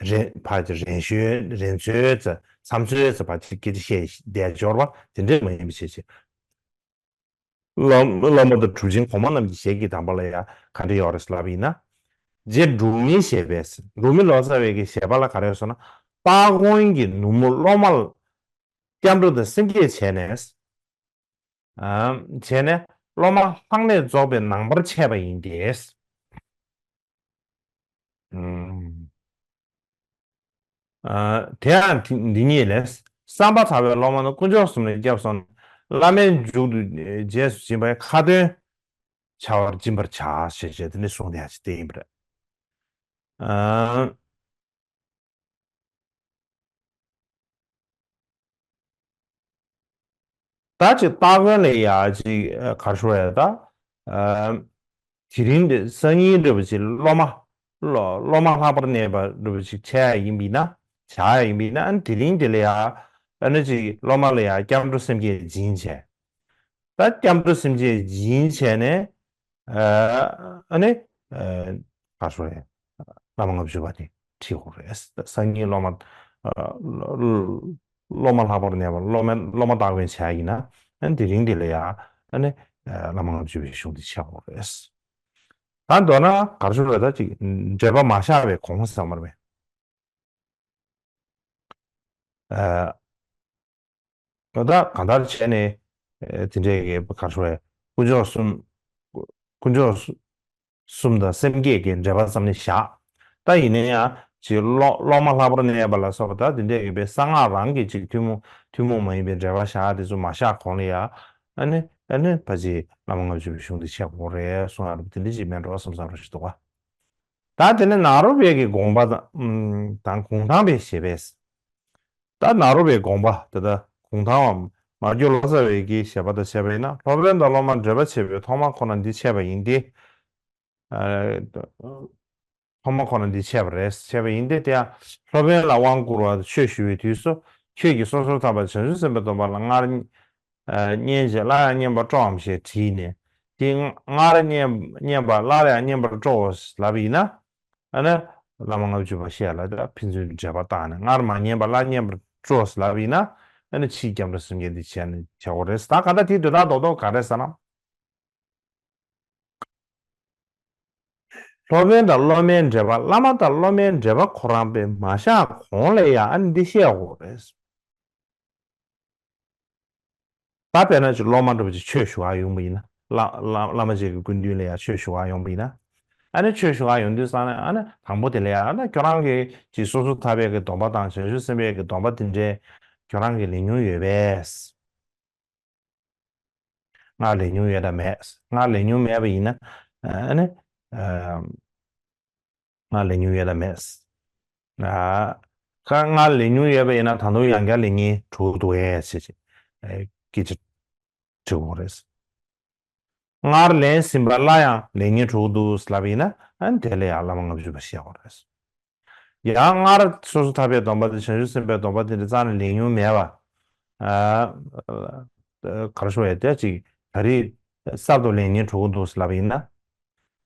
རན་ཕར་ཅིག་རན་ཤོས་རན་ཚོད་ཙམ་འཚམ་ཚོད་ཙམ་པ་ཅིག་སྐད་ཆ་བཤད་བསྡད་འབྱོར་བ་དེ་འདྲས་མ་ཡིན་པ་བྱས་བྱས། བླ་བླ་མ་དང་གྲུབ་ཆེན་གོང་མ་རྣམས་ཀྱི་ཞལ་གྱི་དམ་པ་ལ་ཡང་ག་འདྲ་ཡོད་རེད་ལབ་ཡིན་ན། རྗེ་འབྲུག་མིའི་ཞལ་པས། འབྲུག་མི་ལོ་ཙཱ་བའི་གི་ཞལ་པ་ལ་ག་རེ་ཡོད་ཟེར་ན། སྟ་གོན་གྱི་ནུབ་མོ་སློབ་མ་སྐྱབས་འགྲོ་དང་སེམས་བསྐྱེད་བྱས་ནས། ཨ། བྱས་ནས་སློབ་མ་ལྷག་ལས་རྫོགས་པའི་ནང་པར་འཆད་པ་ཡིན་ཏེ། ཨ། དེ་ཡང་འདི་ཉིད་ལས། བསམ་པ་ཐག་པའི་སློབ་མ་ནི་དཀོན་མཆོག་གསུམ་ལ་སྐྱབས་སོང་ན། བླ་མའི་མཇུག་ཏུ་རྗེས་སུ་སྦྱིན་པའི་ཁ་ཏོན་བྱ་བར་སྦྱིན་པར་བྱ་ཞེས་བྱས་དེ་ནི་གསུངས་ཏེ་ཡང་ཅི་སྟེ་ཡིན་པ་རེད། ཨ། ད་ཅིག་སྟ་གོན་ལ་ཡ་ཅིག་ག་རེ་ཞུ་ཡ་ད། ཨ། དེ་རིང་འདི་སང་ཉིན་འདྲ་བ་ཅིག་སློབ་མ། སློ- སློབ་མ་ལྷག་པར་གནས་པ་འདྲ་བ་ཅིག་བྱས་ཡ་ཡིན་པ་ཡིན་ན། བྱ་ཡ་ཡིན་པ་ཡིན་ན། ཨ་ནི་དེ་རིང་འདི་ལ་ཡ། ཨ་ནི་ཅིག་སློབ་མ་ལ་ཡ་སྐྱབས་འགྲོ་སེམས་བསྐྱེད་སྦྱིན་བྱས། ད་སྐྱབས་འགྲོ་སེམས་བསྐྱེད་སྦྱིན་བྱས་ནས། ཨ་ནི། ཨ། ག་རེ་ཞུ་ཡ། བླ་མ་ལྔ་བཅུ་པ་དེ་ཁྲིད་དགོས་རེད། སང་ཉིན་སློབ་མ། ཨ། སློབ་མ་ལྷག་པར་གནས་པ་སློབ་མ་སློབ་མ་སྟ་གོན་བྱས་ཡིན་ན། ཨ་ནི་དེ་རིང་དེ་ལ་ཡ། ཨ་ནི། ཨ། བླ་མ་ལྔ་བཅུ་པའི་གཞུང་དེ་འཆད་དགོས་རེད། ད་མདོར་ན་ག་རེ་ཞུ་རེད། ད་ཅིག་འགྲེལ་པ་མ་བཞག་པའི་གོང་ཟེར་བ་རེད། ཨ། ད་གང་ལྟར་བྱས་ནས། ཨ། དེ་འདྲའི་གི་ག་རེ་ཞུ་རེད། དཀོན་མཆོག་གསུམ། དཀོན་མཆོག་གསུམ་དང་སེམས་བསྐྱེད་ཀྱི་འགྲེལ་པ་ཙམ་ནས་བཞག་ད་ཡིན་ན་ཡང་ཅིག་སློབ་སློབ་མ་ལྷག་པར་གནས་པ་ལ་སོགས་པ་ད་དེ་འདྲས་ཡོད་པའི་གསང་སྔགས་རང་གི་ཅིག་ཐུན་མོང་ཐུན་མོང་མ་ཡིན་པའི་འགྲེལ་པ་བཞག་དེ་ཚོ་མ་བཞག་གོང་ལ་ཡ། ཨ་ནི་ཨ་ནི་ཕ་ཅིག་བླ་མ་ལྔ་བཅུ་པའི་གཞུང་འདི་འཆད་དགོས་རེད་གསུང་ཡ་རུ་དེ་འདྲ་ཅིག་མེད་འགྲོ་བསམ་བསམ་རུ་ཞིག་འདུག་བ། ད་དེ་ནས་ནཱ་རོ་པའི་གི་དགོངས་པ་དང་དང་གུང་ཐང་པའི་ཞལ་པས། ད་ནཱ་རོ་པའི་དགོངས་པ་དེ་ད་གུང་ཐང་བ་མར་གྱུར་ལོ་ཙཱ་བའི་གི་ཞལ་པ་དང་བྱས་པ་ཡིན་ན། སློབ་དཔོན་དང་སློབ་མ་འབྲེལ་བ་ཆད་པའི་ཐོག་མ་ཁོ་ན་འདི་འཆད་པ་ཡིན་ཏེ། ཨ། ཐོག་མ་ཁོ་ན་འདི་འཆད་པ་རེད། འཆད་པ་ཡིན་ཏེ། དེ་ཡང་སློབ་དཔོན་ལ་དབང་བསྐུར་བ་ཆོས་ཞུ་བའི་དུས་སུ། ཁྱོད་ཀྱིས་སོ་སོར་ཐར་པ་བྱང་ཆུབ་སེམས་དཔའི་སྡོམ་པ་ལ་སྔར་ཨ་བསྙེན་བྱས་སླར་ཡང་བསྙེན་པར་སྤྲོའམ་ཞེས་དྲིས་ནས། དེ་སྔར་བསྙེན་བསྙེན་པ་སླར་ཡང་བསྙེན་པར་སྤྲོའོ་ལབ་ཡིན་ན། ཨ་ནི་བླ་མ་ལྔ་བཅུ་པ་བཤད་ལ་ད་ཕན་ཚུན་འབྲེལ་པ་བཏགས་ནས། སྔར་མ་བསྙེན་པ་སླར་བསྙེན་པར་སྤྲོ་ལབ་ཡིན་ན། ཨ་ནི་ཕྱིའི་སྐྱབས་འགྲོ་སེམས་བསྐྱེད་འདི་བྱས་ནས་བྱ་དགོས་རེད། ད་ག་ད་དེའི་དོན་དག་རྡོག་རྡོག་ག་རེ་ཟེར་ན། སློབ་དཔོན་དང་སློབ་མའི་འབྲེལ་བ། བླ་མ་དང་སློབ་མའི་འབྲེལ་བ་ཁོ་རང་དཔེ་མ་བཞག་གོང་ལ་ཡང་ཨ་ནི་འདི་བཤད་དགོས་རེད། ད་དཔེར་ན་ཅིག་སློབ་མ་འདྲ་པོ་ཅིག་ཆོས་ཞུ་བ་ཡོང་པ་ཡིན་ན། བླ་བླ་བླ་མ་ཅིག་གི་སྐུ་མདུན་ལ་ཡང་ཆོས་ཞུ་བ་ཡོང་པ་ཡིན་ན། ཨ་ནི་ཆོས་ཞུ་བ་ཡོང་དུས་ཙང་ནས་ཨ་ནི་དང་པོ་དེ་ལ་ཡང་ཨ་ནི་ཁྱོད་རང་གིས་ཅིག་སོ་སོར་ཐར་པའི་གི་སྡོམ་པ་དང་བྱང་ཆུབ་སེམས་དཔའི་གི་སྡོམ་པ་དེ་འདྲའི་ཁྱོད་རང་གིས་ལེན་མྱོང་ཡོད་པས། ང་ལེན་མྱོང་ཡོད་དམ་མེད། ང་ལེན་མྱོང་མེད་པ་ཡིན་ན། ཨ་ནི། ཨ། ང་ལེན་མྱོང་ཡོད་དམ་མེད། ཨ། ཁ་ང་ལེན་མྱོང་ཡོད་པ་ཡིན་ན་ད་དུང་ཡང་བསྐྱར་ལེན་མཁན་འགྲོ་གི་འདུག་གས་ཟེར་ཅིག་ཨ། སྐད་ཆ་དྲི་དགོས་རེད། སྔར་ལེན་ཟིན་པ་སླར་ཡང་ལེན་མཁན་འགྲོ་གི་འདུག་ལབ་ཡིན་ན། ཨ་ནི་དེ་ལ་ཡང་བླ་མ་ལྔ་བཅུ་པ་བཤད་དགོས་རེད། ཡང་སྔར་སོ་སོར་ཐར་པའི་སྡོམ་པ་དང་བྱང་ཆུབ་སེམས་དཔའི་སྡོམ་པ་དེ་འདྲ་རྩ་ནས་ལེན་མྱོང་མེད་པ། ཨ། ག་རེ་ཞུ་ཡ་དེ་ཅིག་ད་རེས་གསར་དུ་ལེན་མཁན་འགྲོ་གི་འདུག་ལབ་ཡིན་ན།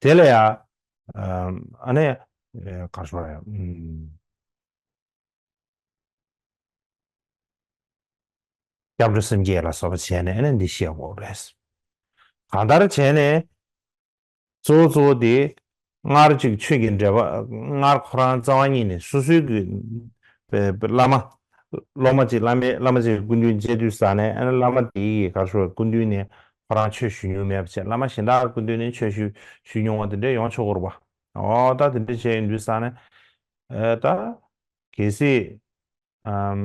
དེ་ལ་ཡང་། ཨ་ནི། ག་རེ་ཞུ་ཡ། སྐྱབས་འགྲོ་སེམས་བསྐྱེད་ལ་སོགས་པ་བྱས་ནས་ཨ་ནི་འདི་བཤད་དགོས་རེད། གང་ལྟར་བྱས་ནས་ གཙོ་བོ་གཙོ་བོ་དེ། སྔར་གཅིག་ཆོས་ཀྱི་འབྲེལ་བ། སྔར་ཁོ་རང་རྩ་བ་ཉིད་ནས་སོ་སོའི་གི་བླ་མ། སློབ་མ་གཅིག་བླ་མའི་བླ་མ་གཅིག་སྐུ་མདུན་མཇལ་དུས་ས་ནས། ཨ་ནི་བླ་མ་དེ་ཡིས་ག་རེ་ཞུ་བ། སྐུ་མདུན་ནས་ཁོ་རང་ཆོས་ཞུ་མྱོང་མེད་པ་བྱས། བླ་མ་གཞན་དག་སྐུ་མདུན་ནས་ཆོས་ཞུ་ཞུ་མྱོང་བ་དེ་འདྲས་ཡོང་ཆོག་གི་རེད་པ། འོ་ད་དེ་འདྲས་བྱས་ཡོང་དུས་ས་ནས། ཨ་ད། གལ་སྲིད། ཨམ།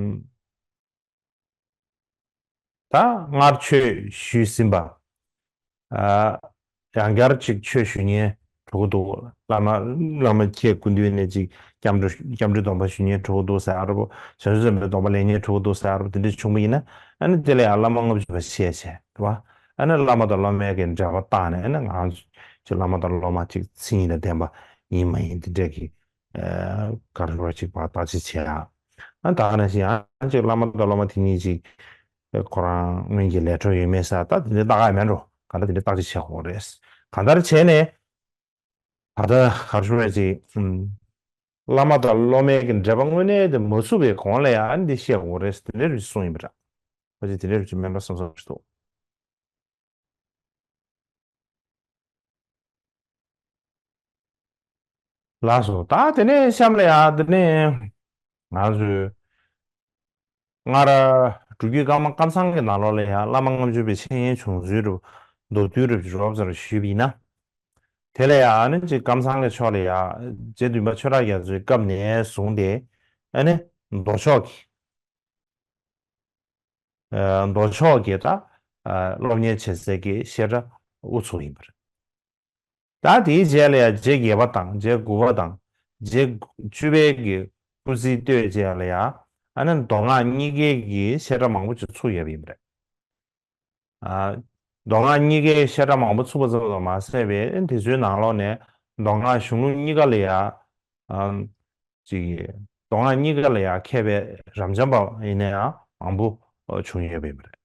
ད་སྔར་ཆོས་ཞུས་ཟིན་པ། ཨ། ཡང་བསྐྱར་ཅིག་ཆོས་ཞུ་མཁན་འགྲོ་གི་འདུག་བླ་མ་བླ་མ་ཁྱེད་སྐུ་མདུན་ནས་ཅིག་སྐྱབས་འགྲོ་སྐྱབས་འགྲོའི་སྡོམ་པ་ཞུ་མཁན་འགྲོ་གི་འདུག་ཟེར་ཨ་རོ། བྱང་ཆུབ་སེམས་དཔའི་སྡོམ་པ་ལེན་མཁན་འགྲོ་གི་འདུག་ཟེར་ཨ་རོ། དེ་འདྲ་བྱུང་བ་ཡིན་ན། ཨ་ནི་དེ་ལ་ཡང་བླ་མ་ལྔ་བཅུ་པ་བཤད་བྱས་རེད་བ། ཨ་ནི་བླ་མ་དང་སློབ་མའི་གི་འབྲེལ་བ་བཏགས་ནས། ཨ་ནི་ང་རང་ཚོ་བླ་མ་དང་སློབ་མ་ཅིག་མཚན་ཉིད་དང་ལྡན་པ་ཡིན་མ་ཡིན་དེ་འདྲ་གི། ཨ། ག་རེ་རེ་ཅིག་ཕར་བརྟག་དཔྱད་བྱེད་ཡ། ཨ་ད་ག་ནང་བཞིན་ཡང་ཅིག་བླ་མ་དང་སློབ་མ་དེ་གཉིས་ཅིག་ཁོ་རང་སྔོན་གྱི་ལས་འཕྲོ་ཡོད་མེད་ས་ད་དེ་འདྲ་བརྟག་ཡ་མེད་འགྲོ། གང་ལྟར་དེ་འདྲ་བརྟག་དཔྱད་བྱེད་དགོས་རེད། གང་ལྟར་བྱས་ནས་ད་ལྟ་ག་རེ་ཞུ་རེད་ཅིག་ཨུམ། བླ་མ་དང་སློབ་མའི་གི་འབྲེལ་བ་དངོས་གནས་དེ་མ་ཚུགས་པའི་གོང་ལ་ཡང་ཨ་འདི་བཤད་དགོས་རེད། དེ་འདྲ་རེ་གསུངས་ཡིན་པ་འདྲ། ཁོ་ཅིག་དེ་འདྲ་རེ་ཅིག་སྨན་པ་བསམ་བསམ་ཞིག་འདུག་ལགས་སོ། ད་དེ་ནས་གཤམ་ལ་ཡ་དེ་ནས་ང་ཚོས་སྔར་སྒྲུབ་བརྒྱུད་ཀརྨ་ཀཾ་ཚང་གི་ནང་ལོགས་ལ་ཡ་བླ་མ་ལྔ་བཅུ་པའི་འཆད་ཉན་བྱུང་ཚུལ་རུ་མདོར་བསྡུས་རུ་རོབ་ཙམ་ཞུས་པ་ཡིན་ན། དེ་ལ་ཡ་ཨ་ནི་ཅིག་ཀཾ་ཚང་གི་ཕྱོགས་ལ་ཡ་རྗེ་བདུན་པ་ཆོས་གྲགས་རྒྱ་མཚོའི་སྐབས་ནས་བཟུང་སྟེ་ཨ་ནི་མདོ་ཕྱོགས་ཀྱི། ཨ། མདོ་ཕྱོགས་ཀྱི་ད། ཨ། སློབ་གཉེར་བྱེད་སའི་གི་བཤད་གྲྭ་དབུ་ཚུགས་ཡིན་པ་རེད། ད་དེའི་རྗེས་ལ་ཡང་རྗེ་བརྒྱད་པ་དང་རྗེ་དགུ་པ་དང་རྗེ་བཅུ་པའི་གི་སྐུ་ཚེའི་སྟོད་རྗེས་ལ་ཡང་ཨ་ནི་མདོ་སྔགས་གཉིས་ཀའི་གི་བཤད་གྲྭ་མང་པོ་ཅིག་ཚུགས་ཡོད་པ་ཡིན་པ་རེད། ཨ། མདོ་སྔགས་གཉིས་ཀའི་བཤད་གྲྭ་མང་པོ་ཚུགས་པ་ཙམ་དུ་མ་ཟད་པའི་དེ་ཚོའི་ནང་ལོགས་ནས་མདོ་སྔགས་གཞུང་ལུགས་གཉིས་ཀ་ལ་ཡང་། ཨ། ཅིག་གིས་མདོ་སྔགས་གཉིས་ཀ་ལ་ཡང་མཁས་པའི་རབ་འབྱམས་པ་ཡིན་ན་ཡང་མང་པོ་བྱུང་ཡོད་པ་ཡིན་པ་རེད།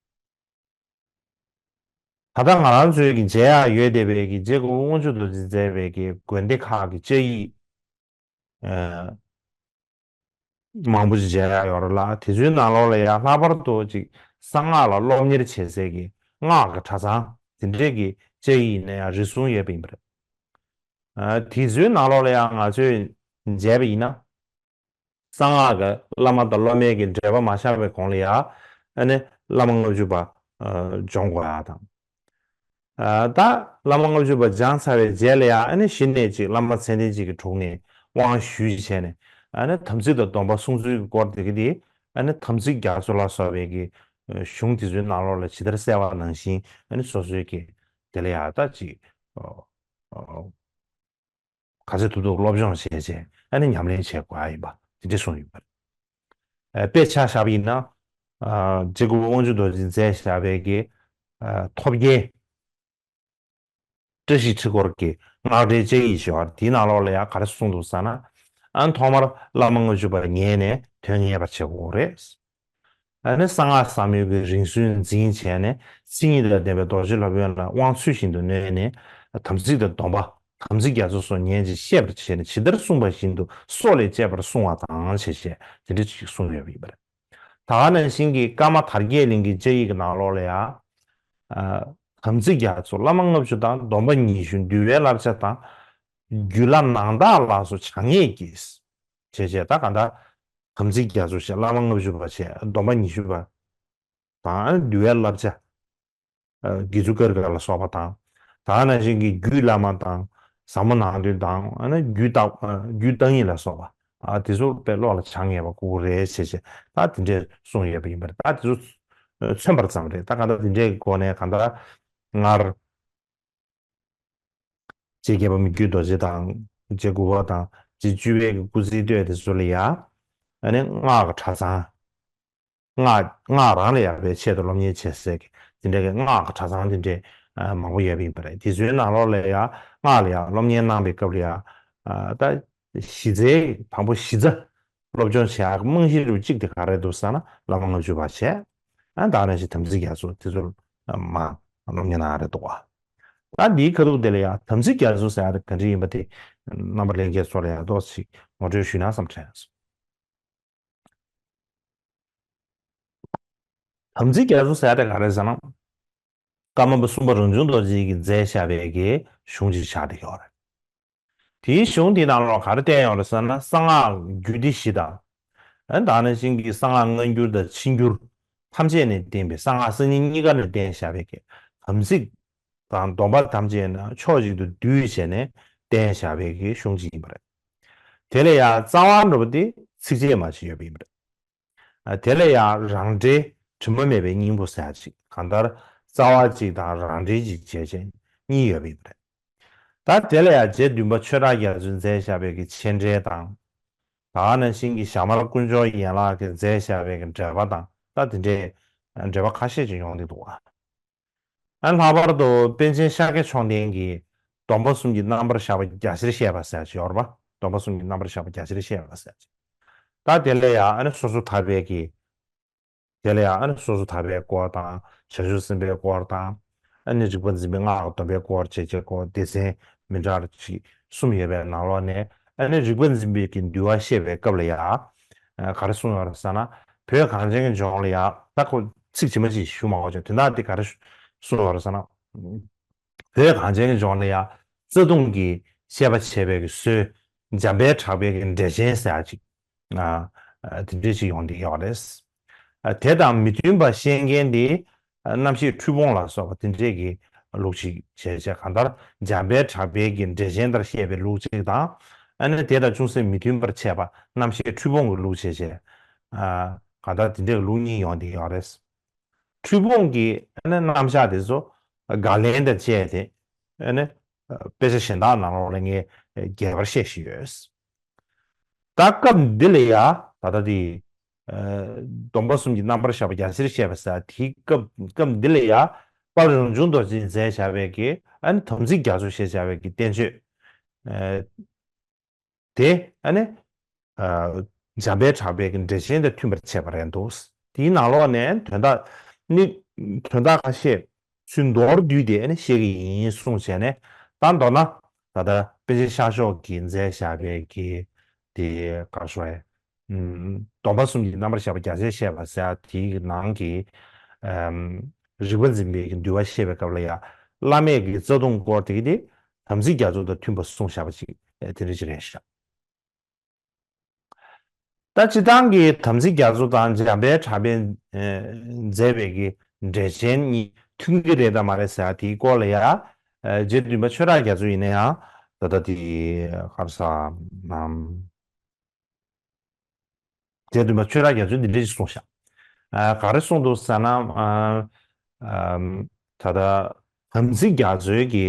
ད་ལྟ་ང་རང་ཚོའི་གི་མཇལ་ཡག་ཡོད་བསྡད་པའི་གི་རྗེ་གོང་དབང་ཕྱུག་རྡོ་རྗེས་མཛད་པའི་གི་དགོན་སྡེ་ཁག་གི་བཅའ་ཡིག་ཨ། མང་པོ་ཞིག་མཇལ་ཡག་ཡོད་རེད་ལ། དེ་ཚོའི་ནང་ལོགས་ལ་ཡང་ལྷག་པར་དུ་ཅིག་གསང་སྔགས་ལ་སློབ་གཉེར་བྱེད་སའི་གི་སྔགས་ཀྱི་གྲྭ་ཚང་དེ་འདྲས་ཀྱི་བཅའ་ཡིག་ཡིན་ན་ཡང་རེ་ཟུང་ཡོད་པ་ཡིན་པ་རེད། ཨ། དེ་ཚོའི་ནང་ལོགས་ལ་ཡང་ང་ཚོས་མཇལ་བ་ཡིན་ན། གསང་སྔགས་ཀྱི་བླ་མ་དང་སློབ་མའི་གི་འབྲེལ་བ་མ་ཆགས་པའི་གོང་ལ་ཡང་ཨ་ནི་བླ་མ་ལྔ་བཅུ་པ། ཨ། སྦྱོང་དགོས་ཡག་དང་། ཨ། ད་བླ་མ་ལྔ་བཅུ་པ་སྦྱངས་ཚར་བའི་རྗེས་ལ་ཡང་ཨ་ནི་གཞི་ནས་ཅིག་བླ་མ་མཚན་ལྡན་ཅིག་གི་དྲུང་ནས་དབང་ཞུས་བྱས་ནས། ཨ་ནི་དམ་ཚིག་དང་སྡོམ་པ་སྲུང་ཚུལ་གྱི་སྐོར་དེ་ག་དེ་ཨ་ནི་དམ་ཚིག་རྒྱ་མཚོ་ལ་སོགས་པའི་གི་གཞུང་དེ་ཚོའི་ནང་ལོགས་ལ་ཇི་ལྟར་གསལ་བ་ནང་བཞིན་ཨ་ནི་སོ་སོའི་གི་དེ་ལ་ཡང་ད་ཅིག་ཨོ། ཨོ། ག་ཚོད་ཐུབ་ཐུབ་སློབ་སྦྱོང་བྱས་བྱས་ཨ་ནི་ཉམས་ལེན་བྱེད་དགོས་ཡ་ཡིན་པ་དེ་འདྲ་གསུངས་ཡོད་པ་རེད། ཨ། དཔེ་ཆ་བཞག་པ་ཡིན་ན། ཨ། རྗེ་གོང་དབང་ཕྱུག་རྡོ་རྗེས་མཛད་བཞག་པའི་གི། ཨ། ཐོབ་རྒྱལ་བཀྲ་ཤིས་ཁྲི་སྐོར་གྱི་སྔགས་འགྲེལ་བཅའ་ཡིག་ཞེས་པ་དེའི་ནང་ལོགས་ལ་ཡང་ག་རེ་གསུངས་འདུག་ཟེར་ན། ཨ། ཐོག་མར་བླ་མ་ལྔ་བཅུ་པ་ཉན་ནས་དོན་ངེས་པར་བྱེད་དགོས་རེད། ཨ་ནི་གསང་སྔགས་ཟབ་མོའི་གི་རིམ་གསུམ་འཛིན་བྱས་ནས་མཚན་ཉིད་དང་ལྡན་པའི་རྡོ་རྗེ་སློབ་དཔོན་ལ་དབང་ཚུལ་བཞིན་དུ་ནོད་ནས་དམ་ཚིག་དང་སྡོམ་པ། དམ་ཚིག་རྒྱ་མཚོ་སོགས་ཉན་ཅིང་ཤེས་པར་བྱས་ནས་ཇི་ལྟར་གསུངས་པ་བཞིན་དུ་སྲོག་ལས་གཅེས་པར་བསྲུང་བ་དང་ཞེས་བྱས་དེ་འདྲ་ཅིག་གསུངས་ཡོད་པ་ཡིན་པ་རེད། ད་ག་ནང་བཞིན་གྱི་ཀརྨ་དར་རྒྱས་གླིང་གི་བཅའ་ཡིག་གི་ནང་ལོགས་ལ་ཡང་། ཨ། དམ་ཚིག་རྒྱ་མཚོ་བླ་མ་ལྔ་བཅུ་དང་སྡོམ་པ་ཉི་ཤུ་འདུལ་བའི་བསླབ་བྱ་དང་། རྒྱུད་བླ་ནང་བདག་ལ་སོགས་བྱ་ངེས་ཀྱིས། བྱས་བྱས་ད་ག་འདྲ། དམ་ཚིག་རྒྱ་མཚོ་བྱས། བླ་མ་ལྔ་བཅུ་པ་བྱས། སྡོམ་པ་ཉི་ཤུ་པ་དང་འདུལ་བའི་བསླབ་བྱ། ཨ། དགེ་ཚུལ་ཀར་དགའ་ལ་སོགས་པ་དང་། ད་ག་ནང་བཞིན་གྱི་རྒྱུད་བླ་མ་དང་། ཟབ་མོ་ནང་དོན་དང་། ཨ་ནི་རྒྱུད་བརྟག་རྒྱུད་བརྟག་གཉིས་ལ་སོགས་པ། ཨ། དེ་ཚོ་དཔེ་བློ་ལ་བྱ་ངེས་པ་དགོས་རེད་ཟེར་བྱས་ད་དེ་འདྲས་གསུངས་ཡོད་པ་ཡིན་པ་རེད། ད་དེ་ཚོ་མཚོན་པ་ཙམ་རེད། ད་གང་ལྟར་དེ་འདྲས་ཀྱི་སྒོ་ནས་གང་ལྟར་སྔར་རྗེ་བརྒྱད་པ་མི་བསྐྱོད་རྡོ་རྗེ་དང་། རྗེ་དགུ་པ་དང་། རྗེ་བཅུ་པའི་གི་སྐུ་ཚེའི་སྟོད་དེ་ཚོ་ལ་ཡ། ཨ་ནི་སྔགས་ཀྱི་གྲྭ་ཚང་། སྔགས་སྔགས་རང་ལ་ཡང་བའི་ཆེད་དུ་སློབ་གཉེར་བྱེད་སའི་དེ་འདྲའི་གི་སྔགས་ཀྱི་གྲྭ་ཚང་དེ་འདྲའི་མང་པོ་ཡོད་པ་ཡིན་པ་རེད། དེ་ཚོའི་ནང་ལོགས་ལ་ཡང་སྔགས་ལ་ཡང་སློབ་གཉེར་གནང་བའི་སྐབས་ལ་ཡང་ད་གཞི་རྩའི་དང་པོ་གཞི་རྩ་སློབ་སྦྱོང་བྱེད་ཡག་རྨང་གཞི་རུ་གཅིག་དེ་ག་རེ་འདུག་ཟེར་ན་བླ་མ་ལྔ་བཅུ་པ་བྱས། ཨ་ད་ནང་བཞིན་དམ་ཚིག་རྒྱ་མཚོ་དེ་ཚོར་མ་སློབ་གཉེར་གནང་ཡག་རེད་འདུག་བ། ད་འདིའི་ཁ་ཐུག་དེ་ལ་ཡང་དམ་ཚིག་རྒྱ་མཚོ་ཟེར་ཡག་དེ་ག་འདྲ་ཡིན་པ་དེ་རྣམ་པ་ལྷན་རྒྱས་ཚོ་ལ་ཡང་ཏོག་ཙམ་ངོ་སྤྲོད་ཞུས་ན་བསམ་དྲན་སོང་། དམ་ཚིག་རྒྱ་མཚོ་ཟེར་ཡ་དེ་ག་རེ་ཟེར་ན། ཀརྨ་པ་གསུམ་པ་རང་བྱུང་རྡོ་རྗེ་ཡིས་མཛད་བཞག་པའི་གི་གཞུང་ཅིག་ཆགས་བསྡད་ཡོད་རེད། དེའི་གཞུང་དེའི་ནང་ལོགས་ག་རེ་བསྟན་ཡོད་རེད་ཟེར་ན། གསང་སྔགས་རྒྱུད་སྡེ་བཞི་དང་། ཨ་ནི་ད་ག་ནང་བཞིན་གྱི་གསང་སྔགས་སྔ་འགྱུར་དང་ཕྱི་འགྱུར་ཐམས་ཅད་ནས་བསྟན་པའི། གསང་སྔགས་གསར་རྙིང་གཉིས་ཀ་ནས་བསྟན་བཞག་པའི་གི་དམ་ཚིག་དང་སྡོམ་པ་ཐམས་ཅད་ནི་ཕྱོགས་གཅིག་ཏུ་བསྡུས་བྱས་ནས་བསྟན་བཞག་པའི་གི་གཞུང་ཅིག་ཡིན་པ་རེད། དེ་ལ་ཡང་རྩ་བ་འགྲོ་བ་དེ་ཚིགས་བཅད་མ་ཞིག་ཡོད་པ་ཡིན་པ་རེད། ཨ། དེ་ལ་ཡང་རང་འགྲེལ་དྲི་མ་མེད་པའི་སྙིང་པོ་ཟེར་ཡག་ཅིག་གང་ལྟར་རྩ་བ་གཅིག་དང་རང་འགྲེལ་གཅིག་བྱས་བྱས་གཉིས་ཡོད་པ་ཡིན་པ་རེད། ད་དེ་ལ་ཡང་རྗེ་བདུན་པ་ཆོས་གྲགས་རྒྱ་མཚོས་མཛད་བཞག་པའི་གི་མཆན་འགྲེལ་དང་། ད་ག་ནང་བཞིན་གྱི་ཞྭ་དམར་དཀོན་མཆོག་ཡན་ལག་གིས་མཛད་བཞག་པའི་གི་འགྲེལ་པ་དང་། ད་དེ་འདྲའི་འགྲེལ་པ་ཁ་ཤས་ཅིག་ཡོང་གི་འདུག་བ། ཨ། ལྷག་པར་དུ་པཎ་ཆེན་ཤཱཀྱ་མཆོག་ལྡན་གྱིས་སྡོམ་པ་གསུམ་གྱི་རྣམ་པར་བཞག་པ་རྒྱ་ཆེར་བཤད་པ་ཟེར་ཡག་ཅིག་ཡོད་རེད་པ། སྡོམ་པ་གསུམ་གྱི་རྣམ་པར་བཞག་པ་རྒྱ་ཆེར་བཤད་པ་ཟེར་ཡག་ཅིག་ད་དེ་ལ་ཡང་ཨ་ནི་སོ་སོ་ཐར་པའི་གི། དེ་ལ་ཡང་ཨ་ནི་སོ་སོ་ཐར་པའི་སྐོར་དང་། བྱང་ཆུབ་སེམས་དཔའི་སྐོར་དང་། ཨ་ནི་རིག་པ་འཛིན་པའི་སྔགས་སྡོམ་པའི་སྐོར་བྱས་བྱས་སྐོར་སྡེ་ཚན་མི་འདྲ་ཅིག་གསུམ་ཡོད་པའི་ནང་ལོགས་ནས། ཨ་ནི་རིག་པ་འཛིན་པའི་གི་འདུལ་བ་བཤད་པའི་སྐབས་ལ་ཡང་། ཨ། ག་རེ་གསུངས་ཡོད་རེད་ཟེར་ན། བོད་གངས་ཅན་གྱི་ལྗོངས་ལ་ཡང་། ད་ཁོ་ཚིག་ཇི་མ་ཇི་ཞུ་མ་དགོས་ཀྱང་དོན་དག་དེ་ག་རེ་གསུངས་ཡོད་རེད་ཟེར་ན། བོད་གངས་ཅན་གྱི་ལྗོངས་ལ་ཡང་རྩ་ལྟུང་གི་བཤད་པ་བྱས་པའི་གི་སྲོལ། འཇམ་དཔལ་གྲགས་པའི་གི་འགྲེལ་ཆེན་ཟེར་ཡག་ཅིག་ཨ། ཨ། དེ་འདྲ་ཅིག་ཡོང་བསྡད་ཡོད་རེད། ཨ། དེ་དང་མི་མཐུན་པ་བཤད་མཁན་དེ། ཨ། རྣམ་བཤད་འཁྲུལ་སྤོང་ལ་སོགས་པ་དེ་འདྲས་ཀྱི་ལུགས་ཅིག་བྱས་བྱས། གང་ལྟར་འཇམ་དཔལ་གྲགས་པའི་གི་འགྲེལ་ཆེན་ལྟར་བཤད་པའི་ལུགས་ཅིག་དང་། ཨ་ནི་དེ་དང་ཅུང་ཟད་མི་མཐུན་པར་བྱས་པ་རྣམ་བཤད་འཁྲུལ་སྤོང་གི་ལུགས་བྱས་བྱས། ཨ། གང་ལྟར་དེ་འདྲས་ཀྱི་ལུགས་གཉིས་ཡོང་བསྡད་ཡོད་རེད། འཁྲུལ་སྤོང་གི་ཨ་ནི་རྣམ་གཞག་དེ་ཚོ་དགག་ལན་དང་བཅས་ཏེ། ཨ་ནི་དཔེ་ཆ་གཞན་དག་ནང་ལོགས་ལ་ངས་རྒྱས་པར་བཤད་བཞིན་ཡོད། ད་སྐབས་འདི་ལ་ཡ་ད་ལྟ་དེ། ཨ། སྡོམ་པ་གསུམ་གྱི་རྣམ་པར་བཞག་པ་རྒྱ་ཆེར་བཤད་པ་ཟེར་དེའི་སྐབས། སྐབས་འདི་ལ་ཡ་དཔལ་རང་བྱུང་རྡོ་རྗེས་མཛད་བཞག་པའི་གི། ཨ་ནི་དམ་ཚིག་རྒྱ་མཚོ་ཞེས་བྱ་བའི་གི་བསྟན་བཅོས། ཨ། དེ་ཨ་ནི། ཨ། འཇམ་དཔལ་གྲགས་པའི་གི་འགྲེལ་ཆེན་དང་མཐུན་པར་བྱས་པ་རེད་འདུག་དེའི་ནང་ལོགས་ནས་དོན་དག་ནི། དོན་དག་ཁ་ཤས་ཚུར་མདོར་བསྡུས་ཏེ་ཨ་ནི་བཤད་ཀྱི་ཡིན་གསུངས་བྱས་ནས། ད་མདོར་ན་ད་ལྟ་པཎ་ཆེན་ཤཱཀྱ་མཆོག་གིས་མཛད་བཞག་པའི་གི་དེ་ག་རེ་ཞུ་དགོས་རེད། ཨམ། སྡོམ་པ་གསུམ་གྱི་རྣམ་པར་བཞག་པ་རྒྱ་ཆེར་བཤད་པ་ཟེར་ཡག་དེའི་ནང་གི། ཨམ། རིག་པ་འཛིན་པའི་གི་འདུལ་བ་བཤད་པའི་སྐབས་ལ་ཡ། བླ་མེད་ཀྱི་རྩ་ལྟུང་སྐོར་དེ་གི་དེ་དམ་ཚིག་རྒྱ་མཚོ་དང་མཐུན་པར་གསུངས་བཞག་པ་ཅིག་དེ་འདྲ་ཅིག་རེད་ཤག་ད་སྤྱིར་བཏང་གི་དམ་ཚིག་རྒྱ་མཚོ་དང་འཇམ་དཔལ་གྲགས་པས་མཛད་པའི་གི་འགྲེལ་ཆེན་གཉིས་མཐུན་གྱི་རེད་དམ་མ་རེད་ཟེར་ཡག་དེའི་སྐོར་ལ་ཡ། ཨ། རྗེ་བདུན་པ་ཆོས་གྲགས་རྒྱ་མཚོ་ཡིན་ན་ཡང་ད་ལྟ་དེ་ག་རེ་ཟེར་ནམ། རྗེ་བདུན་པ་ཆོས་གྲགས་རྒྱ་མཚོས་འདི་འདྲ་ཞིག་གསུངས་ཤག་ཨ། ག་རེ་གསུངས་འདུག་ཟེར་ན། ཨ། ཨམ། ད་ལྟ་དམ་ཚིག་རྒྱ་མཚོའི་གི་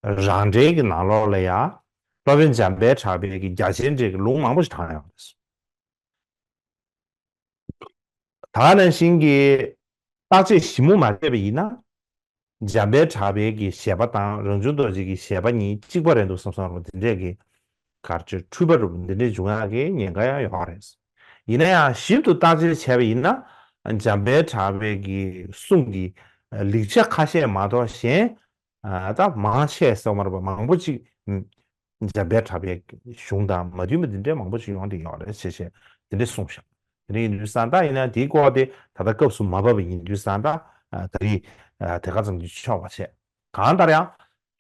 རང་འགྲེལ་གྱི་ནང་ལོགས་ལ་ཡ། སློབ་དཔོན་འཇམ་དཔལ་གྲགས་པའི་གི་རྒྱ་ཆེར་འགྲེལ་གྱི་ལུང་མང་པོ་ཞིག་དྲངས་ཡོད་རེད། ད་ག་ནང་བཞིན་གྱི་བརྟག་དཔྱད་ཞིབ་མོ་མ་བྱས་པ་ཡིན་ན། འཇམ་དཔལ་གྲགས་པའི་གི་བཞེད་པ་དང་རང་བྱུང་རྡོ་རྗེ་གི་བཞེད་པ་གཉིས་གཅིག་པ་རེད་འདུག་བསམ་བསམ་རོ། འདི་འདྲས་ཀྱི་གར་ཆོད་འཁྲུལ་པ་རུ་འདི་འདྲས་འབྱུང་ཡག་གི་ཉེན་ཁ་ཡང་ཡོད་རེད། ཡིན་ན་ཡང་ཞིབ་ཏུ་བརྟག་དཔྱད་བྱས་པ་ཡིན་ན། འཇམ་དཔལ་གྲགས་པའི་གི་གསུང་གི་ལེགས་ཆ་ཁ་ཤས་མ་གཏོགས་གཞན། ཨ། ད་མང་ཆེ་ཟེར་བ་མ་རེད་པ། མང་པོ་ཅིག་འཇམ་དཔལ་གྲགས་པའི་གཞུང་དང་མ་མཐུན་པ་འདི་འདྲའི་མང་པོ་ཅིག་ཡོང་བསྡད་ཡོད་རེད་ཅེས་བྱས་འདི་འདྲས་གསུངས་ཤག་དེ་འདྲ་ཡིན་དུས་ཙང་ད་ཡིན་ན་དེའི་སྐོར་དེ་ད་ལྟ་སྐབས་སུ་མ་བབས་པ་ཡིན་དུས་ཙང་ད། ཨ། ད་རེས། ཨ། དེ་ག་ཙམ་གྱིས་ཆོག་པ་བྱས། གང་ལྟར་ཡང་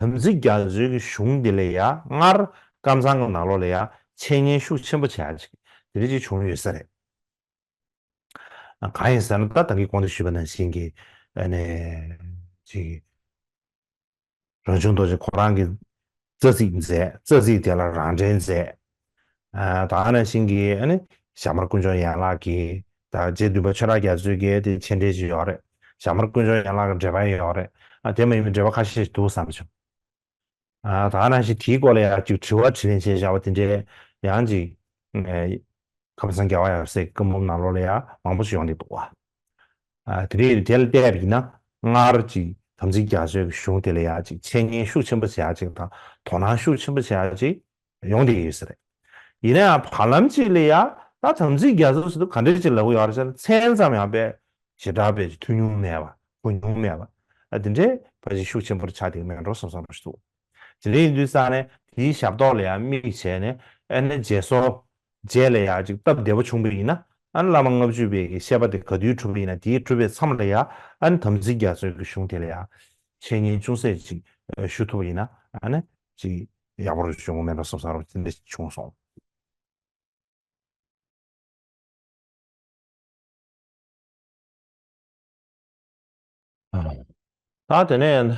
དམ་ཚིག་རྒྱ་མཚོའི་གི་གཞུང་འདི་ལ་ཡ་སྔར་ཀམ་ཚང་གི་ནང་ལོགས་ལ་ཡ་འཆད་ཉན་ཤུགས་ཆེན་པོ་བྱས་ཅིག་དེ་འདྲ་ཅིག་བྱུང་ཡོད་ས་རེད། གང་ཡིན་ཟེར་ན། ད་ད་གིན་གོང་དུ་ཞུས་པ་ནང་བཞིན་གྱི། ཨ་ནི། ཅིག་རང་བྱུང་རྡོ་རྗེ་ཁོ་རང་གིས་རྩ་ཚིག་མཛད། རྩ་ཚིག་དེ་ལ་རང་འགྲེལ་མཛད། ཨ། ད་ག་ནང་བཞིན་གྱི་ཨ་ནི་ཞྭ་དམར་དཀོན་མཆོག་ཡན་ལག་གི། ད་རྗེ་བདུན་པ་ཆོས་གྲགས་རྒྱ་མཚོའི་གི་དེ་མཆན་འགྲེལ་ཅིག་ཡོད་རེད། ཞྭ་དམར་དཀོན་མཆོག་ཡན་ལག་གི་འགྲེལ་པ་ཡོད་རེད། ཨ། དེ་མ་ཡིན་པའི་འགྲེལ་པ་ཁ་ཤས་ཤིག་འདུག་བསམ་བྱུང་། ཨ། ད་ག་ནང་བཞིན་དེའི་སྐོར་ལ་ཡང་ཅིག་དྲི་བ་དྲིས་ལན་བྱས་བཞག་པ་དེ་འདྲའི་ཡང་ཅིག་ཨེ། ཁམས་སངས་རྒྱས་པ་ཡབ་སྲས་བཀའ་འབུམ་ནང་ལོགས་ལ་ཡང་མང་པོ་ཞིག་ཡོང་གི་འདུག་བ། ཨ། དེ་རིང་དེ་ལ་བལྟས་པ་ཡིན་ན། སྔར་ཅིག་དམ་ཚིག་རྒྱ་མཚོའི་གཞུང་དེ་ལ་ཡང་ཅིག་འཆད་ཉན་ཤུགས་ཆེན་པོ་བྱེད་ཡག་ཅིག་དང་དོ་སྣང་ཤུགས་ཆེན་པོ་བྱེད་ཡག་ཅིག་ཡོང་བསྡད་ཡོད་ས་རེད། ཡིན་ན་ཡང་བར་ལམ་ཅིག་ལ་ཡང་ད་དམ་ཚིག་རྒྱ་མཚོ་ཟེར་དུས་ག་འདྲ་ཅིག་ལབ་ཀྱི་ཡོད་རེད་ཟེར་ན། མཚན་ཙམ་ཡང་དཔེ་ཞེ་དྲག་དཔེ་ཅིག་ཐོས་མྱོང་མེད་པ། གོ་མྱོང་མེད་པ། ཨ། དེ་འདྲའི་ཕལ་ཆེར་ཤུགས་ཆེན་པོར་ཆགས་བསྡད་ཀྱི་མེད་འགྲོ་བསམ་བསམ་པ་ཞིག་འདུག་དེ་འདྲ་ཡིན་དུས་ཙང་ནས་དེའི་ཞབས་ཏོག་ལ་ཡང་དམིགས་བྱས་ནས། ཨ་ནི་རྗེས་སོར་རྗེས་ལ་ཡང་ཅིག་སྟབས་བདེ་པོ་བྱུང་བ་ཡིན་ན། ཨ་ནི་བླ་མ་ལྔ་བཅུ་པའི་གི་བཤད་པ་དེ་ག་དུས་གྲུབ་པ་ཡིན་ན། དེའི་གྲུབ་པའི་མཚམས་ལ་ཡ་ཨ་ནི་དམ་ཚིག་རྒྱ་མཚོའི་གི་གཞུང་དེ་ལ་ཡ་འཆད་ཉན་ཅུང་ཟད་ཅིག་ཞུ་ཐུབ་པ་ཡིན་ན། ཨ་ནི་ཅིག་ཡག་པོ་རུ་བྱུང་བ་མེད་པ་བསམ་ས་རུ་དེ་འདྲ་བྱུང་སོང་། ད་དེ་ནས་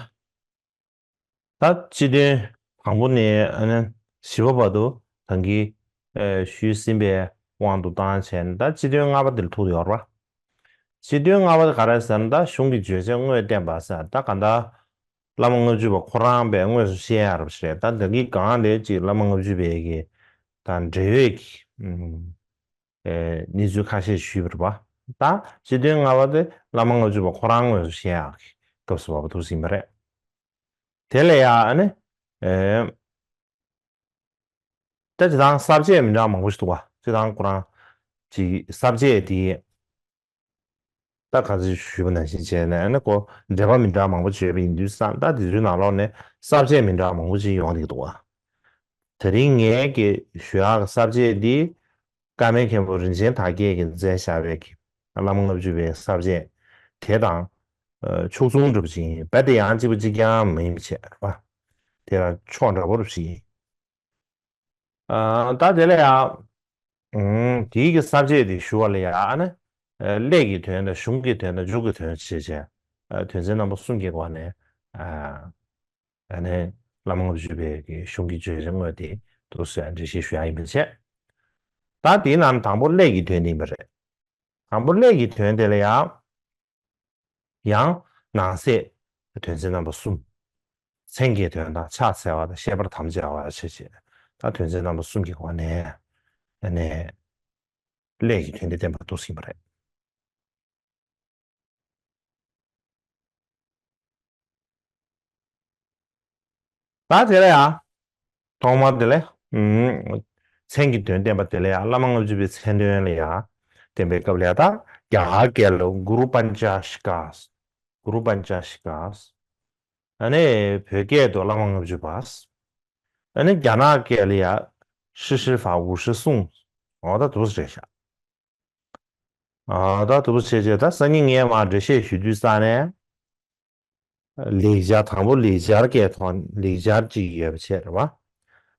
ད་སྤྱི་དོན་དང་པོ་ནས་ཨ་ནི་བཞི་པ་བར་དུ་ད་གིན་ཨེ་ཞུས་ཟིན་པའི་དབང་དུ་བཏང་བྱས་ནས། ད་སྤྱི་དོན་ལྔ་པ་དེ་ལ་ཐུག་ཡོད་རེད་པ། སྤྱི་དོན་ལྔ་པ་དེ་ག་རེ་ཟེར་ན། ད་གཞུང་གི་བརྗོད་བྱ་དངོས་བསྟན་པ་ཟེར། ད་གང་ལྟར་བླ་མ་ལྔ་བཅུ་པ་ཁོ་རང་པས་དངོས་སུ་བཤད་ཡག་རེད་པ་ཞིག་རེད། ད་ད་གིན་གང་ལས་ཅིག་བླ་མ་ལྔ་བཅུ་པའི་གི་ད་འབྲེལ་ཡོད་ཀྱི་ཨེ་གནས་ཚུལ་ཁ་ཤས་ཞུས་པ་རེད་པ། ད་སྤྱི་དོན་ལྔ་པ་དེ་བླ་མ་ལྔ་བཅུ་པ་ཁོ་རང་དངོས་སུ་བཤད་ཡག་གི་སྐབས་སུ་བབས་པ་འདུག་ཟིན་པ་རེད། དེ་ལ་ཡ་ཨ་ནི་ཨེ་ད་སྤྱིར་བཏང་ས་བཅད་མི་འདྲ་མང་པོ་ཞིག་འདུག་པ། སྤྱིར་བཏང་ཁོ་རང་ཅིག་ས་བཅད་དེ་ད་ག་ཚོད་ཞུས་པ་ནང་བཞིན་བྱས་ནས་ཨ་ནི་ཁོ་འགྲེལ་པ་མི་འདྲ་མང་པོ་བྱས་པ་ཡིན་དུས་ཙང་། ད་དེ་ཚོའི་ནང་ལོགས་ནས་ས་བཅད་མི་འདྲ་མང་པོ་ཅིག་ཡོང་བསྡད་ཀྱི་འདུག་པ། དེ་རིང་ངས་ཀྱི་ཞུ་ཡག་གི་ས་བཅད་འདི་ཀརྨའི་མཁན་པོ་རིན་ཆེན་དར་རྒྱས་ཀྱིས་མཛད་བཞག་པའི་གི་བླ་མ་ལྔ་བཅུ་པའི་ས་བཅད་དེ་དང་ཨ་ཕྱོགས་མཚུངས་འདྲ་པོ་ཅིག་ཡིན། རྦད་དེ་ཡང་གཅིག་པ་གཅིག་རྐྱང་མིན་པ་བྱས་པ། དེ་ལ་ཕྱོགས་འདྲ་པོ་རུ་ཞིག་ཡིན། ཨ་ད་དེ་ལ་ཡང་ཨུམ་དེའི་གི་ས་བཅད་དེ་ཞུ་བ་ལ་ཡང་ཨ་ནི་ཨ་ཀླད་ཀྱི་དོན་དང་གཞུང་གི་དོན་དང་མཇུག་གི་དོན་བྱས་བྱས། ཨ་དོན་ཚན་རྣམ་པ་གསུམ་གྱི་སྒོ་ནས་ཨ་ཨ་ནི་བླ་མ་ལྔ་བཅུ་པའི་གི་གཞུང་གི་བརྗོད་བྱ་དངོས་དེ་འདུག་སེ་འགྲེལ་བཤད་ཞུ་ཡག་ཡིན་པ་བྱས། ད་དེའི་ནང་དང་པོ་ཀླད་ཀྱི་དོན་དེ་ཡིན་པ་རེད། དང་པོ་ཀླད་ཀྱི་དོན་དེ་ལ་ཡང་ཡང་ནང་གསེས་དོན་ཚན་རྣམ་པ་གསུམ། མཚན་གྱི་དོན་དང་ཕྱག་འཚལ་བ་དང་བཤད་པར་དམ་བཅའ་བ་བྱས་བྱས། ད་དོན་ཚན་རྣམ་པ་གསུམ་གྱི་སྒོ་ནས་ཨ་ནི་ཀླད་ཀྱི་དོན་དེ་བསྟན་པ་འདུག་ཟིན་པ་རེད། ད་དེ་ལ་ཡང་ཐོག་མར་དེ་ལ་ཨུམ་མཚན་གྱི་དོན་བསྟན་པ་དེ་ལ་ཡང་བླ་མ་ལྔ་བཅུ་པའི་མཚན་དོན་ལ་ཡང་བསྟན་པའི་སྐབས་ལ་ཡང་། ད་རྒྱ་གར་སྐད་ལ་གུ་རུ་པཉྩ་ཤི་ཀཱ། གུ་རུ་པཉྩ་ཤི་ཀཱ། ཨ་ནི་བོད་སྐད་དུ་བླ་མ་ལྔ་བཅུ་པ། ཨ་ནི་རྒྱ་ནག་སྐད་ལ་ཡང་ཧྲི་ཧྲི་ཧྥ་ཝུ་ཧྲི་སུང་། འོ་ད་འདུག་སེ་རེད་ཤག་ཨ་ད་འདུག་སེ་བྱས་བྱས། ད་སང་ཉིན་ངས་མར་འགྲེལ་བཤད་ཞུ་དུས་ཙང་ནས། ལེགས་སྦྱར། དང་པོ་ལེགས་སྦྱར་སྐད་ཐོག་ལེགས་སྦྱར་གཅིག་ཡོད་པ་བྱས་རེད་བ།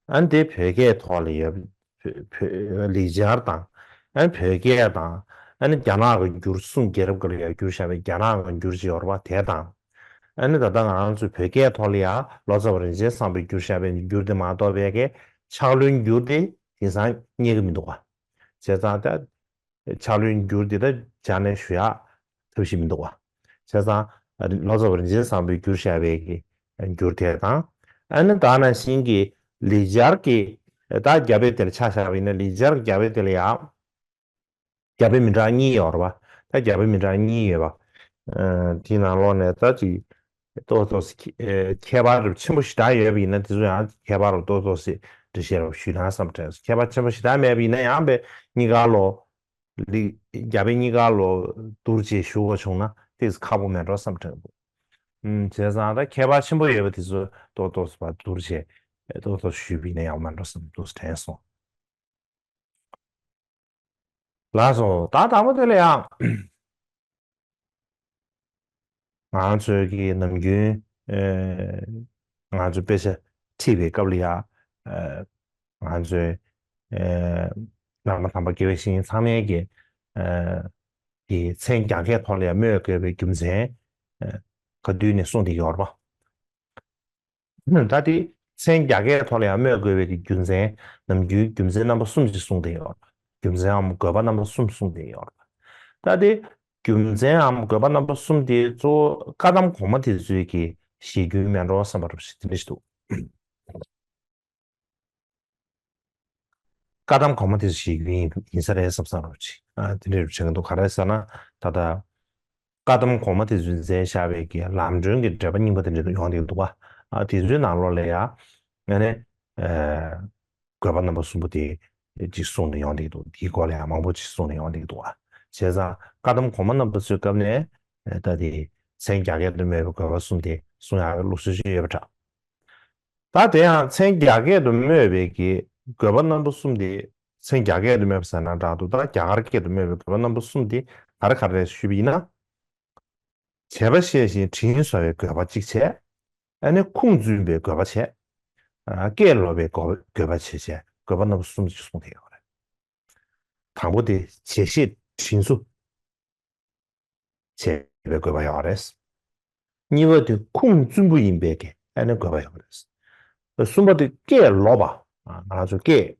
ཨ་ནི་དེ་བོད་སྐད་ཐོག་ལ་ཡོད་པ། བོད་བོད་ལེགས་སྦྱར་དང་། ཨ་ནི་བོད་སྐད་དང་། ཨ་ནི་རྒྱ་ནག་གི་འགྱུར། གསུང་རྒྱལ་རབས་སྐབས་ལ་ཡང་བསྒྱུར་བཞག་པའི་རྒྱ་ནག་གི་འགྱུར་ཅིག་ཡོད་རེད་བ། དེ་དང་། ཨ་ནི་ད་ལྟ་ང་རང་ཚོའི་བོད་སྐད་ཐོག་ལ་ཡང་ལོ་ཙཱ་བ་རིན་ཆེན་བཟང་པོས་བསྒྱུར་བཞག་པའི་འགྱུར་དེ་མ་གཏོགས་པའི་གི་ཕྱག་ལེན་འགྱུར་དེ་དེང་སང་རྙེད་ཀྱི་མི་འདུག་བ། བྱས་ཙང་ད། ཕྱག་ལེན་འགྱུར་འདི་ད་སྦྱར་ནས་ཞུ་ཡག་ཐབས་ཤེས་མི་འདུག་བ། བྱས་ཙང་ལོ་ཙཱ་བ་རིན་ཆེན་བཟང་པོས་བསྒྱུར་བཞག་པའི་གི་འགྱུར་དེ་དང་། ཨ་ནི་ད་ག་ནང་བཞིན་གྱི་ལེགས་སྦྱར་གྱི་ད་རྒྱ་དཔེ་དེ་ལ་ཆ་བཞག་པ་ཡིན་ན། ལེགས་སྦྱར་རྒྱ་དཔེ་དེ་ལ་ཡང་རྒྱ་དཔེ་མི་འདྲ་གཉིས་ཡོད་རེད་བ། ད་རྒྱ་དཔེ་མི་འདྲ་གཉིས་ཡོད་པ། ཨ་དེའི་ནང་ལོགས་ནས་ད་ཅིག་ཏོག་ཏོག་ཙམ་ཁྱད་ཨེ་ཁྱད་པར་ཆེན་པོ་ཞེ་དྲག་ཡོད་པ་ཡིན་ན། དེ་ཚོ་ཡང་ཁྱད་པར་ཏོག་ཏོག་ཙམ་འགྲེལ་བཤད་རོགས་ཞུས་ན་བསམ་དྲན་སོང་། ཁྱད་པར་ཆེན་པོ་ཞེ་དྲག་མེད་པ་ཡིན་ན་ཡང་། དཔེ་གཉིས་ཀ་ལོ། ལི་རྒྱ་དཔེ་གཉིས་ཀ་ལོ་བསྡུར་བྱས་ཞུ་དགོས་བྱུང་ན་ཏོག་ཙམ་ཁག་པོ་མེད་འགྲོ་བསམ་དྲན་འདུག་ཨུམ། བྱས་ཙང་ད་ཁྱད་པར་ཆེན་པོ་ཡོད་པ་དེ་ཚོ་ཏོག་ཏོག་ཙམ་བསྡུར་བྱས་ཏོག་ཏོག་ཞུས་པ་ཡིན་ན་ཡག་པོ་མེད་འགྲོ་བསམ་འདུག་དྲན་སོང་། ལགས་སོ། ད་དང་པོ་དེ་ལ་ཡང་། ང་ཚོའི་གི་ནམ་རྒྱུན་ཨེ་ང་ཚོ་དཔེ་ཆ་ཁྲིད་པའི་སྐབས་ལ་ཡང་། ཨེ་ང་ཚོའི་ཨེ་བླ་མ་དམ་པ་དགེ་བའི་བཤེས་གཉེན་ཚང་མས་ཀྱི་ཨེ་གི་མཚན་རྒྱ་སྐད་ཐོག་ལ་ཡང་སྨོས་དགོས་པའི་རྒྱུ་མཚན་ཨེ་ག་དུས་ནས་གསུངས་བསྡད་ཡོད་རེད་པ། ད་དེ་མཚན་རྒྱ་སྐད་ཐོག་ལ་ཡང་སྨོས་དགོས་པའི་གི་རྒྱུ་མཚན། ནམ་རྒྱུན་རྒྱུ་མཚན་རྣམ་པ་གསུམ་ཅིག་གསུངས་བསྡད་ཡོད་རེད། རྒྱུ་མཚན་འམ་དགོས་པ་རྣམ་པ་གསུམ་གསུངས་བསྡད་ཡོད་རེད། ད་དེ་རྒྱུ་མཚན་འམ་དགོས་པ་རྣམ་པ་གསུམ་དེ་གཙོ་བོ་བཀའ་གདམས་གོང་མ་དེ་ཚོའི་གི་བཞེད་རྒྱུན་མེད་འགྲོ་བསམ་པ་རུ་ཞིག་དེ་འདྲ་ཞིག་འདུག་བཀའ་གདམས་གོང་མ་དེ་ཚོ་བཞེད་རྒྱུན་ཡིན་ས་རེད་བསམ་བསམ་རུ་ཅིག་ཨ་དེ་འདྲ་རུ་བྱེད་ཀྱི་འདུག་ག་རེ་ཟེར་ན། ད་ལྟ་བཀའ་གདམས་གོང་མ་དེ་ཚོས་མཛད་བཞག་པའི་གི་ལམ་སྒྲོན་གྱི་འགྲེལ་པ་རྙིང་པ་དེ་འདྲ་ཡོང་བསྡད་འདུག་བ། ཨ་དེ་ཚོའི་ནང་ལོགས་ལ་ཡ་ཨ་ནི་ཨ་དགོས་པ་རྣམ་པ་གསུམ་པོ་དེ་ཅིག་གསུངས་ནས་ཡོང་བསྡད་འདུག་དེའི་སྐོར་ལ་ཡང་མང་པོ་ཅིག་གསུངས་ནས་ཡོང་བསྡད་འདུག་བ། བྱས་ཙང་བཀའ་གདམས་གོང་མ་རྣམ་པ་ཚོའི་སྐབས་ནས་ཨ་ད་དེ་མཚན་རྒྱ་སྐད་དུ་སྨོས་པའི་དགོས་པ་གསུམ་དེ་གསུང་ཡག་གི་ལུགས་སྲོལ་ཅིག་ཡོད་པ་འདྲ། ད་དེ་ཡང་མཚན་རྒྱ་སྐད་དུ་སྨོས་པའི་གི་དགོས་པ་རྣམ་པ་གསུམ་དེ་ མཚན་རྒྱ་སྐད་དུ་སྨོས་པ་ཟེར་ན་འདྲ་འདུག་ད་རྒྱ་གར་སྐད་དུ་སྨོས་པའི་དགོས་པ་རྣམ་པ་གསུམ་དེ་ག་རེ་ག་རེ་རེད་ཞུས་པ་ཡིན་ན། བྱས་པ་ཤེས་ཤིང་དྲིན་གཟོ་བའི་དགོས་པ་གཅིག་བྱས། ཨ་ནི་ཁུངས་བཙུན་པའི་དགོས་པ་བྱས། ཨ། སྐད་ལོག་པའི་དགོས་དགོས་པ་བྱས་བྱས་དགོས་པ་རྣམ་པ་གསུམ་ཅིག་གསུངས་བསྡད་ཡོད་རེད། དང་པོ་དེ་བྱས་ཤེས་དྲིན་གཟོ་བྱས་པའི་དགོས་པ་ཡོད་རེད། གཉིས་པ་དེ་ཁུངས་བཙུན་པོ་ཡིན་པའི་གི་ཨ་ནི་དགོས་པ་ཡོད་རེད། གསུམ་པ་དེ་སྐད་ལོག་པ། ང་རང་ཚོ་སྐད་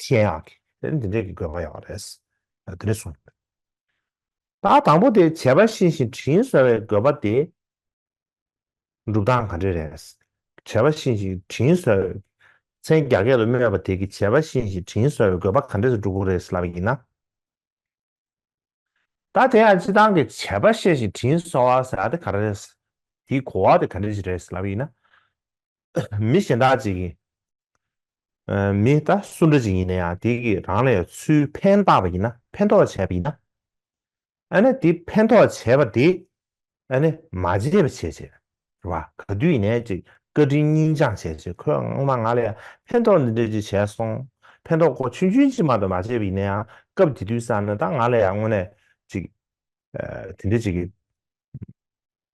ཤེས་ཡག་གི་ཨ་ནི་དེ་འདྲས་ཀྱི་དགོས་པ་ཡོད་རེད། དེ་འདྲས་གསུངས། ད་དང་པོ་དེ་བྱས་པ་ཤེས་ཤིང་དྲིན་གཟོ་བའི་དགོས་པ་དེ། སྒྲུབ་སྟངས་ག་འདྲ་རེད། བྱས་པ་ཤེས་ཤིང་དྲིན་གཟོ། མཚན་རྒྱ་སྐད་དུ་སྨོས་པ་དེ་གི་བྱས་པ་ཤེས་ཤིང་དྲིན་གཟོ་བའི་དགོས་པ་ག་འདྲ་སེ་སྒྲུབ་དགོས་རེད་ལབ་པ་ཡིན་ན། ད་དེ་ཡང་སྤྱིར་བཏང་གི་བྱས་པ་ཤེས་ཤིང་དྲིན་གཟོ་བ་ཟེར་ཡ་དེ་ག་རེ་རེད། དེའི་གོ་བ་དེ་ག་འདྲ་ཞིག་རེད་ལབ་པ་ཡིན་ན། མི་གཞན་དག་ཅིག་གིས། ཨ། མི་ད་སུ་འདྲ་ཅིག་ཡིན་ན་ཡང་དེ་གིས་རང་ལ་ཡང་ཚུར་ཕན་བཏགས་པ་ཡིན་ན། ཕན་ཐོགས་བྱས་པ་ཡིན་ན། ཨ་ནི་དེ་ཕན་ཐོགས་བྱས་པ་དེ་ཨ་ནི་མ་བརྗེད་པ་བྱས་བྱས། རེད་བ། ག་དུས་ཡིན་ནའི་ཅིག་བཀའ་དྲིན་སྙིང་བཅངས་བྱས་བྱས། ཁོས་སྔོན་མ་ང་ལ་ཡང་ཕན་ཐོགས་འདི་འདྲ་ཅིག་བྱས་སོང་། ཕན་ཐོགས་ཁོ་ཆུང་ཆུང་ཅིག་མ་གཏོགས་མ་བྱས་པ་ཡིན་ན་ཡང་། སྐབས་དེ་དུས་ཙམ་ན་ད་ང་ལ་ཡང་དངོས་གནས་ཅིག་ཨ། དེ་འདྲ་ཅིག་གི་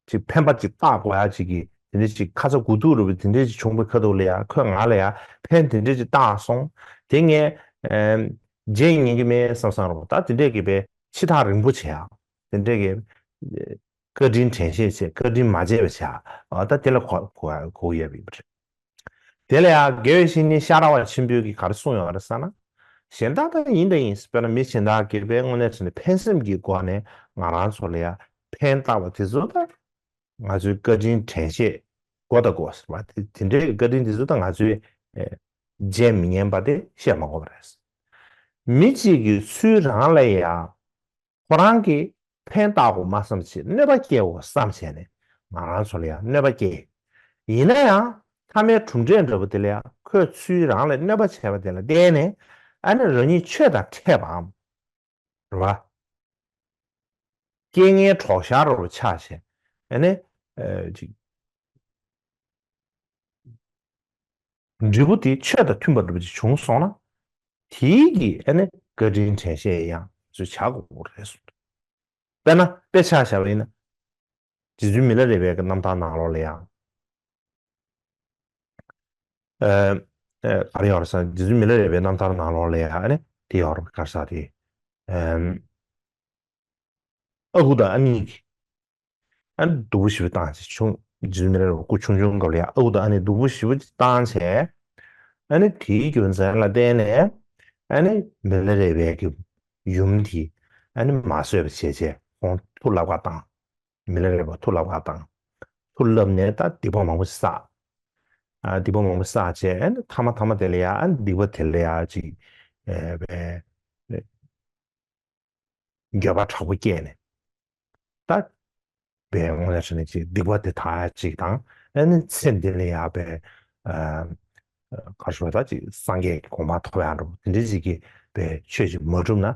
ཅིག་ཕན་པ་ཅིག་བཏགས་དགོས་ཡ་ཅིག་གི་དེ་འདྲ་ཅིག་ཁ་ཚ་དགོས་གཏུགས་རུ་བའི་དེ་འདྲ་ཅིག་བྱུང་བའི་ཁ་ཐུག་ལ་ཡང་ཁོས་ང་ལ་ཡང་ཕན་དེ་འདྲ་ཅིག་བཏགས་སོང་། དེ་ངས་ཨ་བརྗེད་ཉན་གྱི་མེད་བསམ་བསམ་རུ། ད་དེ་འདྲས་ཀྱི་བའི་ཕྱི་ཐག་རིང་པོ་བྱེད་ཡ། དེ་འདྲས་ཀྱི་བཀའ་དྲིན་དྲན་ཤེས་བྱེད། བཀའ་དྲིན་མ་བརྗེད་པ་བྱེད་ཡ། ཨ། ད་དེ་ལ་གོ་གོ་གོ་ཡ་ཡོད་པ་རེད། དེ་ལ་ཡང་དགེ་བའི་བཤེས་གཉེན་ཤ་ར་བ་ཆེན་པོས་ཀྱིས་ག་རེ་གསུངས་ཡོད་རེད་ཟེར་ན། གཞན་དག་ད་ཡིན་ད་ཡིན། དཔེར་ན་མི་གཞན་དག་གིས་དཔེ་དངོས་གནས་དྲན་ནས་ཕན་སེམས་ཀྱི་སྒོ་ནས་ང་རང་ཚོ་ལ་ཡང་ཕན་བཏགས་པ་དེ་ཚོ་ད་ང་ཚོའི་བཀའ་དྲིན་དྲན་ཤེས་དགོས་ད་དགོས་ཟེར་བ་དེ། དེ་འདྲའི་བཀའ་དྲིན་དེ་ཚོ་ད་ང་ཚོས་ཨེ་བརྗེད་མི་ཉན་པ་དེ་བཤད་མ་དགོས་པ་རེད། མི་གཅིག་གིས་ཚུར་རང་ལ་ཡང་ཁོ་རང་གིས་ཕན་བཏགས་དགོས་མ་བསམ་བྱས། གནོད་པ་སྐྱེལ་དགོས་བསམ་བྱས་ནས་ང་རང་ཚོ་ལ་ཡང་གནོད་པ་སྐྱེལ། ཡིན་ན་ཡང་མཐའ་མའི་གྲུབ་འབྲས་འདྲ་པོ་དེ་ལ་ཡང་ཁོས་ཚུར་རང་ལ་གནོད་པ་བྱས་པ་དེ་ལ་བརྟེན་ནས། ཨ་ནི་རང་ཉིད་ཆོས་དང་འཕྲད་པའམ། རེད་བ། རྐྱེན་ངན་གྲོགས་ཤར་རུ་ཆགས་བྱས། ཨ་ནི་ཨ་ཅིག་འབྲས་བུ་དེ་ཆོས་དང་མཐུན་པ་འདྲ་པོ་ཅིག་བྱུང་སོང་ན། དེའི་གི་ཨ་ནི་བཀའ་དྲིན་དྲན་ཤེས་ཡང་ཚུར་བྱ་དགོས་རེད་གསུངས། དཔེར་ན་དཔེ་ཆ་བཞག་པ་ཡིན་ན། རྗེ་བཙུན་མི་ལ་རས་པའི་གི་རྣམ་ཐར་ནང་ལོགས་ལ་ཡང་། ཨ། ཨ། ག་རེ་ཡོད་རེད་ཟེར་ན། རྗེ་བཙུན་མི་ལ་རས་པའི་རྣམ་ཐར་ནང་ལོགས་ལ་ཡང་ཨ་ནི་དེ་ཡོད་རེད། ག་རེ་ཟེར་དེ། ཨམ། ཨ་ཁུ་དང་ཨ་ནེ་གིས་ཨ་ནི་སྡུག་པོ་ཞེ་པོ་བཏང་བྱས། ཆུང་། རྗེ་བཙུན་མི་ལ་རས་པ་སྐུ་ཆུང་ཆུང་སྐབས་ལ་ཡང་ཨ་ཁུ་དང་ཨ་ནེ་སྡུག་པོ་ཞེ་པོ་ཅིག་བཏང་བྱས། ཨ་ནི་དེའི་རྒྱུ་མཚན་ལ་བརྟེན་ནས་ཨ་ནི་མི་ལ་རས་པའི་གི་ཡུམ་དེ་ཨ་ནི་མ་བཟོད་པ་བྱས་བྱས་ཁོང་ཐུགས་ལབ་ཁ་བཏང་། མི་ལ་རས་པ་ཐུགས་ལབ་ཁ་བཏང་། ཐུགས་ལབ་ནས་ད་སྡིག་པ་མང་པོ་ཞིག་བསགས། ཨ། སྡིག་པ་མང་པོ་བསགས་བྱས། ཨ་ནི་མཐའ་མ་མཐའ་མ་དེ་ལ་ཡང་ཨ་ནི་སྡིག་པ་དེ་ལ་ཡང་ཅིག་ཨ་བས་འགྱོད་པ་དྲག་པོ་སྐྱེས་ནས། ད་བས་དངོས་གནས་དྲང་གནས་ཅིག་སྡིག་པ་དེ་དག་ཡ་ཅིག་དང་། ཨ་ནི་ཚེ་འདི་ལ་ཡང་བས་ཨ་ག་རེ་ཞུ་དགོས། ད་ཅིག་སངས་རྒྱས་ཀྱི་གོ་འཕང་ཐོབ་ཡ་འདྲ་པོ་དེ་འདྲ་ཅིག་གི་བས་ཆོས་ཅིག་མ་བསྒྲུབས་ན།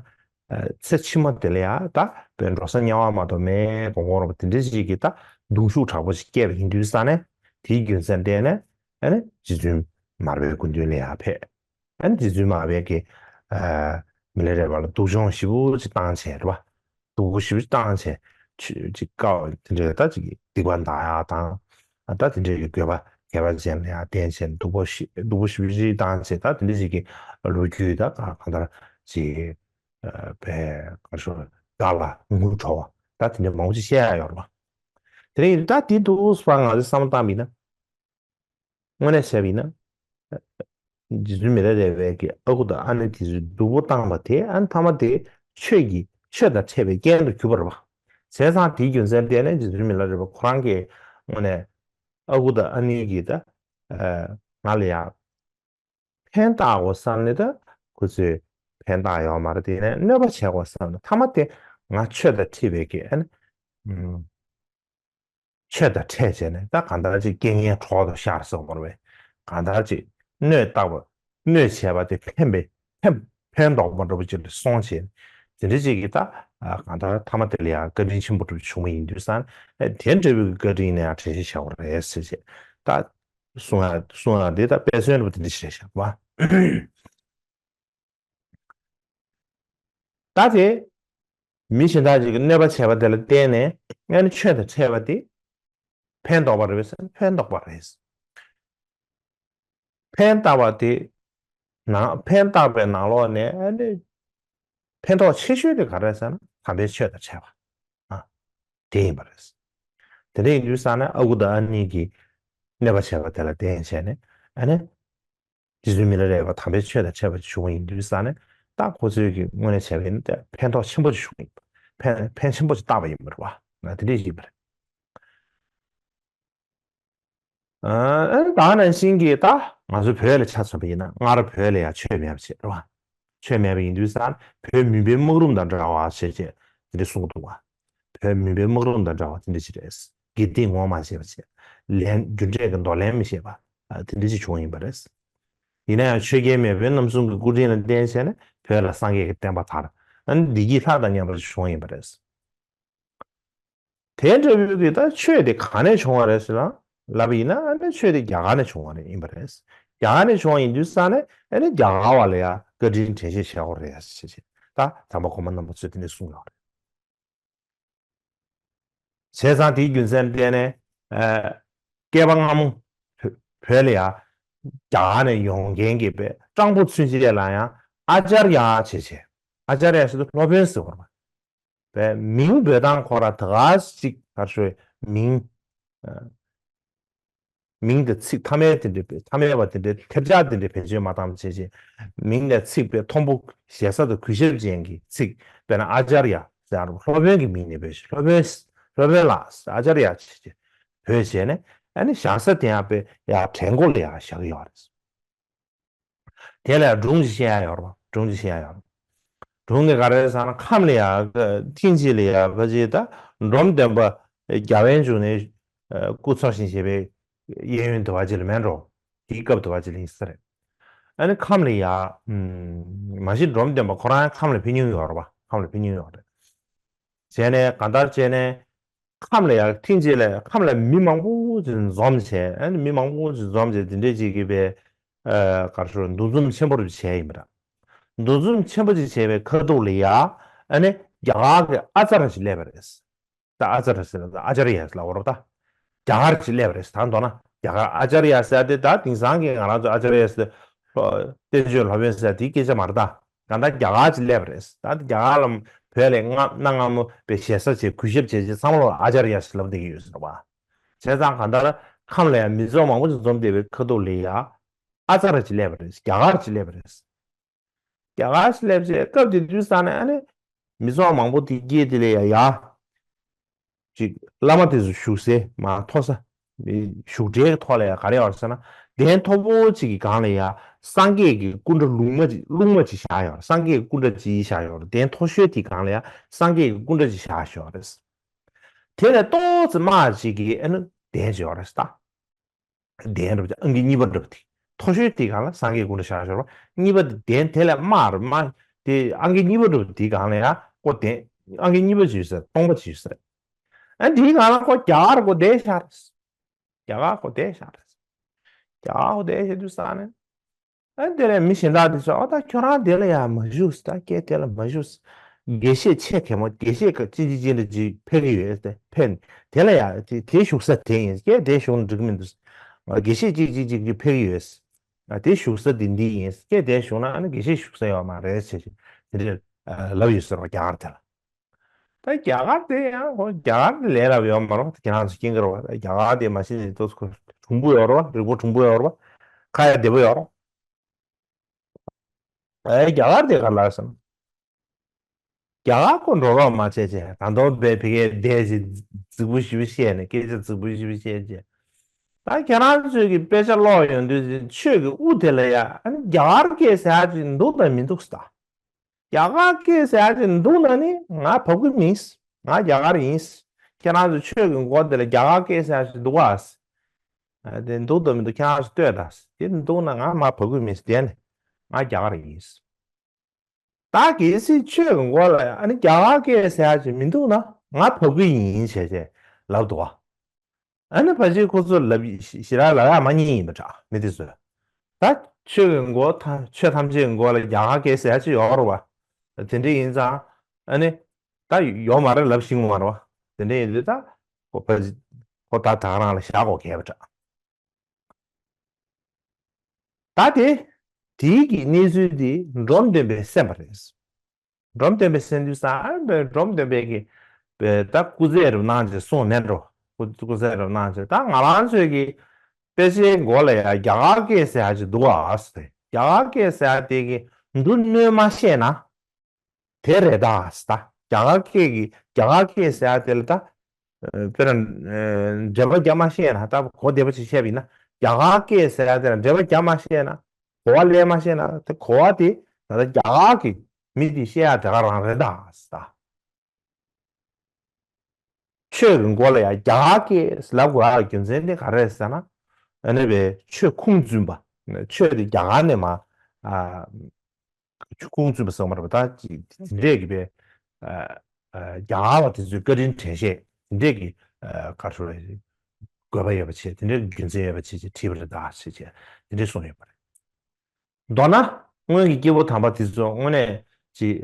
ཨ། ཚེ་ཕྱི་མ་དེ་ལ་ཡང་ད་བས་འགྲོ་ས་དམྱལ་བ་མ་གཏོགས་མེད་དགོངས་དགོངས་ར་པོ་དེ་འདྲ་ཅིག་གི་ད་གདུང་ཤུགས་དྲག་པོ་ཞིག་སྐྱེས་པ་ཡིན་དུས་ཙང་ནས། དེའི་རྒྱུ་མཚན་བརྟེན་ནས་ཨ་ནི་རྗེ་བཙུན་མར་པའི་སྐུ་མདུན་ལ་ཡར་ཕེབས། ཨ་ནི་རྗེ་བཙུན་མར་པས་ཀྱིས་ཨ་མི་ལ་རས་པ་ལ་སྡུག་སྦྱོང་ཞེ་པོ་ཅིག་བཏང་བྱས། རེད་བ། སྡུག་པོ་ཞེ་པོ་ཅིག་བཏང་བྱས། ཆོས་ཅིག་དཀའ་བ་དེ་འདྲའི་ད་ཅིག་སྡིག་པ་འདག་ཡ་དང་། ད་དེ་འདྲའི་གི་དགོས་པ་དད་པ་ཅན་ལ་ཡར་བསྟེན་བྱས། སྡུག་པོ་ཞེ་སྡུག་པོ་ཞེ་པོ་ཅིག་བཏང་བྱས། ད་དེ་འདྲ་ཅིག་གི་ལོ་རྒྱུས་ད་གང་གང་ལྟར་ཅིག་ཨ་བས་ག་རེ་ཞུ། བདག་ལ་ངུ་བྲོ་བ་ད་དེ་འདྲ་མང་པོ་ཅིག་བཤད་ཡ་ཡོད་རེད་བ། དེ་རིང་ད་དེ་འདུག་སེ་ང་ཚོས་བསམ་བློ་བཏང་བ་ཡིན་ན། དངོས་གནས་བྱས་པ་ཡིན་ན། རྗེ་བཙུན་མི་ལ་རས་པས་ཀྱིས་ཨ་ཁུ་དང་ཨ་ནེ་དེ་ཚོའི་སྡུག་པོ་བཏང་བ་དེ། ཨ་ནི་མཐའ་མ་དེ་ཆོས་ཀྱི་ཆོས་དང་འཕྲད་པའི་རྐྱེན་དུ་གྱུར་པ་རེད་བ། བྱས་ཙང་དེའི་རྒྱུ་མཚན་བརྟེན་ནས་རྗེ་བཙུན་མི་ལ་རས་པ་ཁོ་རང་གིས་དངོས་གནས་ཨ་ཁུ་དང་ཨ་ནེ་གིས་ད་ཨ་ང་ལ་ཡང་ཕན་བཏགས་དགོས་བསམ་ནས། ད་ཁོ་ཚོས་ཕན་བཏགས་ཡོད་མ་རེད། དེ་ནས་གནོད་པ་བྱས་དགོས་བསམ་ནས། མཐའ་མ་དེ་ང་ཆོས་དང་འཁྲིལ་བའི་གི་ཨ་ནི་ཨུམ། ཆོས་དང་འཕྲད་བྱས་ནས་ད་གང་ལྟར་ཅིག་རྐྱེན་ངན་གྲོགས་དང་ཤར་སོང་བར་བས། གང་ལྟར་ཅིག་གནོད་བཏགས་པ། གནོད་བྱས་པ་དེ་ཕན་པའི་ཕན་ཕན་འདོགས་པ་འདྲ་པོ་ཅིག་ལ་སོང་བྱས། དེ་འདྲ་ཅིག་གིས་ད་ཨ་གང་ལྟར་མཐའ་མ་དེ་ལ་ཡང་བཀའ་དྲིན་ཆེན་པོ་འདྲ་པོ་བྱུང་བ་ཡིན་དུས་ཙང་། ཨ་དེ་འདྲ་བའི་བཀའ་དྲིན་ཡིན་ན་ཡང་དྲན་ཤེས་བྱ་དགོས་རེད་ཟེར་བྱས། ད་གསུང་ཡ་གསུང་ཡ་འདི་ད་དཔེ་མཚོན་འདྲ་པོ་དེ་འདྲ་ཞིག་རེད་བཞག་པ། ད་དེ་མི་གཞན་དག་ཅིག་གིས་གནོད་པ་བྱས་པ་དེ་ལ་བརྟེན་ནས་ཨ་ནི་ཆོས་དང་འཕྲད་པ་དེ་ཕན་འདོགས་པ་རེད་ཟེར་ན་ཕན་འདོགས་པ་རེད། ཕན་བཏགས་པ་དེ་ནང་ཕན་བཏགས་པའི་ནང་ལོགས་ནས་ཨ་ནི་ཕན་ཐོགས་ཆེ་ཤོས་དེ་ག་རེ་ཟེར་ན་དམ་པའི་ཆོས་དང་འཕྲད་པ་ཨ་དེ་ཡིན་པ་རེད། དེ་འདྲ་ཡིན་དུས་ཙང་ནས་ཨ་ཁུ་དང་ཨ་ནེ་གིས་གནོད་པ་བྱས་པ་དེ་ལ་བརྟེན་བྱས་ནས་ཨ་ནི་རྗེ་བཙུན་མི་ལ་རས་པ་དམ་པའི་ཆོས་དང་འཕྲད་པ་བྱུང་བ་ཡིན་དུས་ཙང་ནས་ད་ཁོ་ཚོས་ཀྱི་དངོས་གནས་བྱས་པ་ཡིན་ན་ཕན་ཐོགས་ཆེན་པོ་ཞིག་བྱུང་ཡིན་པ་ཕན་ཕན་ཆེན་པོ་ཞིག་བཏགས་པ་ཡིན་པ་རེད་བ། ང་དེ་འདྲས་ཞིག་ཡིན་པ་རེད། ཨ་ད་ནང་བཞིན་གྱི་ད་ང་ཚོ་བོད་ལ་ཆ་མཚོན་པ་ཡིན་ན་སྔར་བོད་ལ་ཡང་ཆོས་མེད་པ་བྱས་རེད་བ། ཆོས་མེད་པ་ཡིན་དུས་ཙང་བོད་མུན་པའི་སྨག་རུམ་དང་འདྲ་བ་བྱས་བྱས་དེ་འདྲ་གསུང་གི་འདུག་བ། བོད་མུན་པའི་སྨག་རུམ་དང་འདྲ་བ་དེ་འདྲ་ཅིག་རེད། དགེ་སྡིག་ངོ་མ་ཤེས་པ་བྱས། ལན་རྒྱུ་འབྲས་ཀྱི་འདོར་ལེན་མི་ཤེས་པ་ཨ་དེ་འདྲ་ཅིག་བྱུང་ཡིན་པ་རེད། ཡིན་ན་ཡང་ཆོས་རྒྱལ་མེས་དབོན་རྣམ་གསུམ་གྱི་སྐུ་དྲིན་ལ་བརྟེན་བྱས་ནས་བོད་ལ་སངས་རྒྱས་ཀྱི་བསྟན་པ་དར། ཨ་ནི་བདེ་སྐྱིད་ལྷ་དང་མཉམ་པ་ཞིག་བྱུང་ཡིན་པ་རེད། དེ་འདྲ་བོའི་གི་ད་ཆོས་དེ་ག་ནས་བྱུང་བ་རེད་ཟེར་ན་ལབ་པ་ཡིན་ན་ཨ་ནི་ཆོས་དེ་རྒྱ་གར་ནས་བྱུང་བ་རེད་ཡིན་པ་རེད། རྒྱ་གར་ནས་བྱུང་བ་ཡིན་དུས་ཙང་ནས་ཨ་ནི་རྒྱ་གར་བ་ལ་ཡང་བཀའ་དྲིན་དྲན་ཤེས་བྱེད་དགོས་རེད་ཟེར་བྱས་ད་དམ་པ་གོང་མ་རྣམ་པ་ཚོས་དེ་འདྲ་གསུངས་ཡོད་རེད། བྱས་ཙང་དེའི་རྒྱུ་མཚན་བརྟེན་ནས་ཨ་བསྐལ་པ་སྔ་མོ་བོད་བོད་ལ་ཡང་རྒྱ་གར་ནས་ཡོང་མཁན་གྱི་པའི་སྤྲང་པོ་ཚུན་ཆད་ལ་ཡང་ཨ་ཙརྱ་བྱས་བྱས་ཨ་ཙརྱ་ཟེར་དུས་སློབ་དཔོན་ཟེར་བ་རེད་པ། པའི་མིང་འབོད་སྟངས་ཁོ་རང་ད་ག་ཅིག་ག་རེ་ཞུ་མིང་ཨ་མིང་དེ་ཚིག་མཐའ་མའི་དེ་འདྲའི་མཐའ་མའི་བ་དེ་འདྲའི་ཐེབས་ཆག་དེ་འདྲའི་བེད་སྤྱོད་མ་བཏང་བྱས་བྱས་མིང་ནས་ཚིག་པའི་མཐོན་པོ་ཞེ་ས་དང་གུས་ཞབས་ཅན་གྱི་ཚིག་དཔེར་ན་ཨ་ཙརྱ་ཟེར་སློབ་དཔོན་གྱི་མིང་ནས་བོས་ཤིག་སློབ་དཔོན་སློབ་དཔོན་ལགས་ཨ་ཙརྱ་བྱས་བྱས་བོས་བྱས་ནས་ཨ་ནི་བཞག་ས་དེ་ཡང་དཔེ་ཡང་གྲལ་མགོ་ལ་ཡང་བཞག་གི་ཡོད་རེད། དེ་ལ་སྒྲུང་ཅིག་བཤད་ཡ་ཡོད་རེད་པ། སྒྲུང་ཅིག་བཤད་ཡ་ཡོད་རེད། སྒྲུང་དེ་ག་རེ་རེད་ཟེར་ན་ཁམས་ལ་ཡ་ཐེངས་གཅིག་ལ་ཡ་ཕ་ཅིག་ད་འབྲོམ་སྟོན་པ་རྒྱལ་བའི་འབྱུང་གནས་སྐུ་འཚོ་ཞིང་གཞེས་པའི་གཡས་གཡོན་དུ་བ་ཅིག་ལ་མེད་འགྲོ། དེའི་སྐབས་དུ་བ་ཅིག་ལ་ཡིན་ས་རེད། ཨ་ནི་ཁམས་ལ་ཡ་མ་གཞི་འབྲོམ་སྟོན་པ་ཁོ་རང་ཁམས་ལ་ཕེབས་མྱོང་ཡོད་རེད་པ། ཁམས་ལ་ཕེབས་མྱོང་ཡོད་རེད། བྱས་ནས་གང་ལྟར་བྱས་ནས། ཁམས་ལ་ཡ་ཐེངས་གཅིག་ལ་ཁམས་ལ་མི་མང་པོ་ཅིག་འཛོམས་བྱས་ཨ་ནི་མི་མང་པོ་ཅིག་འཛོམས་བྱས་དེ་འདྲས་ཅིག་གིས་པའི་ཨ་ག་རེ་ཞུ་འདུ་འཛོམས་ཆེན་པོ་རུ་བྱས་ཡིན་པ་འདྲ། འདུ་འཛོམས་ཆེན་པོ་ཅིག་བྱས་པའི་ཁ་ཐུག་ལ་ཡ་ཨ་ནི་རྒྱ་གར་གྱི་ཨ་ཙརྱ་ཞིག་སླེབས་པ་རེད། ད་ཨ་ཙརྱ་ཟེར་ན་ཨ་ཙརྱ་ལབ་པ་རེད་ད། རྒྱ་གར་ཅིག་སླེབས་པ་རེད་ད་མདོར་ན་རྒྱ་གར་ཨ་ཙརྱ་ཟེར་དེ་ད་དེང་སང་གི་ང་རང་ཚོ་ཨ་ཙརྱ་ཟེར་བསྟན་བཅོས་སློབ་དཔོན་ཟེར་དེའི་སྐད་ཆ་མ་རེད་ད། ད་ལྟ་རྒྱ་གར་ཅིག་སླེབས་པ་རེད། ད་ལྟ་རྒྱ་གར་ལ་བོད་ལ་སྔ་གནའ་སྔ་མོ་པའི་ཞེ་ས་བྱས་གུས་ཞབས་བྱས་བྱས་ཚང་མ་ལ་ཨ་ཙརྱ་ཞེས་ལབ་བསྡད་ཀྱི་ཡོད་ཟེར་བ། བྱས་ཙང་གང་ལྟར་ཁམས་ལ་ཡང་མི་ཚོགས་མང་པོ་ཅིག་འཛོམས་བསྡད་པའི་ཁ་ཐུག་ལ་ཡ་ཨ་ཙརྱ་ཅིག་སླེབས་པ་རེད། རྒྱ་གར་ཅིག་སླེབས་པ་རེད། རྒྱ་གར་ཅིག་སླེབས་བྱས་སྐབས་དེ་དུས་ཙང་ནས་ཨ་ནི་མི་ཚོགས་མང་པོ་དེ་སྐྱེས་དེ་ལ་ཡ་ཡ། ཅིག་བླ་མ་དེ་ཚོ་བཞུགས་སའི་མ་མཐོ་ས། བཞུགས་གྲལ་གྱི་ཐོག་ལ་ཡང་ག་རེ་ཡོད་རེད་ཟེར་ན། གདན་མཐོ་པོ་ཅིག་གི་སྒང་ལ་ཡང་སངས་རྒྱས་ཀྱི་སྐུ་འདྲ་ལུང་མ་ཅིག་ལུང་མ་ཅིག་བཞག་ཡོད་རེད། སངས་རྒྱས་ཀྱི་སྐུ་འདྲ་ཅིག་བཞག་ཡོད་རེད། གདན་མཐོ་ཤོས་དེའི་སྒང་ལ་ཡང་སངས་རྒྱས་ཀྱི་སྐུ་འདྲ་ཅིག་བཞག་ཡོད་རེད། དེ་ལས་ཏོག་ཙམ་དམའ་ཅིག་གི་ཨ་ནི་གདན་ཅིག་ཡོད་རེད་ད། གདན་འདྲ་པོ་ཅིག་ཨང་ཀི་གཉིས་པ་འདྲ་པོ་དེ། མཐོ་ཤོས་དེའི་སྒང་ལ་སངས་རྒྱས་སྐུ་འདྲ་བཞག་ཡོད་རེད་པ། གཉིས་པ་དེ་གདན་དེ་ལས་དམའ་རུ་དམའ། དེ་ཨང་ཀི་གཉིས་པ་འདྲ་པོ་དེའི་སྒང་ལ་ཡང་ཁོ་གདན་ཨང་ཀི་གཉིས་པ་ཅིག་ཡོད་ས་རེད། སྟོང་པ་ཅིག་ཡོད་ས་རེད། ཨ་དེའི་སྒང་ལ་ཁོ་རྒྱ་གར་ཁོ་བསྡད་བཞག་རེད། རྒྱ་གར་ཁོ་བསྡད་བཞག་རེད། རྒྱ་གར་ཁོ་བསྡད་བཞག་དུས་ཙང་ནས། ཨ་དེ་ལས་མི་གཞན་དག་དེ་ཚོ་ཨ་ད་ཁྱོད་རང་དེ་ལ་ཡང་མ་བཞུགས་ད་སྐད་དེ་ལ་མ་བཞུགས། དགེ་བཤེས་ཆེ་གེ་མོ་དགེ་བཤེས་ཀ་ཅི་ཅི་ཅི་འདྲ་ཅིག་ཕེབས་ཀྱི་ཡོད་དེ་ཕེབས་དེ་ལ་ཡང་དེ་དེ་བཞུགས་ས་དེ་ཡིན་སྐད་དེ་བཞུགས་ན་འགྲིག་མི་འདུག་དགེ་བཤེས་ཅི་ཅི་ཅི་ཅི་ཕེབས་ཀྱི་ཡོད། ཨ་དེ་བཞུགས་ས་དེ་འདི་ཡིན་སྐད་དེ་བཞུགས་ན་ཨ་ནི་དགེ་བཤེས་བཞུགས་ས་ཡོད་མ་རེད་ཟེར་ཞིག་དེ་འདྲ་ལབ་ཡོད་ཟེར་བ་རྒྱ་གར་དེ་ལ། ད་རྒྱ་གར་དེ་ཡང་ཁོ་རྒྱ་གར་དེ་ལས་སླ་པོ་ཡོད་མ་རེད། ཁྱེད་རང་ཚོ་མཁྱེན་གྱི་རེད་པ། རྒྱ་གར་དེ་མ་གཞི་ནས་ཏོག་ཙམ་གྲུང་པོ་ཡོད་རེད་པ། རིག་པ་གྲུང་པོ་ཡོད་རེད་པ། ཁ་ཡ་བདེ་པོ་ཡོད་རེད། ཨེ་རྒྱ་གར་དེ་ག་ལ་སོང་། རྒྱ་གར་ཁོ་འགྲོ་རོགས་མ་བྱས་བྱས་ད་དུང་བས་ཕ་གིར་བསྡད་ཅིག་རྫིག་པོ་ཞེ་པོ་བཤད་ནས་སྐད་ཆ་རྫིག་པོ་ཞེ་པོ་བཤད་བྱས། ད་ཁྱེད་རང་ཚོས་ཀྱི་དཔེ་ཆ་ཀློག་ཡོང་དུས་ཆོས་ཀྱི་དབུ་དེ་ལ་ཡ་ཨ་ནི་རྒྱ་གར་སྐད་ཟེར་ཡ་ཅིག་འདུག་དང་མི་འདུག་ཟེར། རྒྱ་གར་སྐད་ཟེར་ཡ་ཅིག་འདུག་ན་ནི་ང་བབ་གི་མིན། ང་རྒྱ་གར་ཡིན། ཁྱེད་རང་ཚོ་ཆོས་ཀྱི་མགོ་དེ་ལ་རྒྱ་གར་སྐད་ཟེར་ཡ་ཅིག་འདུག་ག་དེ་འདུག་དང་མི་འདུག་ཁྱེད་རང་ཚོ་ལྟོས་དང་། དེ་འདུག་ན་ང་མར་བབ་གི་མིན། དེ་ནི་ང་རྒྱ་གར་ཡིན། ད་གལ་སྲིད་ཆོས་ཀྱི་མགོ་ལ་ཨ་ནི་རྒྱ་གར་སྐད་ཟེར་ཡ་ཅིག་མི་འདུག་ན་ང་བབ་གི་ཡིན་བྱས་བྱས་ལབ་འདུག་ག་ཨ་ནི་ཕལ་ཆེར་ཁོ་ཚོ་ལབ་ཞེ་དྲག་ལབ་ཡག་མ་རྙེད་ཡིན་པ་འདྲ་མི་དེ་ཚོས། ད་ཆོས་ཀྱི་མགོ་ཐམས་ཆོས་ཐམས་ཅད་ཀྱི་མགོ་ལ་རྒྱ་གར་སྐད་ཟེར་ཡག་ཅིག་ཡོད་རེད་བ། དེ་འདྲ་ཡིན་ཙང་ཨ་ནི་ད་ཡོད་མ་རེད་ལབ་ཤེས་ཀྱི་མ་རེད་བ། དེ་འདྲ་ཡིན་དུས་ད་ཁོ་ཕ་ཁོ་ད་ད་ག་རང་ལ་བཞག་དགོས་གལ་པ་འདྲ། ད་དེ་དེའི་གི་གནས་ཚུལ་དེ་འབྲོམ་སྟོན་པས་གསན་པ་རེད། འབྲོམ་སྟོན་པས་གསན་དུས་ཙང་ཨ་འབྲོམ་སྟོན་པས་གི་ད་སྐུ་རྩེད་རུ་གནང་བྱས་གསུངས་ནས་འགྲོ། སྐུ་སྐུ་རྩེད་རུ་གནང་བྱས་ད་ང་རང་ཚོའི་གི་དཔེ་ཆའི་མགོ་ལ་ཡང་རྒྱ་གར་སྐད་ཟེར་ཡ་ཅིག་འདུག་ཨ་ཟེར། རྒྱ་གར་སྐད་ཟེར་ཡ་དེ་གི་འབྲུ་སྣོན་མ་ཤེས་ན། དེ་རེད་ད་ཟེར། ད་རྒྱ་གར་སྐད་ཀྱི་རྒྱ་གར་སྐད་ཟེར་ཡ་དེ་ལ་ད་དཔེར་ན་འགྲེལ་པ་རྒྱག་མ་ཤེས་ན་ད་གོ་བདེ་པོ་ཅིག་བཤད་པ་ཡིན་ན། རྒྱ་གར་སྐད་ཟེར་ཡ་དེ་ལ་འགྲེལ་པ་རྒྱག་མ་ཤེས་ན། གོ་བ་ལེན་མ་ཤེས་ན་དེ་གོ་བ་དེ་ད་ལྟ་རྒྱ་གར་གྱི་མི་དེ་བཤད་ཡ་དེ་ག་རང་རེད་ད་ཟེར། ད་ཆོས་ཀྱི་མགོ་ལ་ཡང་རྒྱ་གར་སྐད་ལབ་དགོས་ཡ་རྒྱུ་མཚན་དེ་ག་རེ་རེད་ཟེར་ན། ཨ་ནི་བའི་ཆོས་ཁུངས་བཙུན་པ། ཆོས་དེ་རྒྱ་གར་ནས་མ། ཨ། ཁུངས་བཙུན་པ་ཟེར་བ་མ་རེད་པ། ད་ཅིག་དེ་འདྲས་ཀྱི་པའི་ཨ་ཨ་རྒྱ་གར་བ་དེ་ཚོའི་བཀའ་དྲིན་དྲན་ཤེས་དེ་འདྲས་ཀྱི་ཨ་ག་རེ་ཟེར་དགོས་པ་ཡོད་པ་བྱས། དེ་འདྲས་ཀྱི་རྒྱུ་མཚན་ཡོད་པ་བྱས་ཅིག་བྲིས་པ་རེད་ད་ཟེར་བྱས་དེ་འདྲས་གསུངས་ཡོད་པ་རེད། མདོར་ན་སྔོན་གྱི་སྐྱེས་བུ་དམ་པ་དེ་ཚོ་དངོས་གནས་ཅིག་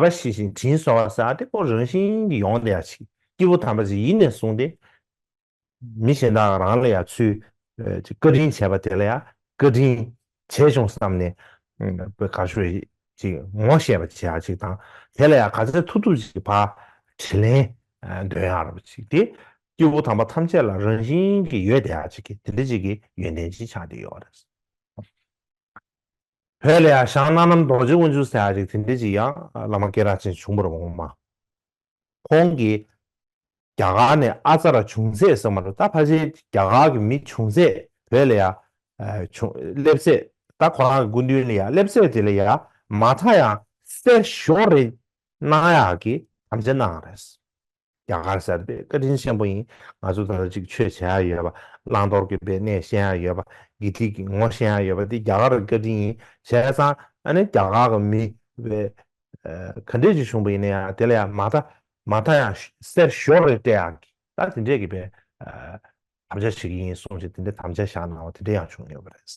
བྱས་པ་ཤེས་ཤིང་དྲིན་གཟོ་བ་ཟེར་ཡ་དེ་ཁོ་རང་བཞིན་གྱིས་ཡོང་བསྡད་ཡ་ཅིག་སྐྱེས་བུ་དམ་པ་ཅིག་ཡིན་ནས་བཟུང་སྟེ། མི་གཞན་དག་རང་ལ་ཡང་ཚུལ་ཨ་ཅིག་བཀའ་དྲིན་བྱས་པ་དེ་ལ་ཡང་བཀའ་དྲིན་བྱས་བྱུང་བསམ་ནས་ཨ་ག་ཞུ་ཅིག་ངོ་ཤེས་པ་བྱེད་ཡག་ཅིག་དང་། དེ་ལ་ཡང་ག་ཚོད་ཐུབ་ཐུབ་ཅིག་ཕར་དྲིན་ལན་ཨ་འདོན་ཡག་རེད་པ་ཅིག་དེ་སྐྱེས་བུ་དམ་པ་ཐམས་ཅད་ལ་རང་བཞིན་གྱིས་ཡོད་བསྡད་ཡག་ཅིག་གི་དེ་འདྲ་ཅིག་གི་ཡོན་ཏན་ཅིག་ཆགས་བསྡད་ཡོད་རེད། བོད་ལ་ཡང་ཞང་སྣ་ནམ་རྡོ་རྗེ་དབང་ཕྱུག་ཟེར་ཡག་ཅིག་དེ་འདྲ་ཅིག་ཡང་བླ་མ་སྐད་གྲགས་ཅན་བྱུང་བ་རེད་འོང་མ། ཁོང་གིས་རྒྱ་གར་ནས་ཨ་ཙ་ར་བྱུང་ཚད་ཟེར་མ་རེད། ད་ཕལ་ཆེར་རྒྱ་གར་གྱི་མི་བྱུང་ཚད་བོད་ལ་ཡ་ཨ་བྱུང་སླེབས་ཚད། ད་ཁོ་རང་གི་སྐུ་མདུན་ལ་ཡ་སླེབས་ཚད་དེ་ལ་ཡ་མ་མཐའ་ཡང་གསེར་ཞོ་རེ་གནང་ཡག་གི་དམ་བཅའ་གནང་རེད། རྒྱ་གར་ཟེར་དེ་བཀའ་དྲིན་ཆེན་པོ་ཡིན། ང་ཚོ་ད་ལྟ་ཅིག་ཆོས་བྱེད་ཡ་ཡོད་པ། བླང་དོར་གྱི་པའི་གནས་ཤེས་ཡ་ཡོད་པ། དགེ་སྡིག་གི་ངོ་ཤེས་ཡ་ཡོད་པ་དེ་རྒྱ་གར་གྱི་བཀའ་དྲིན་ཡིན། བྱས་ཙང་ཨ་ནི་རྒྱ་གར་གྱི་མི་བས་ཨ་ག་འདྲས་ཅིག་བྱུང་པ་ཡིན་ན་ཡང་དེ་ལ་ཡང་མ་མཐའ་མ་མཐའ་ཡང་གསེར་ཞོ་རེ་སྤྲད་ཡག་གི་ད་དེ་འདྲས་ཀྱི་པའི་ཨ་དམ་བཅའ་བྱེད་ཀྱི་ཡིན་གསུངས་བྱས་དེ་འདྲས་དམ་བཅའ་བཞག་གནང་བ་དེ་འདྲས་ཡང་བྱུང་ཡོད་པ་རེད།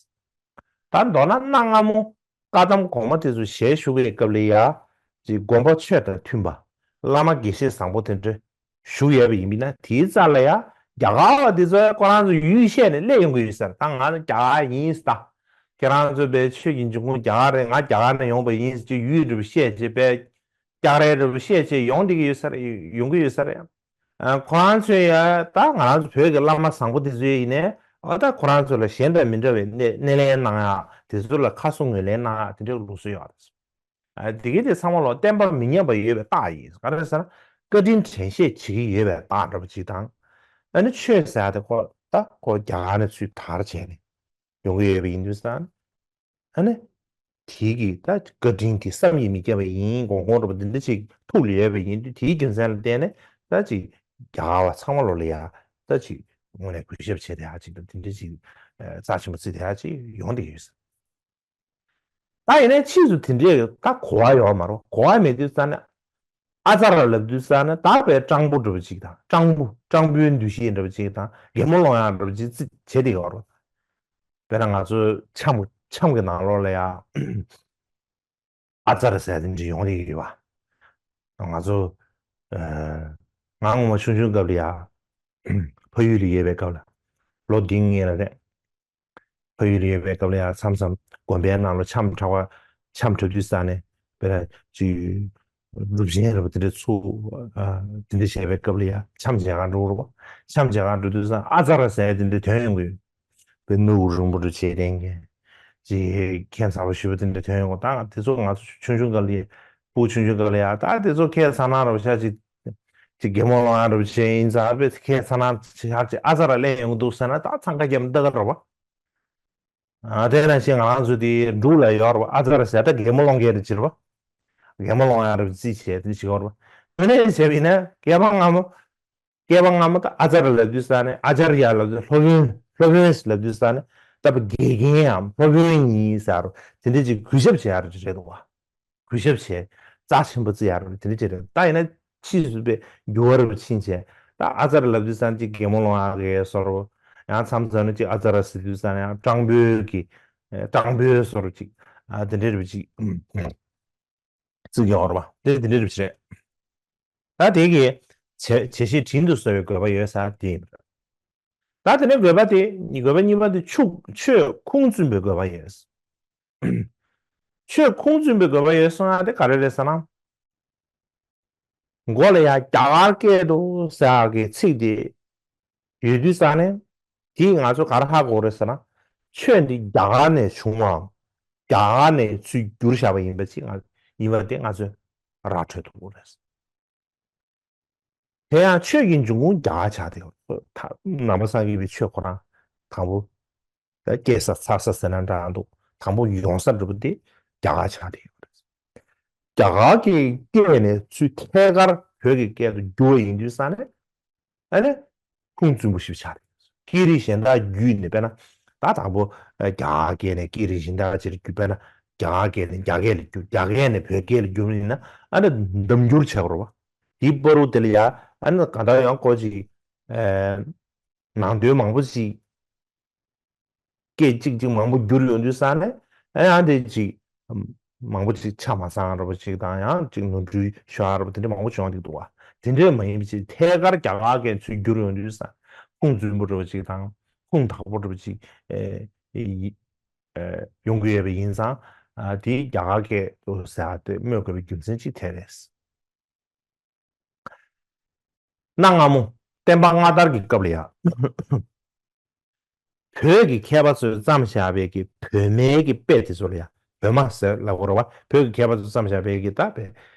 ད་མདོར་ན་གནའ་སྔ་མོ་བཀའ་གདམས་གོང་མ་དེ་ཚོ་ཞལ་བཞུགས་པའི་སྐབས་ལ་ཡ་ཅིག་དགོན་པ་ཆོས་དང་མཐུན་པ། བླ་མ་དགེ་བཤེས་བཟང་པོ་དེ་འདྲ་བཞུགས་ཡོད་པ་ཡིན་ན་དེའི་རྩ་ལ་ཡ་རྒྱ་གར་བ་དེ་ཚོ་ཡ་ཁོ་རང་ཚོ་ཡུལ་བཤད་ནས་སླེབས་ཡོང་གི་ཡོད་ས་རེད། ད་ང་རྒྱ་གར་ཡིན་ཟེར། ད་ཁྱེད་རང་ཚོ་པའི་ཆོས་ཀྱི་འབྱུང་ཁུངས་རྒྱ་གར་རེད། ང་རྒྱ་གར་ནས་ཡོང་པ་ཡིན་ཟེར་ཅིག་ཡུལ་འདྲ་པོ་བཤད་བྱས་པའི་སྐྱག་རལ་འདྲ་པོ་བཤད་བྱས་ཡོང་བསྡད་ཀྱི་ཡོད་ས་རེད། ཡོང་གི་ཡོད་ས་རེད། ཨ་ཁོ་རང་ཚོས་ཡ་ད་ང་རང་ཚོ་བོད་ཀྱི་བླ་མ་བཟང་པོ་དེ་ཚོ་ཡིན་ནའི་ཨ་ད་ཁོ་རང་ཚོ་ལ་གཞན་དང་མི་འདྲ་བའི་སྣེ་སྣེ་ལེན་གནང་ཡག་དེ་ཚོ་ལ་ཁ་གསོ་ངོས་ལེན་གནང་ཡག་དེ་འདྲའི་ལུགས་སྲོལ་ཡོད་རེད། ཨ་དེ་གི་དེ་ཚང་མ་ལོ་བསྟན་པ་མི་ཉམས་པ་ཡོད་པའི་རྟགས་ཡིན། ག་རེ་ཟེར་ན་བཀའ་དྲིན་དྲན་ཤེས་བྱེད་ཀྱི་ཡོད་པའི་རྟགས་འདྲ་པོ་ཅིག་དང་། ཨ་ནི་ཆོས་ཟེར་ཡག་དེ་ཁོ་ད་ཁོ་རྒྱ་གར་ནས་ཚུར་དར་བྱས་ནས་ཡོང་གི་ཡོད་པ་ཡིན་དུས་ཙང་། ཨ་ནི། དེའི་གི་ད་བཀའ་དྲིན་དེ་བསམ་གྱིས་མི་ཁྱབ་པ་ཡིན། དགོངས་དགོངས་འགྲོ་བ་འདི་འདྲ་ཅིག་ཐུགས་ལ་ཡོད་པ་ཡིན་དུས་དེའི་རྒྱུ་མཚན་ལ་བརྟེན་ནས་ད་ཅིག་རྒྱ་གར་བ་ཚང་མ་ལོ་ལ་ཡ་ད་ཅིག་དངོས་གནས་གུས་ཞབས་བྱེད་བསྡད་ཡག་ཅིག་དང་དེ་འདྲ་ཅིག་རྩ་ཆེན་པོ་བརྩི་བསྡད་ཡག་ཅིག་ཡོང་བསྡད་ཡོད་ས། ད་ཡིན་ནའི་ཕྱིས་སུ་དེ་འདྲའི་ད་གོ་བ་ཡོད་མ་རེད། གོ་བ་མེད་དུས་ཙ་ན། ཨ་ཙ་ར་ལབ་དུས་ཙ་ན་ད་པའི་སྤྲང་པོ་འདྲ་པོ་ཅིག་དང་སྤྲང་པོ་སྤྲང་པོའི་འདུ་ཤེས་འདྲ་པོ་ཅིག་དང་གད་མོ་སློང་ཡག་འདྲ་པོ་ཅིག་བརྩི་བྱེད་དེ་ཡོད་རེད། དཔེར་ན་ང་ཚོ་འཆམ་འཆམ་གྱི་ནང་ལོགས་ལ་ཡ་ཨ་ཙ་ར་ཟེར་དེ་འདྲ་ཡོང་གི་ཡོད་པ། ང་ཚོ་ཨ་ང་ངོ་མ་ཆུང་ཆུང་སྐབས་ལ་ཡ་ཕ་ཡུལ་ལ་ཡོད་པའི་སྐབས་ལ་ལོ་འདི་སྔོན་ལ་རེད། ཕ་ཡུལ་ལ་ཡོད་པའི་སྐབས་ལ་ཡང་མཚམས་མཚམས་དགོན་པའི་ནང་ལ་འཆམ་འཁྲབ་པ། འཆམ་འཁྲབ་དུས་ཙ་ནས་དཔེར་ན་ཅིག་སྒྲུབ་ཆེན་རེད་པ་དེ་འདྲ་ཚུགས། ཨ་དེ་འདྲ་བྱས་པའི་སྐབས་ལ་ཡང་འཆམ་མཇལ་ཁ་འགྲོ་རེད་པ། འཆམ་མཇལ་ཁ་འགྲོ་དུས་ཙ་ཨ་ཙ་ར་ཟེར་དེ་འདྲ་ཐོན་ཡོང་གི་ཡོད། དཔེ་ནོར་བུ་རིང་པོ་འདྲ་བྱས་བསྡད་མཁན། ཅིག་ཁྱད་མཚར་པོ་ཞེ་པོ་དེ་འདྲ་ཐོན་ཡོང་གི། ད་དེ་ཚོ་ང་ཚོ་ཆུང་ཆུང་སྐབས་ལ་ཕྲུ་གུ་ཆུང་ཆུང་སྐབས་ལ་ཡང་ད་དེ་ཚོ་ཁྱད་མཚར་སྣང་རེད་པ། ཤ་ཅིག་ཅིག་གད་མོ་སློང་ཡག་འདྲ་པོ་བྱས་ཡིན་ཙང་དཔེ་ཁྱད་མཚར་སྣང་ཆགས་ཅིག་ཨ་ཙ་ར་སླེབས་ཡོང་གི་འདུག་ཟེར་ན་ད་འཚང་ཁ་རྒྱབ་ལྟ་གི་རེད་པ། ཨ་དེ་ནང་བཞིན་ང་རང་ཚོ་དེ་འབྲུག་ལ་ཡོད་རེད་པ། ཨ་ཙ་ར་ཟེར་ད་གད་མོ་སློང་མཁན་རེད་ཅེས་རེད་པ། གད་མོ་སློང་ཡག་རེད་རྩིས་བྱས་དེ་བྱེད་ཀྱི་ཡོད་རེད་པ། དེ་ནས་བྱས་པ་ཡིན་ན་སྐྱེས་པ་སྔ་མོ། སྐྱེས་པ་སྔ་མོ་ད་ཨ་ཙ་ར་ལབ་དུས་ཙ་ནས་ཨ་ཙརྱ་ལབ་དུས་སློབ་དཔོན་སློབ་དཔོན་ལབ་དུས་ཙ་ནས་ད་དཔེ་དགེ་རྒན་ཡང་སློབ་དཔོན་ཡིན་ཟེར་དེ་འདྲ་ཅིག་གུས་ཞབས་བྱེད་ཡག་རེད་འདུག་པ། གུས་ཞབས་བྱས། རྩ་ཆེན་པོ་བརྩི་ཡག་རེད་དེ་འདྲ་ཅིག་རེད། ད་ཡིན་ན་ཕྱིས་སུ་དཔེ་འགྱུར་བ་རེ་ཕྱིན་བྱས་ད་ཨ་ཙརྱ་ལབ་དུས་ཙ་ནས་ཅིག་གད་མོ་སློང་ཡག་གི་བཟོ་འདྲ། ཡང་མཚམས་མཚམས་ནས་ཅིག་ཨ་ཙརྱ་ཟེར་དུས་ཙ་ནས་ཡང་སྤྲང་པོའི་གི་སྤྲང་པོའི་བཟོ་འདྲ་ཅིག་ཨ་དེ་འདྲ་རེད་པ་ཅིག་བརྩི་གི་ཡོད་རེད་པ། དེ་དེ་འདྲའི་རིགས་རེད། ད་དེ་གི་བྱེད་བྱེད་ཤེས་དྲིན་དུ་གཟོ་བའི་དགོས་པ་ཡོད་ཟེར་དེ་ཡིན། ད་དེ་ནས་དགོས་པ་དེ་དགོས་པ་གཉིས་པ་དེ་ཆོས་ཆོས་ཁུངས་བཙུན་པའི་དགོས་པ་ཡོད། ཆོས་ཁུངས་བཙུན་པའི་དགོས་པ་ཡོད་སོང་ན་དེ་ག་རེ་རེད་ཟེར་ན། མགོ་ལ་ཡ་རྒྱ་གར་སྐད་དུ་ཟེར་གྱི་ཚིག་དེ་ཡོད་དུས་ཙང་ནས་དེས་ང་ཚོ་ག་རེ་ཧ་གོ་རེད་ཟེར་ན། ཆོས་འདི་རྒྱ་གར་ནས་བྱུང་བའམ་རྒྱ་གར་ནས་ཚུར་བསྒྱུར་བཞག་པ་ཡིན་པ་ཅིག་ང་ཡིན་པ་དེ་ང་ཚོས་ར་འཕྲོད་ཐུབ་ཀྱི་རེད། དེ་ཡང་ཆོས་ཀྱི་འབྱུང་ཁུངས་རྒྱ་གར་ཆགས་བསྡད་ཡོད། ད་ནང་པ་སངས་རྒྱས་པའི་ཆོས་ཁོ་རང་དང་པོ་ད་སྐྱེས་ས་འཚར་ས་ཟེར་ན་འདྲ་འདུག་དང་པོ་ཡོང་ས་འདྲ་པོ་དེ་རྒྱ་གར་ཆགས་བསྡད་ཡོད་རེད། རྒྱ་གར་གྱི་སྐད་ནས་ཚུར་ཐད་ཀར་བོད་ཀྱི་སྐད་དུ་བསྒྱུར་བ་ཡིན་དུས་ཙང་ནས་ཨ་ནི་ཁུངས་བཙུན་པོ་ཞིག་ཆགས་རེད། སྐད་རིགས་གཞན་དག་བརྒྱུད་ནས་དཔེར་ན་ད་དང་པོ་རྒྱ་གར་སྐད་ནས་སྐད་རིགས་གཞན་དག་ཅིག་ལ་བརྒྱུད་དཔེར་ན་རྒྱ་གར་སྐད་ནས་རྒྱ་སྐད་ལ་བརྒྱུད་རྒྱ་སྐད་ནས་བོད་སྐད་ལ་བསྒྱུར་བ་ཡིན་ན་ཨ་ནི་གདམ་འགྱུར་བྱེད་དགོས་རེད་བ། དེའི་བར་དུ་དེ་ལ་ཡ་ཨ་ནི་གང་ལྟར་ཡང་ཀོ་ཅིག་ནང་དོན་མང་པོ་ཅིག་སྐད་ཅིག་ཅིག་མང་པོ་བསྒྱུར་ཡོང་དུས་ཙང་ནས་ཨ་ཡང་དེ་ཅིག་མང་པོ་ཅིག་ཆ་མ་ཚང་འདྲ་པོ་ཅིག་དང་ཡང་ཅིག་ནོར་འཁྲུལ་ཤོར་འདྲ་པོ་དེ་འདྲ་མང་པོ་བྱུང་འདུག་འདུག་བ། དེ་འདྲ་མ་ཡིན་པ་ཅིག་ཐད་ཀར་རྒྱ་གར་སྐད་ཚུར་བསྒྱུར་ཡོང་དུས་ཙང་ཁུངས་བཙུན་པོ་འདྲ་པོ་ཅིག་དང་ཁུངས་དག་པོ་འདྲ་པོ་ཅིག་ཨེ་ཨེ་ཡོང་གི་ཡོད་པ་ཡིན་ཙང་དེ་རྒྱ་གར་སྐད་དུ་ཟེར་བ་དེ་སྨོས་དགོས་པའི་རྒྱུ་མཚན་ཅིག་དེ་རེད། གནའ་སྔ་མོ་བསྟན་པ་སྔ་དར་གྱི་སྐབས་ལ་ཡང་བོད་ཀྱི་མཁས་པ་ཚོས་བརྩམས་བཞག་པའི་གི་བོད་སྨན་གྱི་དཔེ་དེ་ཚོ་ལ་ཡང་བོད་སྨྲ་ཟེར་ལབ་དགོས་རེད་བ། བོད་ཀྱི་མཁས་པ་ཚོས་བརྩམས་བཞག་པའི་གི་ད་དཔེ་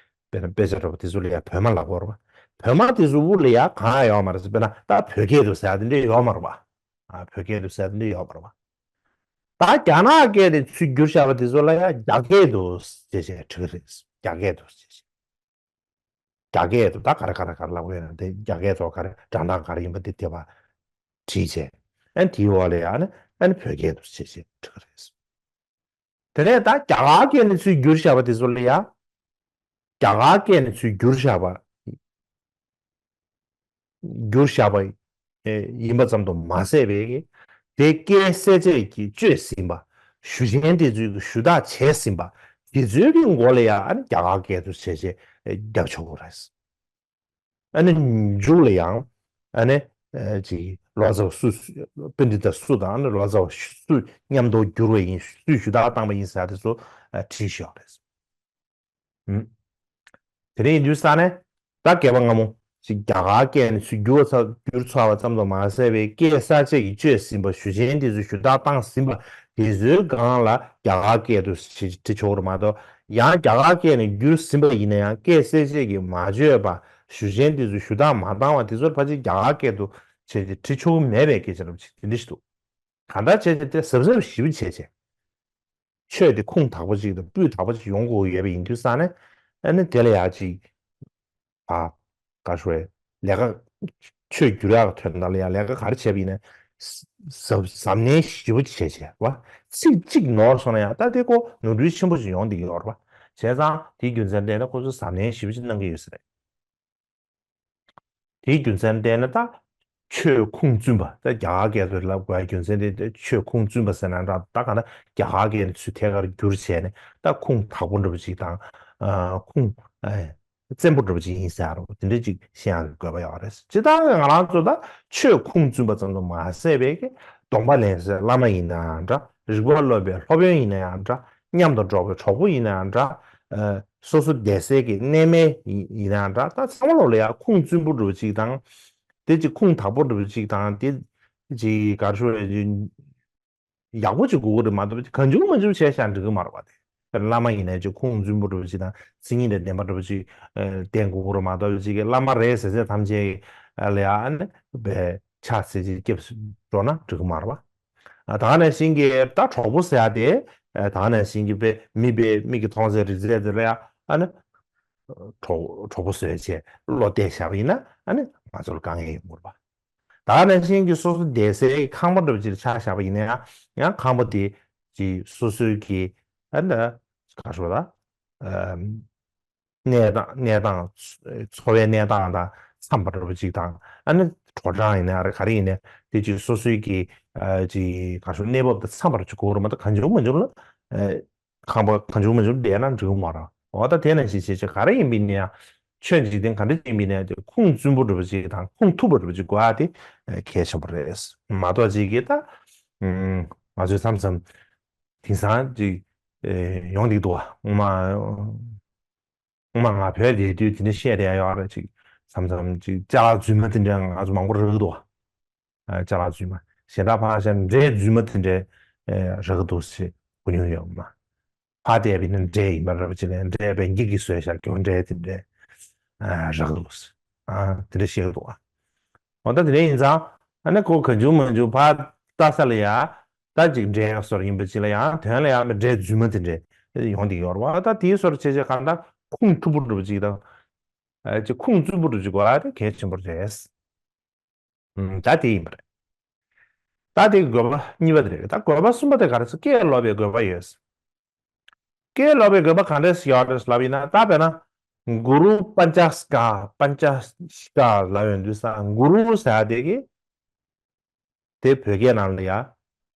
དཔེ་དཔེ་ཆ་འདྲ་པོ་དེ་ཚོ་ལ་ཡང་བོད་སྨྲ་ལབ་དགོས་རེད་བ། བོད་སྨྲ་དེ་ཚོ་དབུ་ལ་ཡང་གང་ཡང་ཡོད་མ་རེད་ཟེར། དཔེར་ན་ད་བོད་སྐད་དུ་ཟེར་ཡ་དེ་འདྲ་ཡོད་མ་རེད་བ། ཨ་བོད་སྐད་དུ་ཟེར་ཡ་དེ་འདྲ་ཡོད་མ་རེད་བ། ད་རྒྱ་ནག་སྐད་དེ་ཚུར་བསྒྱུར་བཞག་པ་དེ་ཚོ་ལ་ཡང་རྒྱ་སྐད་དུ་ཟེར་བྱས་བྲིས་རེད། རྒྱ་སྐད་དུ་ཟེར་བྱས། རྒྱ་སྐད་དུ་ད་ག་རེ་ག་རེ་ག་རེ་ལབ་ཀྱི་ཡོད་ན་དེ་རྒྱ་སྐད་དུ་ག་རེ་སྒྲ་གདངས་ག་རེ་ཡིན་པ་དེ་དེ་བ་བྲིས་བྱས། ཨ་ནི་དེའི་འོག་ལ་ཡང་ཨ་ནི་ཨ་ནི་བོད་སྐད་དུ་བྱས་བྱས་འབྲི་གི་རེད། དེ་ནས་ད་རྒྱ་གར་སྐད་ནས་ཚུར་བསྒྱུར་བཞག་པ་དེ་ཚོ་ལ་ཡང་རྒྱ་གར་སྐད་ནས་ཚུར་བསྒྱུར་བཞག་པ། བསྒྱུར་བཞག་པ་ཡིན་པ་ཙམ་དུ་མ་ཟད་པའི་དེ་སྐད་གསལ་བྱེད་ཀྱིས་བཅོས་ཟིན་པ། ཞུ་ཆེན་དེ་ཚོས་ཞུ་དག་བྱས་ཟིན་པ་དེ་ཚོའི་གི་མགོ་ལ་ཡང་ཨ་ནི་རྒྱ་གར་སྐད་དུ་བྱས་བྱས་རྒྱབ་ཆོག་གི་རེད། ཨ་ནི་མཇུག་ལ་ཡང་ཨ་ནི་ཅིག་ལོ་ཙཱ་བ་སུ་པཎྜི་ཏ་སུ་དང་ཨ་ནི་ལོ་ཙཱ་བ་སུ་མཉམ་དུ་བསྒྱུར་བ་ཡིན་སུས་ཞུ་དག་བཏང་བ་ཡིན་ཟེར་དེ་ཚོ་བྲིས་ཤོག་རེད། དེ་རིང་ཡིན་དུས་ས་ནས་ད་སྐད་པ་སྔ་མོ་ཞིག་རྒྱ་གར་སྐད་ནས་ཚུར་བསྒྱུར་བ་ཚ་བསྒྱུར་ཚར་བ་ཙམ་དུ་མ་ཟད་པའི་སྐད་གསལ་བྱེད་ཀྱིས་བཅོས་ཟིན་པ་ཞུ་ཆེན་དེ་ཚོས་ཞུ་དག་བཏང་ཟིན་པ་དེ་ཚོའི་སྒང་ལ་རྒྱ་གར་སྐད་དུ་བྲིས་ཆོག་རེད་མ་གཏོགས་ཡང་རྒྱ་གར་སྐད་ནས་བསྒྱུར་ཟིན་པ་ཡིན་ན་ཡང་སྐད་གསལ་བྱེད་ཀྱིས་མ་བཅོས་པ་ཞུ་ཆེན་དེ་ཚོས་ཞུ་དག་མ་བཏང་བ་དེ་ཚོར་ཕལ་ཆེར་རྒྱ་གར་སྐད་དུ་བྲིས་ཆོག་གི་མེད་པའི་སྐད་ཆ་རབ་ཅིག་དེ་འདྲ་ཞིག་འདུག་གང་ལྟར་བྱས་ཏེ་དེ་གཟབ་གཟབ་ཞིབ་བྱས་བྱས། ཆོས་དེ་ཁུངས་དག་པོ་ཅིག་དང་སྤུས་དག་པོ་ཅིག་ཡོང་དགོས་ཡོད་པ་ཡིན་དུས་ཙང་ནས་ཨ་ནི་དེ་ལ་ཡག་ཅིག་ཨ་ག་ཞུ་རེད། ལས་ཀ་ཆོས་བསྒྱུར་ཡག་གི་དོན་དག་ལ་ཡང་ལས་ཀ་ག་རེ་བྱས་པ་ཡིན་ན་གཟབ་གཟབ་ནན་ཞིབ་པོ་ཅིག་བྱས་བྱས་བ། ཚིག་གཅིག་ནོར་སོང་ན་ཡང་ད་དེ་ཀོ་ནོར་འཁྲུལ་ཆེན་པོ་ཅིག་ཡོང་བསྡད་ཀྱི་ཡོད་རེད་བ། བྱས་ཙང་དེའི་རྒྱུ་མཚན་བརྟེན་ནས་ཁོ་ཚོས་གཟབ་ནན་ཞིབ་པོ་ཅིག་གནང་གི་ཡོད་ས་རེད། དེའི་རྒྱུ་མཚན་བརྟེན་ནས་ད་ཆོས་ཁུངས་བཙུན་པ་ད་རྒྱ་གར་སྐད་དུ་ལབ་དགོས་རྒྱུ་མཚན་དེ་ཆོས་ཁུངས་བཙུན་པ་ཟེར་ན་འདྲ། ད་ག་ན་རྒྱ་གར་སྐད་ནས་ཚུར་ཐད་ཀར་བསྒྱུར་བྱས་ནས་ད་ཁུངས་དག་པོ་འདྲ་པོ་ཅིག་དང་ཁུངས་བཙན་པོ་འདྲ་པོ་ཅིག་ཡིན་ཟེར་རོ། དེ་འདྲ་ཅིག་ཤེས་ཡག་གི་དགོས་པ་ཡོད་རེད། ཇི་ལྟར་ང་རང་ཚོ་ད་ཆོས་ཁུངས་བཙུན་པ་ཙམ་དུ་མ་ཟད་པའི་གི་སྡོམ་པ་ལེན་སའི་བླ་མ་ཡིན་ནའང་འདྲ། རིག་པ་སློབ་པའི་སློབ་དཔོན་ཡིན་ནའང་འདྲ། མཉམ་དུ་འགྲོགས་པའི་གྲོགས་པོ་ཡིན་ནའང་འདྲ། སོ་སོ་བསྡད་སའི་གི་གནས་མལ་ཡིན་ནའང་འདྲ། ད་ཚང་མ་ལོག་ལ་ཡང་ཁུངས་བཙུན་པོ་འདྲ་པོ་ཅིག་དང་། དེ་ཅིག་ཁུངས་དག་པོ་འདྲ་པོ་ཅིག་དང་དེ་ཅིག་ག་རེ་ཞུ་རེད། ཡག་པོ་ཅིག་དགོས་ཀྱི་རེད་མ་གཏོགས་གང་བྱུང་མང་བྱུང་བྱས་བཞག་འགྲིག་གི་མ་རེད་པ། དེ་བླ་མ་ཡིན་ནའི་ཅིག་ཁུངས་བཙུན་པོ་འདྲ་པོ་ཅིག་དང་མཚན་ཉིད་དང་ལྡན་པ་འདྲ་པོ་ཅིག་ལྡན་དགོས་ཀྱི་རེད་མ་གཏོགས་ཅིག་བླ་མ་རེད་ཟེར་ཟེར་ཐམས་ཅད་ལ་ཡང་ཨ་ནི་བའི་ཕྱག་འཚལ་ཅིག་སྐྱབས་སུ་འགྲོ་ན་འགྲིག་གི་མ་རེད་པ། ད་ག་ནང་བཞིན་གྱི་ད་གྲོགས་པོ་ཟེར་ཡ་དེ་ད་ག་ནང་བཞིན་གྱི་དཔེ་མི་དཔེ་མིག་གིས་མཐོང་ཚད་རིག་ཚད་དེ་ལ་ཡང་ཨ་ནི་གྲོགས་གྲོགས་པོ་བཟོས་བྱས་བློ་གཏད་བཞག་པ་ཡིན་ན་ཨ་ནི་ང་ཚོར་དཀའ་ངལ་ཡོང་གི་རེད་པ། ད་ག་ནང་བཞིན་གྱི་སོ་སོ་བསྡད་སའི་ཁང་པ་འདྲ་པོ་ཅིག་ལ་ཆ་བཞག་པ་ཡིན་ན་ཡང་ཡང་ཁང་པ་དེ་ཅིག་སོ་སོའི་གི་ཨ་ནི་ག་རེ་ཞུ་དགོས་རེད། གནས་སྟངས་གནས་སྟངས་འཚོ་བའི་གནས་སྟངས་དང་འཚམས་པ་འདྲ་པོ་ཅིག་དང་ཨ་ནི་དྲོ་གྲང་ཡིན་ན་རེད་ག་རེ་ཡིན་ན་དེ་ཅིག་སོ་སོའི་གི་ཅིག་ག་རེ་ཞུ་གནས་བབ་དང་འཚམས་པ་ཅིག་དགོས་རེད་མ་གཏོགས་གང་བྱུང་མང་བྱུང་ལ་ཁང་པ་གང་བྱུང་མང་བྱུང་བསྡད་ན་འགྲིག་གི་མ་རེད། འོ་ད་དེ་ནང་བཞིན་བྱས་བྱས་ག་རེ་ཡིན་པ་ཡིན་ན་ཡང་ཆོས་འཇིག་རྟེན་ག་འདྲ་ཅིག་ཡིན་པ་ཡིན་ན་ཡང་ཁུངས་བཙུན་པོ་འདྲ་པོ་ཅིག་དང་ཁུངས་ཐུབ་པོ་འདྲ་པོ་ཅིག་དགོས་ཡ་དེ་གལ་ཆེན་པོ་རེད། མ་གཏོགས་ཅིག་གིས་ད་ང་ཚོས་མཚམས་མཚམས་དེང་སང་ཅིག་ཡོང་བསྡད་འདུག་བ། སྔོན་མ་སྔོན་མ་ང་བོད་བསྡད་དུས་དེ་འདྲ་བཤད་བསྡད་ཡོད་རེད། ཅིག་མཚམས་མཚམས་ཅིག་ཅ་ལག་རྫུན་མ་དེ་འདྲ་ང་ཚོ་མང་པོ་རག་གི་འདུག་བ། ཨ། ཅ་ལག་རྫུན་མ། གཞན་དག་ཕར་བཞག་འབྲས་རྫུན་མ་དེ་འདྲའི་ཨེ་རག་གི་འདུག་ཟེར་གོ་མྱོང་ཡོད་མ། ཕར་བལྟས་པ་ཡིན་ན་འབྲས་ཡིན་པ་འདྲ་པོ་ཅིག་ལ་འབྲས་བན་གྱི་གིས་བཟོས་བཞག་གྱོན་འབྲས་དེ་འདྲའི་ཨ་རག་གི་འདུག་ཟེར། ཨ། དེ་འདྲ་བཤད་གི་འདུག་བ། འོ་ད་དེ་འདྲ་ཡིན་ཙང་ཨ་ནི་ཁོ་གང་བྱུང་མང་བྱུང་ཕར་ལྟ་ས་ལ་ཡ། ད་ཅིག་འབྲས་སོར་ཡིན་པ་ཅིག་ལ་ཡང་དོན་ལ་ཡང་འབྲས་རྫུན་མ་དེ་འདྲ་ཡོང་བསྡད་ཡོད་རེད་བ། ད་དེའི་སོར་བྱས་བྱས་གང་ལྟར་ཁུངས་ཐུབ་པོ་འདྲ་པོ་ཅིག་དང་། ཨ། ཅིག་ཁུངས་བཙུན་པོ་འདྲ་པོ་ཅིག་དགོས་ཡ་དེ་གལ་ཆེན་པོ་རེད། ཨུམ། ད་དེ་ཡིན་པ་རེད། ད་དེ་དགོས་པ་གཉིས་པ་དེ་རེད། ད་དགོས་པ་གསུམ་པ་དེ་ག་རེ་ཟེར། སྐད་ལོབས་པའི་དགོས་པ་ཡོད། སྐད་ལོབས་པའི་དགོས་པ་ག་འདྲས་ཡོད་རེད་ལབ་ཡིན་ན། ད་དཔེར་ན་གུ་རུ་པཉྩ་ཤི་ཀ། པཉྩ་ཤི་ཀ་ལབ་ཡོང་དུས་ས་གུ་རུ་ཟེར་ཡ་དེ་གི་དེ་བོད་སྐད་ནང་ལ་ཡ་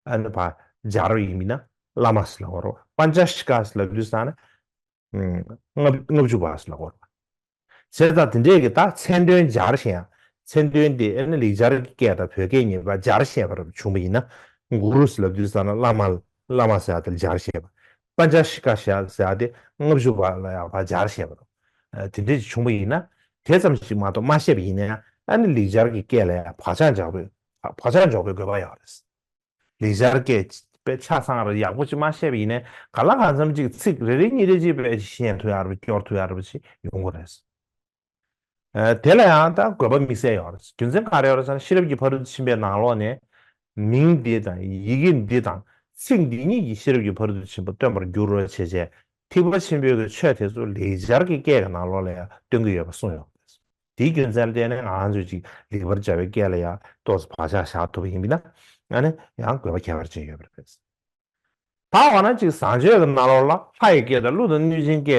ཨ་ནི་ཕར་སྦྱར་ཡིན་མིན་ན་བླ་མ་ཟེར་ལབ་དགོས་རེད། པཉྩ་ཤི་ཀ་ཟེར་ལབ་དུས་ས་ནི། ཨུམ། ལྔ་ལྔ་བཅུ་པ་ཟེར་ལབ་དགོས་རེད། བྱས་ཙང་དེ་འདྲས་ཀྱི་ད་མཚན་དོན་སྦྱར་བཤད་ཡ། མཚན་དོན་དེ་ཨ་ནི་ལེགས་སྦྱར་གྱི་སྐད་དང་བོད་སྐད་གཉིས་ཀ་སྦྱར་བཤད་པ་རབ་བྱུང་བ་ཡིན་ན། གུ་རུ་ཟེར་ལབ་དུས་ཙ་ན་བླ་མ། བླ་མ་ཟེར་ཡ་དེ་ལ་སྦྱར་བཤད་པ། པཉྩ་ཤི་ཀ་ཟེར་ཡ་དེ་ལྔ་བཅུ་པ་ལ་ཡང་ཕར་སྦྱར་བཤད་པ་རེད། ཨ། དེ་འདྲས་ཅིག་བྱུང་བ་ཡིན་ན། དེ་ཙམ་ཞིག་མ་གཏོགས་མ་བཤད་པ་ཡིན་ན་ཡང་ཨ་ནི་ལེགས་སྦྱར་གྱི་སྐད་ལ་ཡང་བག་ཆགས་འཇོག་པའི། བག་ཆགས་འཇོག་པའི་དགོས་པ་ཡོད་རེད། ལེགས་སྦྱར་སྐད་དཔེ་ཆ་ཚང་རུ་ཡག་པོ་ཅིག་མ་བཤད་པ་ཡིན་ནའི་ག་ལ་གང་འཚམ་ཅིག་ཚིག་རེ་རེ་གཉིས་རེ་ཅིག་དཔེ་ཤེས་ཐུབ་ཡག་རུ་སྐྱོར་ཐུབ་ཡག་རུ་ཅིག་ཡོང་གི་རེད། ཨ། དེ་ལ་ཡང་ད་དགོས་པ་དམིགས་བསལ་ཡོད་རེད། རྒྱུ་མཚན་ག་རེ་ཡོད་རེད་ཟེར་ན། ཤེས་རབ་ཀྱི་ཕ་རོལ་ཏུ་ཕྱིན་པའི་ནང་ལོགས་ནས་མིང་འདི་དང་ཡི་གེ་འདི་དང་ཚིག་འདི་གཉིས་ཀྱིས་ཤེས་རབ་ཀྱི་ཕ་རོལ་ཏུ་ཕྱིན་པ་སྟོན་པར་འགྱུར་རོ་བྱས་བྱས། ཐེག་པ་ཆེན་པོའི་གི་ཆོས་དེ་ཚོ་ལེགས་སྦྱར་གྱི་སྐད་ཀྱི་ནང་ལོགས་ལ་ཡང་སྟོན་གྱི་ཡོད་པ་གསུངས་ཡོད་པ་རེད། དེའི་རྒྱུ་མཚན་ལ་བརྟེན་ནས་ང་རང་ཚོས་ཅིག་ལེགས་པར་སྦྱར་བའི་སྐད་ལ་ཡང་ཏོག་ཙམ་བག་ཆགས་བཞག་ཐུབ་པ་ཡིན་པ་ན། ཨ་ནི་ཡང་དགོས་པ་ཁྱད་པར་ཅན་ཡོད་པ་རེད། ད་འོ་ན་ཅིག་བཟང་སྤྱོད་ཀྱི་ནང་ལོགས་ལ་ལྷ་ཡི་སྐད་དང་ཀླུ་དང་གནོད་སྦྱིན་སྐད་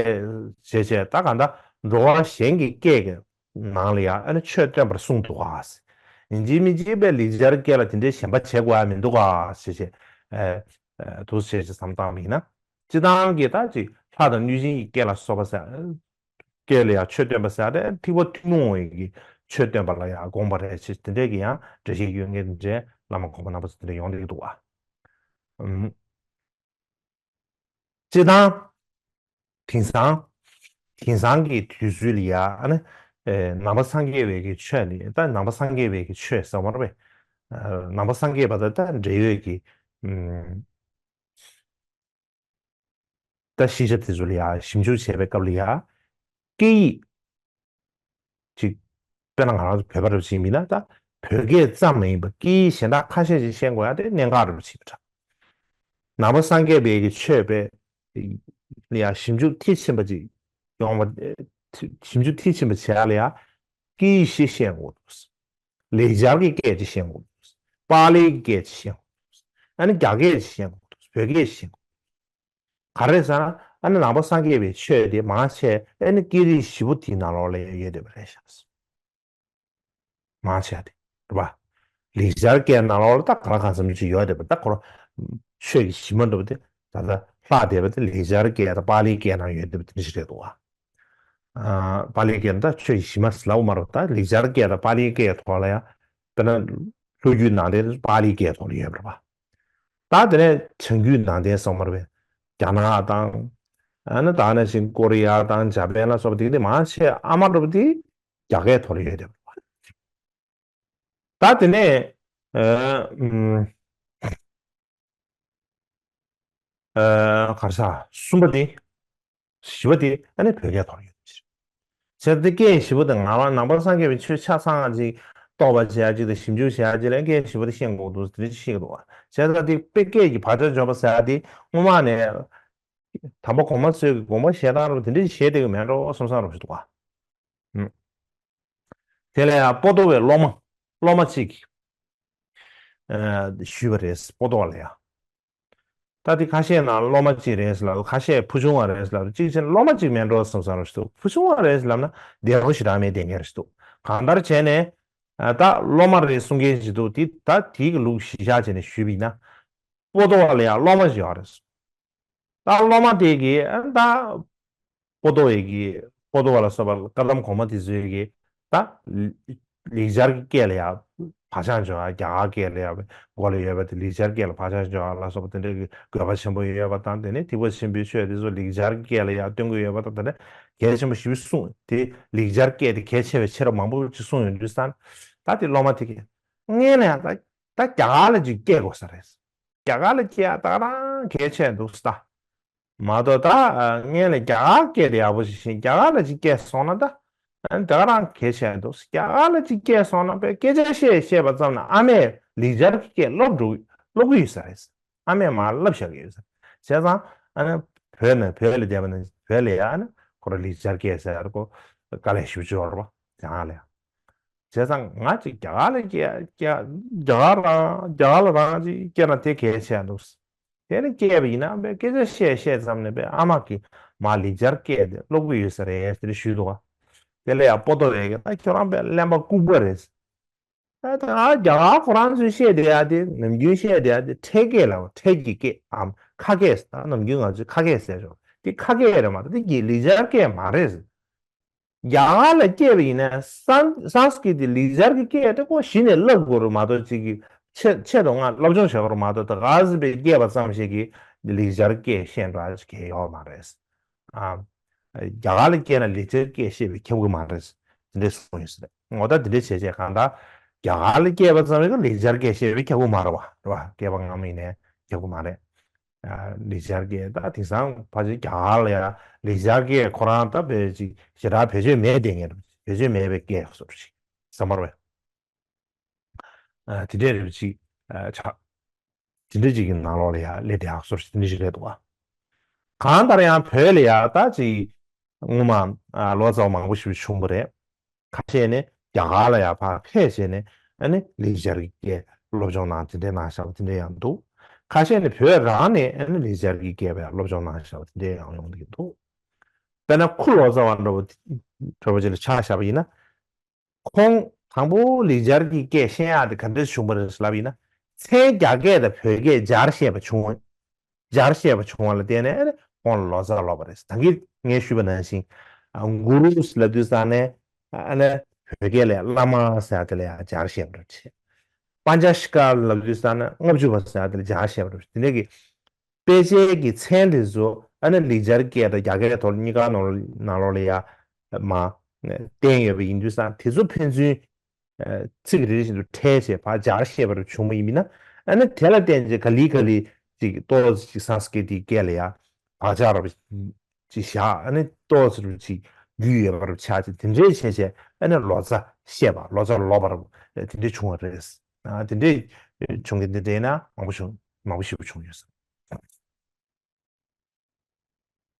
བྱས་བྱས། ད་གང་ལྟར་འགྲོ་བ་གཞན་གྱི་སྐད་ཀྱི་ནང་ལ་ཡང་ཨ་ནི་ཆོས་སྟོན་པར་གསུངས་འདུག་ག། ཡིན་གཅིག་མིན་གཅིག་དཔེ་ལེགས་སྦྱར་སྐད་ལ་དེ་འདྲའི་ཞེན་པ་བྱེད་དགོས་ཡ་མི་འདུག་ག་ཟེར་བྱས། ཨ། ཨ། འདུག་སེ་བྱས་བསམ་བཏང་བ་ཡིན་ན། སྤྱིར་བཏང་གི་ད་ཅིག་ལྷ་དང་གནོད་སྦྱིན་གྱི་སྐད་ལ་སོགས་པ་ཟེར། སྐད་ལ་ཡང་ཆོས་སྟོན་པ་ཟེར་ཏེ་ཐེག་པ་ཐུན་མོང་བའི་གི་ཆོས་སྟོན་པ་ལ་ཡང་དགོངས་པ་རེད་ཅེས་དེ་འདྲའི་གི་ཡང་འགྲེལ་བཤད་ཡོད་མཁན་དེ་འདྲའི་བླ་མ་གོང་མ་རྣམ་པ་ཚོ་དེ་འདྲ་ཡོང་བསྡད་ཀྱི་འདུག་བ། ཨུམ། སྤྱིར་བཏང་། དེང་སང་། དེང་སང་གི་དུས་ཚོད་ལ་ཡ་ཨ་ནི། ཨེ། ནང་པ་སངས་རྒྱས་པའི་གི་ཆོས་ལ་ད་ནང་པ་སངས་རྒྱས་པའི་གི་ཆོས་ཟེར་བ་རེད་པས། ཨ། ནང་པ་སངས་རྒྱས་པ་དང་ད་འབྲེལ་ཡོད་ཀྱི། ཨུམ། ད་ཤེས་བྱ་དེ་ཚོ་ལ་ཡ་ཞིབ་འཇུག་བྱས་པའི་སྐབས་ལ་ཡ། སྐད་ཡིག་ཅིག་དཔེར་ན་ང་རང་ཚོ་བོད་པ་རབ་ཆེན་མིན་ན་ད་བོད་སྐད་ཙམ་མ་ཡིན་པར་སྐད་ཡིག་གཞན་དག་ཁ་ཤས་ཤིག་ཤེས་དགོས་ཡ་དེ་གནད་འགག་རབ་ཆེན་པ་འདྲ། ནང་པ་སངས་རྒྱས་པའི་གི་ཆོས་པའི་ལ་ཡ་ཞིབ་འཇུག་མཐིལ་ཕྱིན་པ་ཅིག་ཡོང་བ། ཞིབ་འཇུག་མཐིལ་ཕྱིན་པ་བྱེད་ཡ་ལ་ཡ་སྐད་ཡིག་བཞི་ཤེས་དགོས་འདུག། ལེགས་སྦྱར་གྱི་སྐད་ཅིག་ཤེས་དགོས་འདུག། པཱ་ལིའི་སྐད་ཅིག་ཤེས་དགོས་འདུག། ཨ་ནི་རྒྱ་སྐད་ཅིག་ཤེས་དགོས་འདུག། བོད་སྐད་ཅིག་ཤེས་དགོས་འདུག། ག་རེ་ཟེར་ན་ཨ་ནི་ནང་པ་སངས་རྒྱས་པའི་ཆོས་དེ་མང་ཆེ་ཨ་ནི་སྐད་རིགས་བཞི་པོ་དེའི་ནང་ལོགས་ལ་ཡོད་བསྡད་པ་རེད་ཤག། མང་ཆེ་དེ་རེད་པ། ལེགས་སྦྱར་སྐད་ནང་ལོགས་ལ་ད་ག་ལ་གང་འཚམ་ཅིག་ཡོད་བསྡད་པ། ད་ཁོ་རང་ཆོས་ཀྱི་གཞི་མ་འདྲ་པོ་དེ་ད་ལྟ་ལྷག་བསྡད་པ་དེ་ལེགས་སྦྱར་སྐད་དང་པཱ་ལིའི་སྐད་ནང་ཡོད་བསྡད་པ་དེ་འདྲ་ཞིག་རེད་འདུག་བ། ཨ། པཱ་ལིའི་སྐད་ད་ཆོས་ཀྱི་གཞི་མ་ལབ་མ་རེད། ད་ལེགས་སྦྱར་སྐད་དང་པཱ་ལིའི་སྐད་ཐོག་ལ་ཡང་དཔེར་ན་ལྷོ་རྒྱུད་ནང་བསྟན་པཱ་ལིའི་སྐད་ཐོག་ལ་ཡོད་པ་རེད་པ། ད་དེ་ནས་བྱང་རྒྱུད་ནང་བསྟན་སོང་བ་རེད་པས། རྒྱ་ནག་དང་། ཨ་ནི་ད་ནང་བཞིན་ཀོ་རི་ཡ་དང་འཇར་པན་ལ་སོགས་པ་དེ་ག་དེ་མང་ཆེ་ཨ་མ་འདྲ་པོ་དེ་རྒྱ་སྐད་ཐོག་ལ་ཡོད་བསྡད་པ་རེད་པ། ད་དེ་ནས་ཨ། ཨུམ། ཨ། ག་རེ་ཟ། གསུམ་པ་དེ། བཞི་པ་དེ་ཨ་ནི་བོད་སྐད་ཐོག་ཡོད་ཟེར། བྱས་ཙང་སྐད་བཞི་པོ་དེ་ང་རང་ནང་པ་སངས་རྒྱས་པའི་ཆོས་ཆ་ཚང་ཅིག་རྟོགས་པ་བྱེད་ཡ་ཅིག་དང་ཞིབ་འཇུག་བྱེད་ཡ་ཅིག་ལ་སྐད་བཞི་པོ་དེ་ཤེས་དགོས་འདུག། དེ་འདྲ་ཅིག་ཤེས་ཀྱི་འདུག་བ། བྱས་ཙང་དེ་དཔེ་སྐད་ཀྱི་བག་ཆགས་འཇོག་པ་ཟེར་ཡ་དེ་སྔོན་མ་ནས་དམ་པ་གོང་མ་ཚོས་ཀྱི་དགོངས་པ་བཞེས་སྟངས་རུ་དེ་འདྲ་ཅིག་བྱས་བསྡད་ཀྱི་མེད་འགྲོ་བསམ་བསམ་རུ་ཞིག་འདུག་བ། ཨུམ། དེ་ལ་ཡང་པོ་ཏོ་བའི་སློབ་མ། སློབ་མ་གཅིག་གིས། ཨ། ཞུས་པ་རེད། པོ་ཏོ་བ་ལ་ཡང་། ད་དེ་ཁ་ཤས་ནང་སློབ་མ་གཅིག་རེད་ལབ། ཁ་ཤས་ཕུལ་བྱུང་བ་རེད་ལབ། གཅིག་བྱས་ན་སློབ་མ་གཅིག་མིན་འགྲོ་བསམ་བསམ་རུ་ཞིག་འདུག། ཕུལ་བྱུང་བ་རེད་ལབ་ན་བདེ་པོ་ཞེ་དྲག་མེད་བསྡད་མཁན་རེད་འདུག། གང་ལྟར་བྱས་ནས། ཨ། ད་སློབ་མ་རེད་གསུང་མཁན་ཞིག་འདུག། དེ་ད་དེའི་གི་ལུགས་གཞི་བཞག་བྱས་ནས་ཞུས་པ་ཡིན་ན། པོ་ཏོ་བ་ལ་ཡང་སློབ་མ་ཞིག་ཡོད་རེད། ད་སློབ་མ་དེ་གིས་ཨ་ད་ པོ་ཏོ་ཡི་གི་པོ་ཏོ་བ་ལ་སོགས་པ་བཀའ་གདམས་གོང་མ་དེ་ཚོའི་གི་ད་ལེགས་སྦྱར་གྱི་སྐད་ལ་ཡང་བག་ཆགས་འཇོག་ཡ། རྒྱ་གར་སྐད་ལ་ཡང་མགོ་ལ་ཡོད་པ་དེ་ལེགས་སྦྱར་སྐད་ལ་བག་ཆགས་འཇོག་ཡ་ལ་སོགས་པ་དེ་འདྲ་གི་དགོས་པ་ཆེན་པོ་ཡོད་པ་དང་། དེ་ནས་ཐེག་པ་ཆེན་པོའི་ཆོས་དེ་ཚོ་ལེགས་སྦྱར་གྱི་སྐད་ལ་ཡང་སྟོན་གྱི་ཡོད་པ་དང་། དེ་འདྲ་གལ་ཆེན་པོ་ཞེ་པོ་གསུངས། དེ་ལེགས་སྦྱར་སྐད་དེ་གལ་ཆེ་བའི་ཕྱིར་མང་པོ་ཅིག་གསུངས་ཡོང་དུས་ཙང་ད་དེ་སློབ་མ་དེ་གིས་སྔོན་ལ་ཡང་ད་ད་རྒྱ་གར་ལ་ཅིག་སྐྱེལ་དགོས་ས་རེད། རྒྱ་གར་ལ་སྐྱེལ་ཡ་ད་ག་རང་གལ་ཆེ་འདུག་ས། མ་གཏོགས་ད་ཨ་སྔོན་ལ་རྒྱ་གར་སྐད་དེ་ཡག་པོ་ཞིག་ཤེས། རྒྱ་གར་ལ་ཅིག་སྐྱེལ་སོང་ན་ད་ཨ་ད་ག་རང་གལ་ཆེ་འདུག། རྒྱ་གར་ལ་ཅིག་སྐྱེལ་སོང་ན་དཔེ་སྐད་ཆ་བཤད་བཤད་པ་ཙམ་ན་ཨ་མས་ལེགས་སྦྱར་གྱི་སྐད་སློབ་འགྲོ་སློབ་གི་ཡོད་ས་རེད། ཨ་མས་མར་བསླབ་བཞག་གི་ཡོད་ས་རེད། བྱས་ཙང་ཨ་ནི་བོད་ནས་བོད་ལ་བསྡད་པ་ནས་བོད་ལ་ཡ་ཨ་ནི་ཁོ་རང་ལེགས་སྦྱར་སྐད་ཟེར་ཡ་ཁོ་དཀའ་ལས་ཞེ་པོ་ཅིག་ཡོད་རེད་པ། རྒྱ་གར་ལ་ཡ། བྱས་ཙང་ང་ཅིག་རྒྱ་གར་ལ་སྐྱེལ་སྐྱེལ་རྒྱ་གར་རང་རྒྱ་གར་ལ་རང་ཅིག་སྐྱེལ་ན་དེ་གལ་ཆེ་འདུག། དེ་ནས་སྐྱེལ་བ་ཡིན་ན་དཔེ་སྐད་ཆ་བཤད་བཤད་ཙམ་ནས་དཔེ་ཨ་མ་གིས་མར་ལེགས་སྦྱར་སྐད་དེ་སློབ་གི་ཡོད་ས་རེད་ཟེར་ཞུས་འདུག་ག། དེ་ལ་ཡང་པོ་ཏོ་བས་ཀྱིས་ད་ཁྱོད་རང་དཔེ་གླེན་པ་ལྐུགས་པ་རེད། ད་ད་ང་རྒྱ་གར་ཁོ་རང་ཚོས་བཤད་བསྡད་ཡ་དེ་ནམ་རྒྱུན་བཤད་བསྡད་ཡ་དེ་འཕྲེད་སྐད་ལ་འཕྲེད་ཀྱི་སྐད་འམ་ཁ་སྐད་ཟེར། ད་ནམ་རྒྱུན་ང་ཚོས་ཁ་སྐད་ཟེར་ཆོག། དེ་ཁ་སྐད་རེད་མ་གཏོགས་དེ་གི་ལེགས་སྦྱར་སྐད་མ་རེད། རྒྱ་གར་ལ་སྐྱེས་པ་ཡིན་ན་སན་སན་སྐྲིད་དེ་ལེགས་སྦྱར་གྱི་སྐད་དེ་ཁོ་གཞི་ནས་བསླབ་དགོས་རེད་མ་གཏོགས་ཅིག་གི་ཆེད་ཆེད་དུ་ང་སློབ་སྦྱོང་བྱེད་དགོས་རེད་མ་གཏོགས། ད་ག་ཟེ་བའི་སྐྱེས་པ་ཙམ་ཞིག་གིས་ལེགས་སྦྱར་སྐད་ཤེས་འགྲོ་ཡ་ཅིག་གལ་ཡོད་མ་རེད། ཨ། རྒྱ་གར་ལ་སྐྱེས་ན་ལེགས་སྦྱར་སྐད་ཤེས་པས་ཁྱབ་ཀྱི་མ་རེད། དེ་འདྲས་གསུངས་ཡོད་ས་རེད། ངོ་ད་དེ་འདྲས་བྱས་བྱས་གང་ལྟར་རྒྱ་གར་ལ་སྐྱེས་པ་ཙམ་ཞིག་གིས་ལེགས་སྦྱར་སྐད་ཤེས་པས་ཁྱབ་ཀྱི་མ་རེད་པ། རེད་པ། སྐྱེས་པ་སྔ་མ་ཡིན་ནའི་ཁྱབ་ཀྱི་མ་རེད། ཨ། ལེགས་སྦྱར་སྐད་ད་དེང་སང་ཕལ་ཆེར་རྒྱ་གར་ལ་ཡ་ལེགས་སྦྱར་སྐད་ཁོ་རང་ད་དཔེ་ཅིག་ཞེ་དྲག་བེད་སྤྱོད་མེད་བསྡད་མཁན་རེད། བེད་སྤྱོད་མེད་པའི་སྐད་བཟོ་འདྲ་ཞིག་བསམ་པ་རེད། ཨ། དེ་འདྲས་རེད་ཅིག་ཨ། ཆགས། དེ་འདྲས་ཅིག་གི་ནང་ལོགས་ལ་ཡ་སླེབས་བསྡད་ཡག་བཟོ་འདྲ་ཞིག་དེ་འདྲས་ཞིག་རེད་འདུག་ག། གང་ལྟར་ཡང་བོད་ལ་ཡ་ད་ཅིག་སྔོན་མ་ཨ། ལོ་ཙཱ་བ་མང་པོ་ཞིག་བྱུང་བ་རེད། ཁ་ཤས་ནི་རྒྱ་གར་ལ་ཡ་ཕར་ཕེབས་བྱས་ནས་ཨ་ནི་ལེགས་སྦྱར་གྱི་སྐད་སློབ་སྦྱོང་གནང་། དེ་འདྲས་གནང་བཞག་པ་དེ་འདྲས་ཡང་འདུག། ཁ་ཤས་ནི་བོད་རང་ནས་ཨ་ནི་ལེགས་སྦྱར་གྱི་སྐད་ཡ་སློབ་སྦྱོང་གནང་བཞག་པ་དེ་འདྲས་ཡང་ཡོང་གི་འདུག། དཔེར་ན་ཁུ་ལོ་ཙཱ་བ་འདྲ་བོ་འདྲ་བོ་ཅིག་ལ་ཆ་བཞག་པ་ཡིན་ན། ཁོང་དང་པོ་ལེགས་སྦྱར་གྱི་སྐད་ཤེས་ཡག་དེ་ག་འདྲས་བྱུང་བ་རེད་ལབ་ཡིན་ན། མཚན་རྒྱ་སྐད་དང་བོད་སྐད་སྦྱར་ཤེས་པ་བྱུང་བ། སྦྱར་ཤེས་པ་བྱུང་བ་ལ་བརྟེན་ནས་ཨ་ནི་ཁོང་ལ་ལོ་ཙཱ་སློབ་པ་རེད། ད་གིན་ངས་ཞུས་པ་ནང་བཞིན། ཨ། གུ་རུ་ལབ་དུས་ཙང་ནས་ཨ་ནི་བོད་སྐད་ལ་བླ་མ་ཟེར་ཡག་དེ་ལ་ཡང་སྦྱར་ཤེས་པ་རེད། པཉྩ་ཤི་ཀ་ལབ་དུས་ཙང་ནས་ལྔ་བཅུ་པ་ཟེར་ཡག་དེ་ལ་སྦྱར་ཤེས་པ་རེད། དེ་འདྲ་གི་དཔེ་ཆའི་གི་མཚན་དེ་ཚོ་ཨ་ནི་ལེགས་སྦྱར་སྐད་དང་རྒྱ་སྐད་ཐོག་གཉིས་ཀ་ནང་ལོགས་ལ་ཡ་མར་བསྟན་ཡོད་པ་ཡིན་དུས་ཙང་དེ་ཚོ་ཕན་ཚུན་ཚིག་རེ་རེ་བཞིན་དུ་ཕྲལ་བྱས་ཕར་སྦྱར་ཤེས་པ་རུ་བྱུང་བ་ཡིན་ན། ཨ་ནི་དེ་ལ་བརྟེན་བྱས་ག་ལེ་ག་ལེ་ཅིག་ཏོག་ཙམ་ཅིག་སཾ་སྐྲྀ་ཏའི་སྐད་ལ་ཡ་བག་ཆགས་ར་ཅིག་བཞག། ཨ་ནི་ཏོག་ཙམ་ཅིག་རྒྱུས་ཡོད་པ་རུ་ཆགས་ཅིག། དེ་འདྲས་བྱས་བྱས་ཨ་ནི་ལོ་ཙཱ་ཤེས་པ་ལོ་ཙཱ་ལོབས་པ་རུ་དེ་འདྲས་བྱུང་བ་རེད། ཨ། དེ་འདྲས་བྱུང་གི་འདི་འདྲས་ན་མང་པོ་བྱུང་མང་པོ་ཞེ་པོ་བྱུང་ཡོད་ས།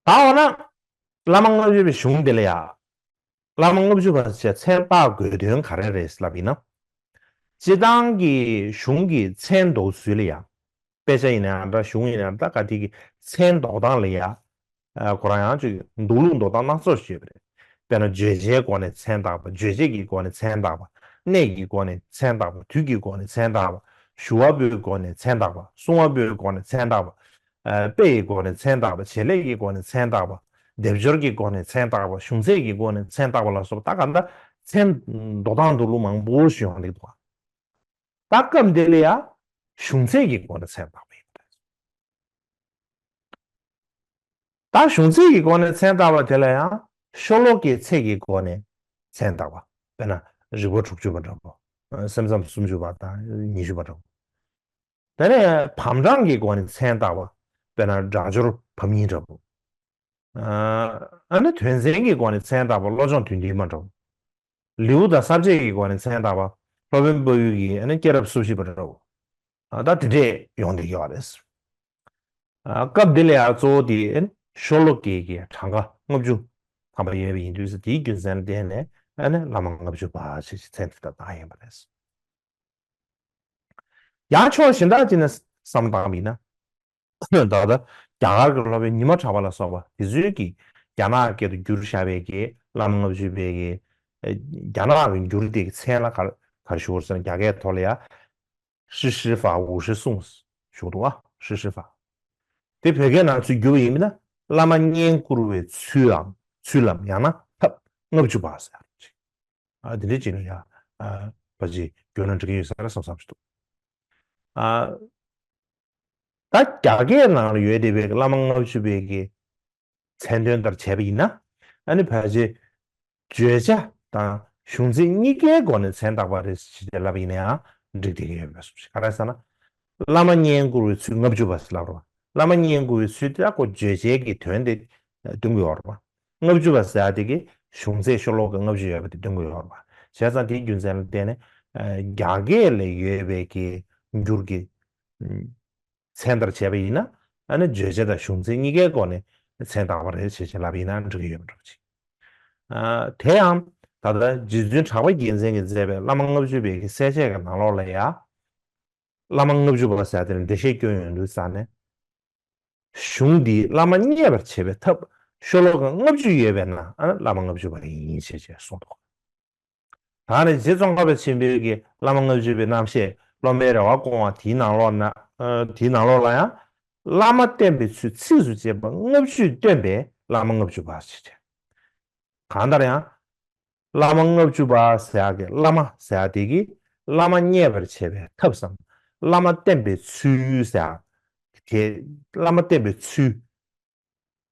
ད་འོ་ན་བླ་མ་ལྔ་བཅུ་པའི་གཞུང་འདི་ལ་ཡ། བླ་མ་ལྔ་བཅུ་པ་ཞེས་མཚན་བཏགས་དགོས་དོན་ག་རེ་རེད་ལབ་ཡིན་ན། སྤྱིར་བཏང་གི་གཞུང་གི་མཚན་འདོགས་ཚུལ་ལ་ཡ། དཔེ་ཆ་ཡིན་ན་ཡང་འདྲ་གཞུང་ཡིན་ན་ཡང་འདྲ་ག་དེ་གི་མཚན་འདོགས་སྟངས་ལ་ཡ། ཨ། ཁོ་རང་ཡང་ཅིག་འདོགས་ལུགས་འདོགས་སྟངས་སྣ་ཚོགས་ཤིག་ཡོད་པ་རེད། དཔེར་ན་བརྗོད་བྱའི་སྒོ་ནས་མཚན་བཏགས་པ། རྗོད་བྱེད་ཀྱི་སྒོ་ནས་མཚན་བཏགས་པ། གནས་ཀྱི་སྒོ་ནས་མཚན་བཏགས་པ། དུས་ཀྱི་སྒོ་ནས་མཚན་བཏགས་པ། ཞུ་བ་པོའི་སྒོ་ནས་མཚན་བཏགས་པ། གསུང་བ་པོའི་སྒོ་ནས་མཚན་བཏགས་པ། ཨ། དཔེ་ཡི་སྒོ་ནས་མཚན་བཏགས་པ། བྱེད་ལས་ཀྱི་སྒོ་ནས་མཚན་བཏགས་པ། སྡེབ་སྦྱོར་གྱི་སྒོ་ནས་མཚན་བཏགས་པ། གཞུང་ཚད་ཀྱི་སྒོ་ནས་མཚན་བཏགས་པ་ལ་སོགས་པ་ད་ག་འདྲ་མཚན་འདོགས་སྟངས་འདོགས་ལུགས་མང་པོ་ཞིག་ཡོང་གི་འདུག། ད་སྐབས་འདི་ལ་ཡང་གཞུང་ཚད་ཀྱི་སྒོ་ནས་མཚན་བཏགས་པ་ཡིན་པ་རེད། ད་གཞུང་ཚད་ཀྱི་སྒོ་ནས་མཚན་བཏགས་པ་དེ་ལ་ཡང་ཤོ་ལོ་ཀའི་ཚད་ཀྱི་སྒོ་ནས་མཚན་བཏགས་པ། དཔེར་ན་རིགས་པ་དྲུག་ཅུ་པ་འདྲ་པོ། སེམས་ཙམ་སུམ་ཅུ་པ་དང་ཉི་ཤུ་པ་འདྲ་པོ། དེ་ནས་བམ་གྲངས་ཀྱི་སྒོ་ནས་མཚན་བཏགས་པ། དཔེར་ན་སྒྲ་སྦྱོར་བམ་གཉིས་འདྲ་པོ། ཨ་ནི་དོན་ཚན་གྱི་སྒོ་ནས་མཚན་བཏགས་པ། བློ་སྦྱོང་དོན་བདུན་མ་འདྲ་བོ། ལེའུ་དང་ས་བཅད་ཀྱི་སྒོ་ནས་མཚན་བཏགས་པ། སློབ་དཔོན་དཔལ་ཡུལ་གྱི་ཨ་ནི་སྐྱེས་རབས་སོ་བཞི་པ་འདྲ་བོ། ཨ། ད་དེ་འདྲས་ཡོང་བསྡད་ཡོད་རེད། ཨ། སྐབས་འདི་ལ་ཡང་གཙོ་བོ་དེ་ཨ་ནི་ཤོ་ལོ་ཀའི་གི་གྲངས་ཀ་ལྔ་བཅུ་ཐམ་པ་ཡོད་པ་ཡིན་དུས་ཙང་དེའི་རྒྱུ་མཚན་ལ་བརྟེན་ནས་ཨ་ནི་བླ་མ་ལྔ་བཅུ་པ་ཞེས་མཚན་དེ་ལྟར་བཏགས་ཡིན་པ་རེད། ཡང་ཕྱོགས་གཞན་དག་ཅིག་ནས་བསམ་བློ་བཏང་བ་ཡིན་ན། ད་ལྟ་རྒྱ་གར་གྱི་སློབ་དཔོན་ཉི་མ་གྲགས་པ་ལ་སོགས་པ་དེ་ཚོས་ཀྱིས་རྒྱ་ནག་སྐད་དུ་བསྒྱུར་བཞག་པའི་གི་བླ་མ་ལྔ་བཅུ་པའི་གི་རྒྱ་ནག་གི་འགྱུར་དེ་གི་མཚན་ལ་ག་ག་རེ་ཞུ་དགོས་ཟེར་ན། རྒྱ་སྐད་ཐོག་ལ་ཡ་ཧྲི་ཧྲི་ཧྥ་ཝུ་ཧྲི་སུང་ཞུ་འདུག་པ། ཧྲི་ཧྲི་ཧྥ། དེ་བོད་སྐད་ནང་ཚུར་བསྒྱུར་བ་ཡིན་ན། བླ་མ་བསྙེན་བཀུར་བའི་ཚུལ་ལམ། ཚུལ་ལམ་ཡང་ན་ཐབས་ལྔ་བཅུ་པ་ཟེར་ཡ་རེད། ཨ་དེ་འདྲ་ཅིག་ལ་ཡ་ཨ་ཕལ་ཆེར་བསྒྱུར་ན་འགྲིག་གི་ཡོད་ས་རེད་བསམ་བསམ་ཞིག་འདུག་ཨ་ད་རྒྱ་སྐད་ནང་ལ་ཡོད་བསྡད་པའི་བླ་མ་ལྔ་བཅུ་པའི་གི་མཚན་དོན་ལྟར་བྱས་པ་ཡིན་ན། ཨ་ནི་ཕལ་ཆེར་བརྗོད་བྱ་དང་གཞུང་ཚིག་གཉིས་ཀའི་སྒོ་ནས་མཚན་བཏགས་པ་རེད་ཅེས་ལབ་པ་ཡིན་ན་ཡང་འགྲིག་བསྡད་ཀྱི་ཡོད་པའི་བཟོ་ཞིག་ག་རེ་ཟེར་ན། བླ་མ་བསྙེན་བཀུར་བའི་ཚུལ་ལྔ་བཅུ་པ་ཟེར་ལབ་རེད་བ། བླ་མ་བསྙེན་བཀུར་བའི་ཚུལ་དེ་ལ་ཁོ་བརྗོད་བྱའི་གི་དོན་དེ་སྟོན་གྱི་ཡོད་རེད་བ། ལྔ་བཅུ་པ་ཟེར་ཡ་དེ་གི་གཞུང་ཚིག་ཤོ་ལོ་ཀ་ལྔ་བཅུ་ཡོད་པ་དེ་སྟོན་གྱི་ཡོད་རེད་བ། བྱས་ཙང་དེའི་རྒྱུ་མཚན་ལ་བརྟེན་ནས་ཨ་རྒྱ་སྐད་ལ་ཡོད་པའི་གི་འགྱུར་གྱི་ཨ་མཚན་ལྟར་བྱས་པ་ཡིན་ན། ཨ་ནི་བརྗོད་བྱ་དང་གཞུང་ཚིག་གཉིས་ཀའི་སྒོ་ནས་མཚན་བཏགས་པ་རེད་ཅེས་བྱས་ལབ་ཡིན་ན་འགྲིག་གི་ཡོད་པ་འདྲ་པོ་ཅིག་ཨ་དེ་ཡང་ད་ལྟ་རྗེ་བཙུན་གྲགས་པ་རྒྱལ་མཚན་གྱིས་མཛད་པའི་བླ་མ་ལྔ་བཅུ་པའི་གི་གསལ་བྱེད་ཀྱི་ནང་ལོགས་ལ་ཡ། བླ་མ་ལྔ་བཅུ་པ་ཟེར་དེ་ལ་འགྲེལ་བཤད་སྐྱོན་ཡོང་དུས་ཙང་ནས། གཞུང་འདིས་བླ་མ་མཉེས་པར་བྱེད་པའི་ཐབས་ཤོ་ལོ་ཀ་ལྔ་བཅུ་ཡོད་པས་ན་ཨ་ནི་བླ་མ་ལྔ་བཅུ་པ་ཡིན་ཞེས་བྱས་གསུངས་འདུག་ད་ནི་རྗེ་ཙོང་ཁ་པ་ཆེན་པོའི་གི་བླ་མ་ལྔ་བཅུ་པའི་རྣམ་བཤད་སློབ་མའི་རེ་བ་སྐོང་བ་དེའི་ནང་ལོགས་ན་ཨ་དེའི་ནང་ལོགས་ལ་ཡང་བླ་མ་བསྟེན་པའི་ཚུལ་ཚིགས་སུ་བཅད་པ་ལྔ་བཅུས་སྟོན་པའི་བླ་མ་ལྔ་བཅུ་པ་ཞེས་བྱས། གང་ལྟར་ཡང་། བླ་མ་ལྔ་བཅུ་པ་ཟེར་ཡག་གི་བླ་མ་ཟེར་ཡག་དེ་གིས་བླ་མ་མཉེས་པར་བྱེད་པའི་ཐབས་སམ། བླ་མ་བསྟེན་པའི་ཚུལ་ཟེར་ཡག་དེ་བླ་མ་བསྟེན་པའི་ཚུལ་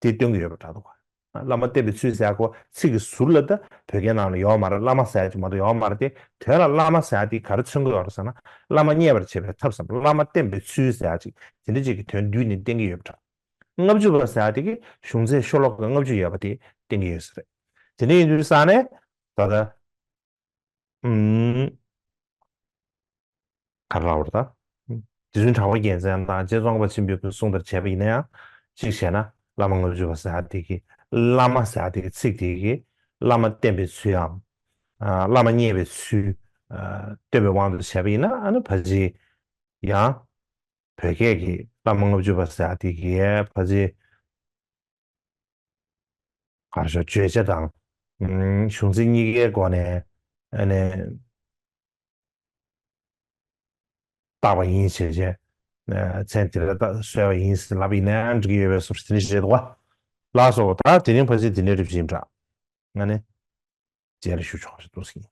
དེ་སྟོན་གྱི་ཡོད་པ་འདྲ་འདུག་བླ་མ་བསྟེན་པའི་ཚུལ་ཟེར་ཡག་གོ་ཚིག་གི་ཟུར་ལ་ད་བོད་སྐད་ནང་ལ་ཡོད་མ་རེད། བླ་མ་ཟེར་ཡག་ཅིག་མ་གཏོགས་ཡོད་མ་རེད་དེ། དོན་ལ་བླ་མ་ཟེར་ཡག་དེ་ག་རེ་མཚོན་གྱི་ཡོད་རེད་ཟེར་ན། བླ་མ་མཉེས་པར་བྱེད་པའི་ཐབས་སམ། བླ་མ་བསྟེན་པའི་ཚུལ་ཟེར་ཡག་ཅིག་དེ་འདྲ་ཅིག་གི་དོན་བསྡུས་ནས་བསྟན་གྱི་ཡོད་པ་འདྲ། ལྔ་བཅུ་པ་ཟེར་ཡག་དེ་གིས་གཞུང་ཚིག་ཤོ་ལོ་ཀ་ལྔ་བཅུ་ཡོད་པ་དེ་བསྟན་གྱི་ཡོད་ས་རེད། དེ་འདྲ་ཡིན་དུས་ཙང་ནས་ད་ལྟ་ཨུམ་ག་རེ་ལབ་དགོས་རེད་ད། རྗེ་བཙུན་གྲགས་པ་རྒྱལ་མཚན་དང་རྗེ་ཙོང་ཁ་པ་ཆེན་པོའི་གི་གསུང་ལྟར་བྱས་པ་ཡིན་ན་ཡང་གཅིག་བྱས་ན་བླ་མ་ལྔ་བཅུ་པ་ཟེར་ཡག་དེ་གིས་བླ་མ་ཟེར་ཡག་དེ་གི་ཚིག་དེ་གིས་བླ་མ་བསྟེན་པའི་ཚུལ་འམ། ཨ་བླ་མ་མཉེས་པའི་ཚུལ་ཨ་སྟོན་པའི་དབང་དུ་བྱས་པ་ཡིན་ན། ཨ་ནི་ཕལ་ཆེར་ཡང་བོད་སྐད་ཀྱི་བླ་མ་ལྔ་བཅུ་པ་ཟེར་ཡག་དེ་གིས་ཕལ་ཆེར་ག་རེ་ཞུ། བརྗོད་བྱ་དང་ཨུམ་གཞུང་ཚིག་གཉིས་ཀའི་སྒོ་ནས་ཨ་ནི་བཏགས་པ་ཡིན་ཞེས་བྱས། ཨ་མཚན་དེ་ལ་བཏགས་གསོལ་བ་ཡིན་ཟེར་ལབ་ཡིན་ན་འགྲིག་གི་ཡོད་པའི་བཟོ་འདྲ་དེ་འདྲ་ཞིག་རེད་འདུག་བ། ལགས་སོ། ད་དེ་རིང་ཕལ་ཆེར་དེ་འདྲའི་རིམ་བཞིན་འདྲ། ང་ནི་རྗེས་ལ་ཞུ་ཆོག་ཞིག་འདུག་ཟིན།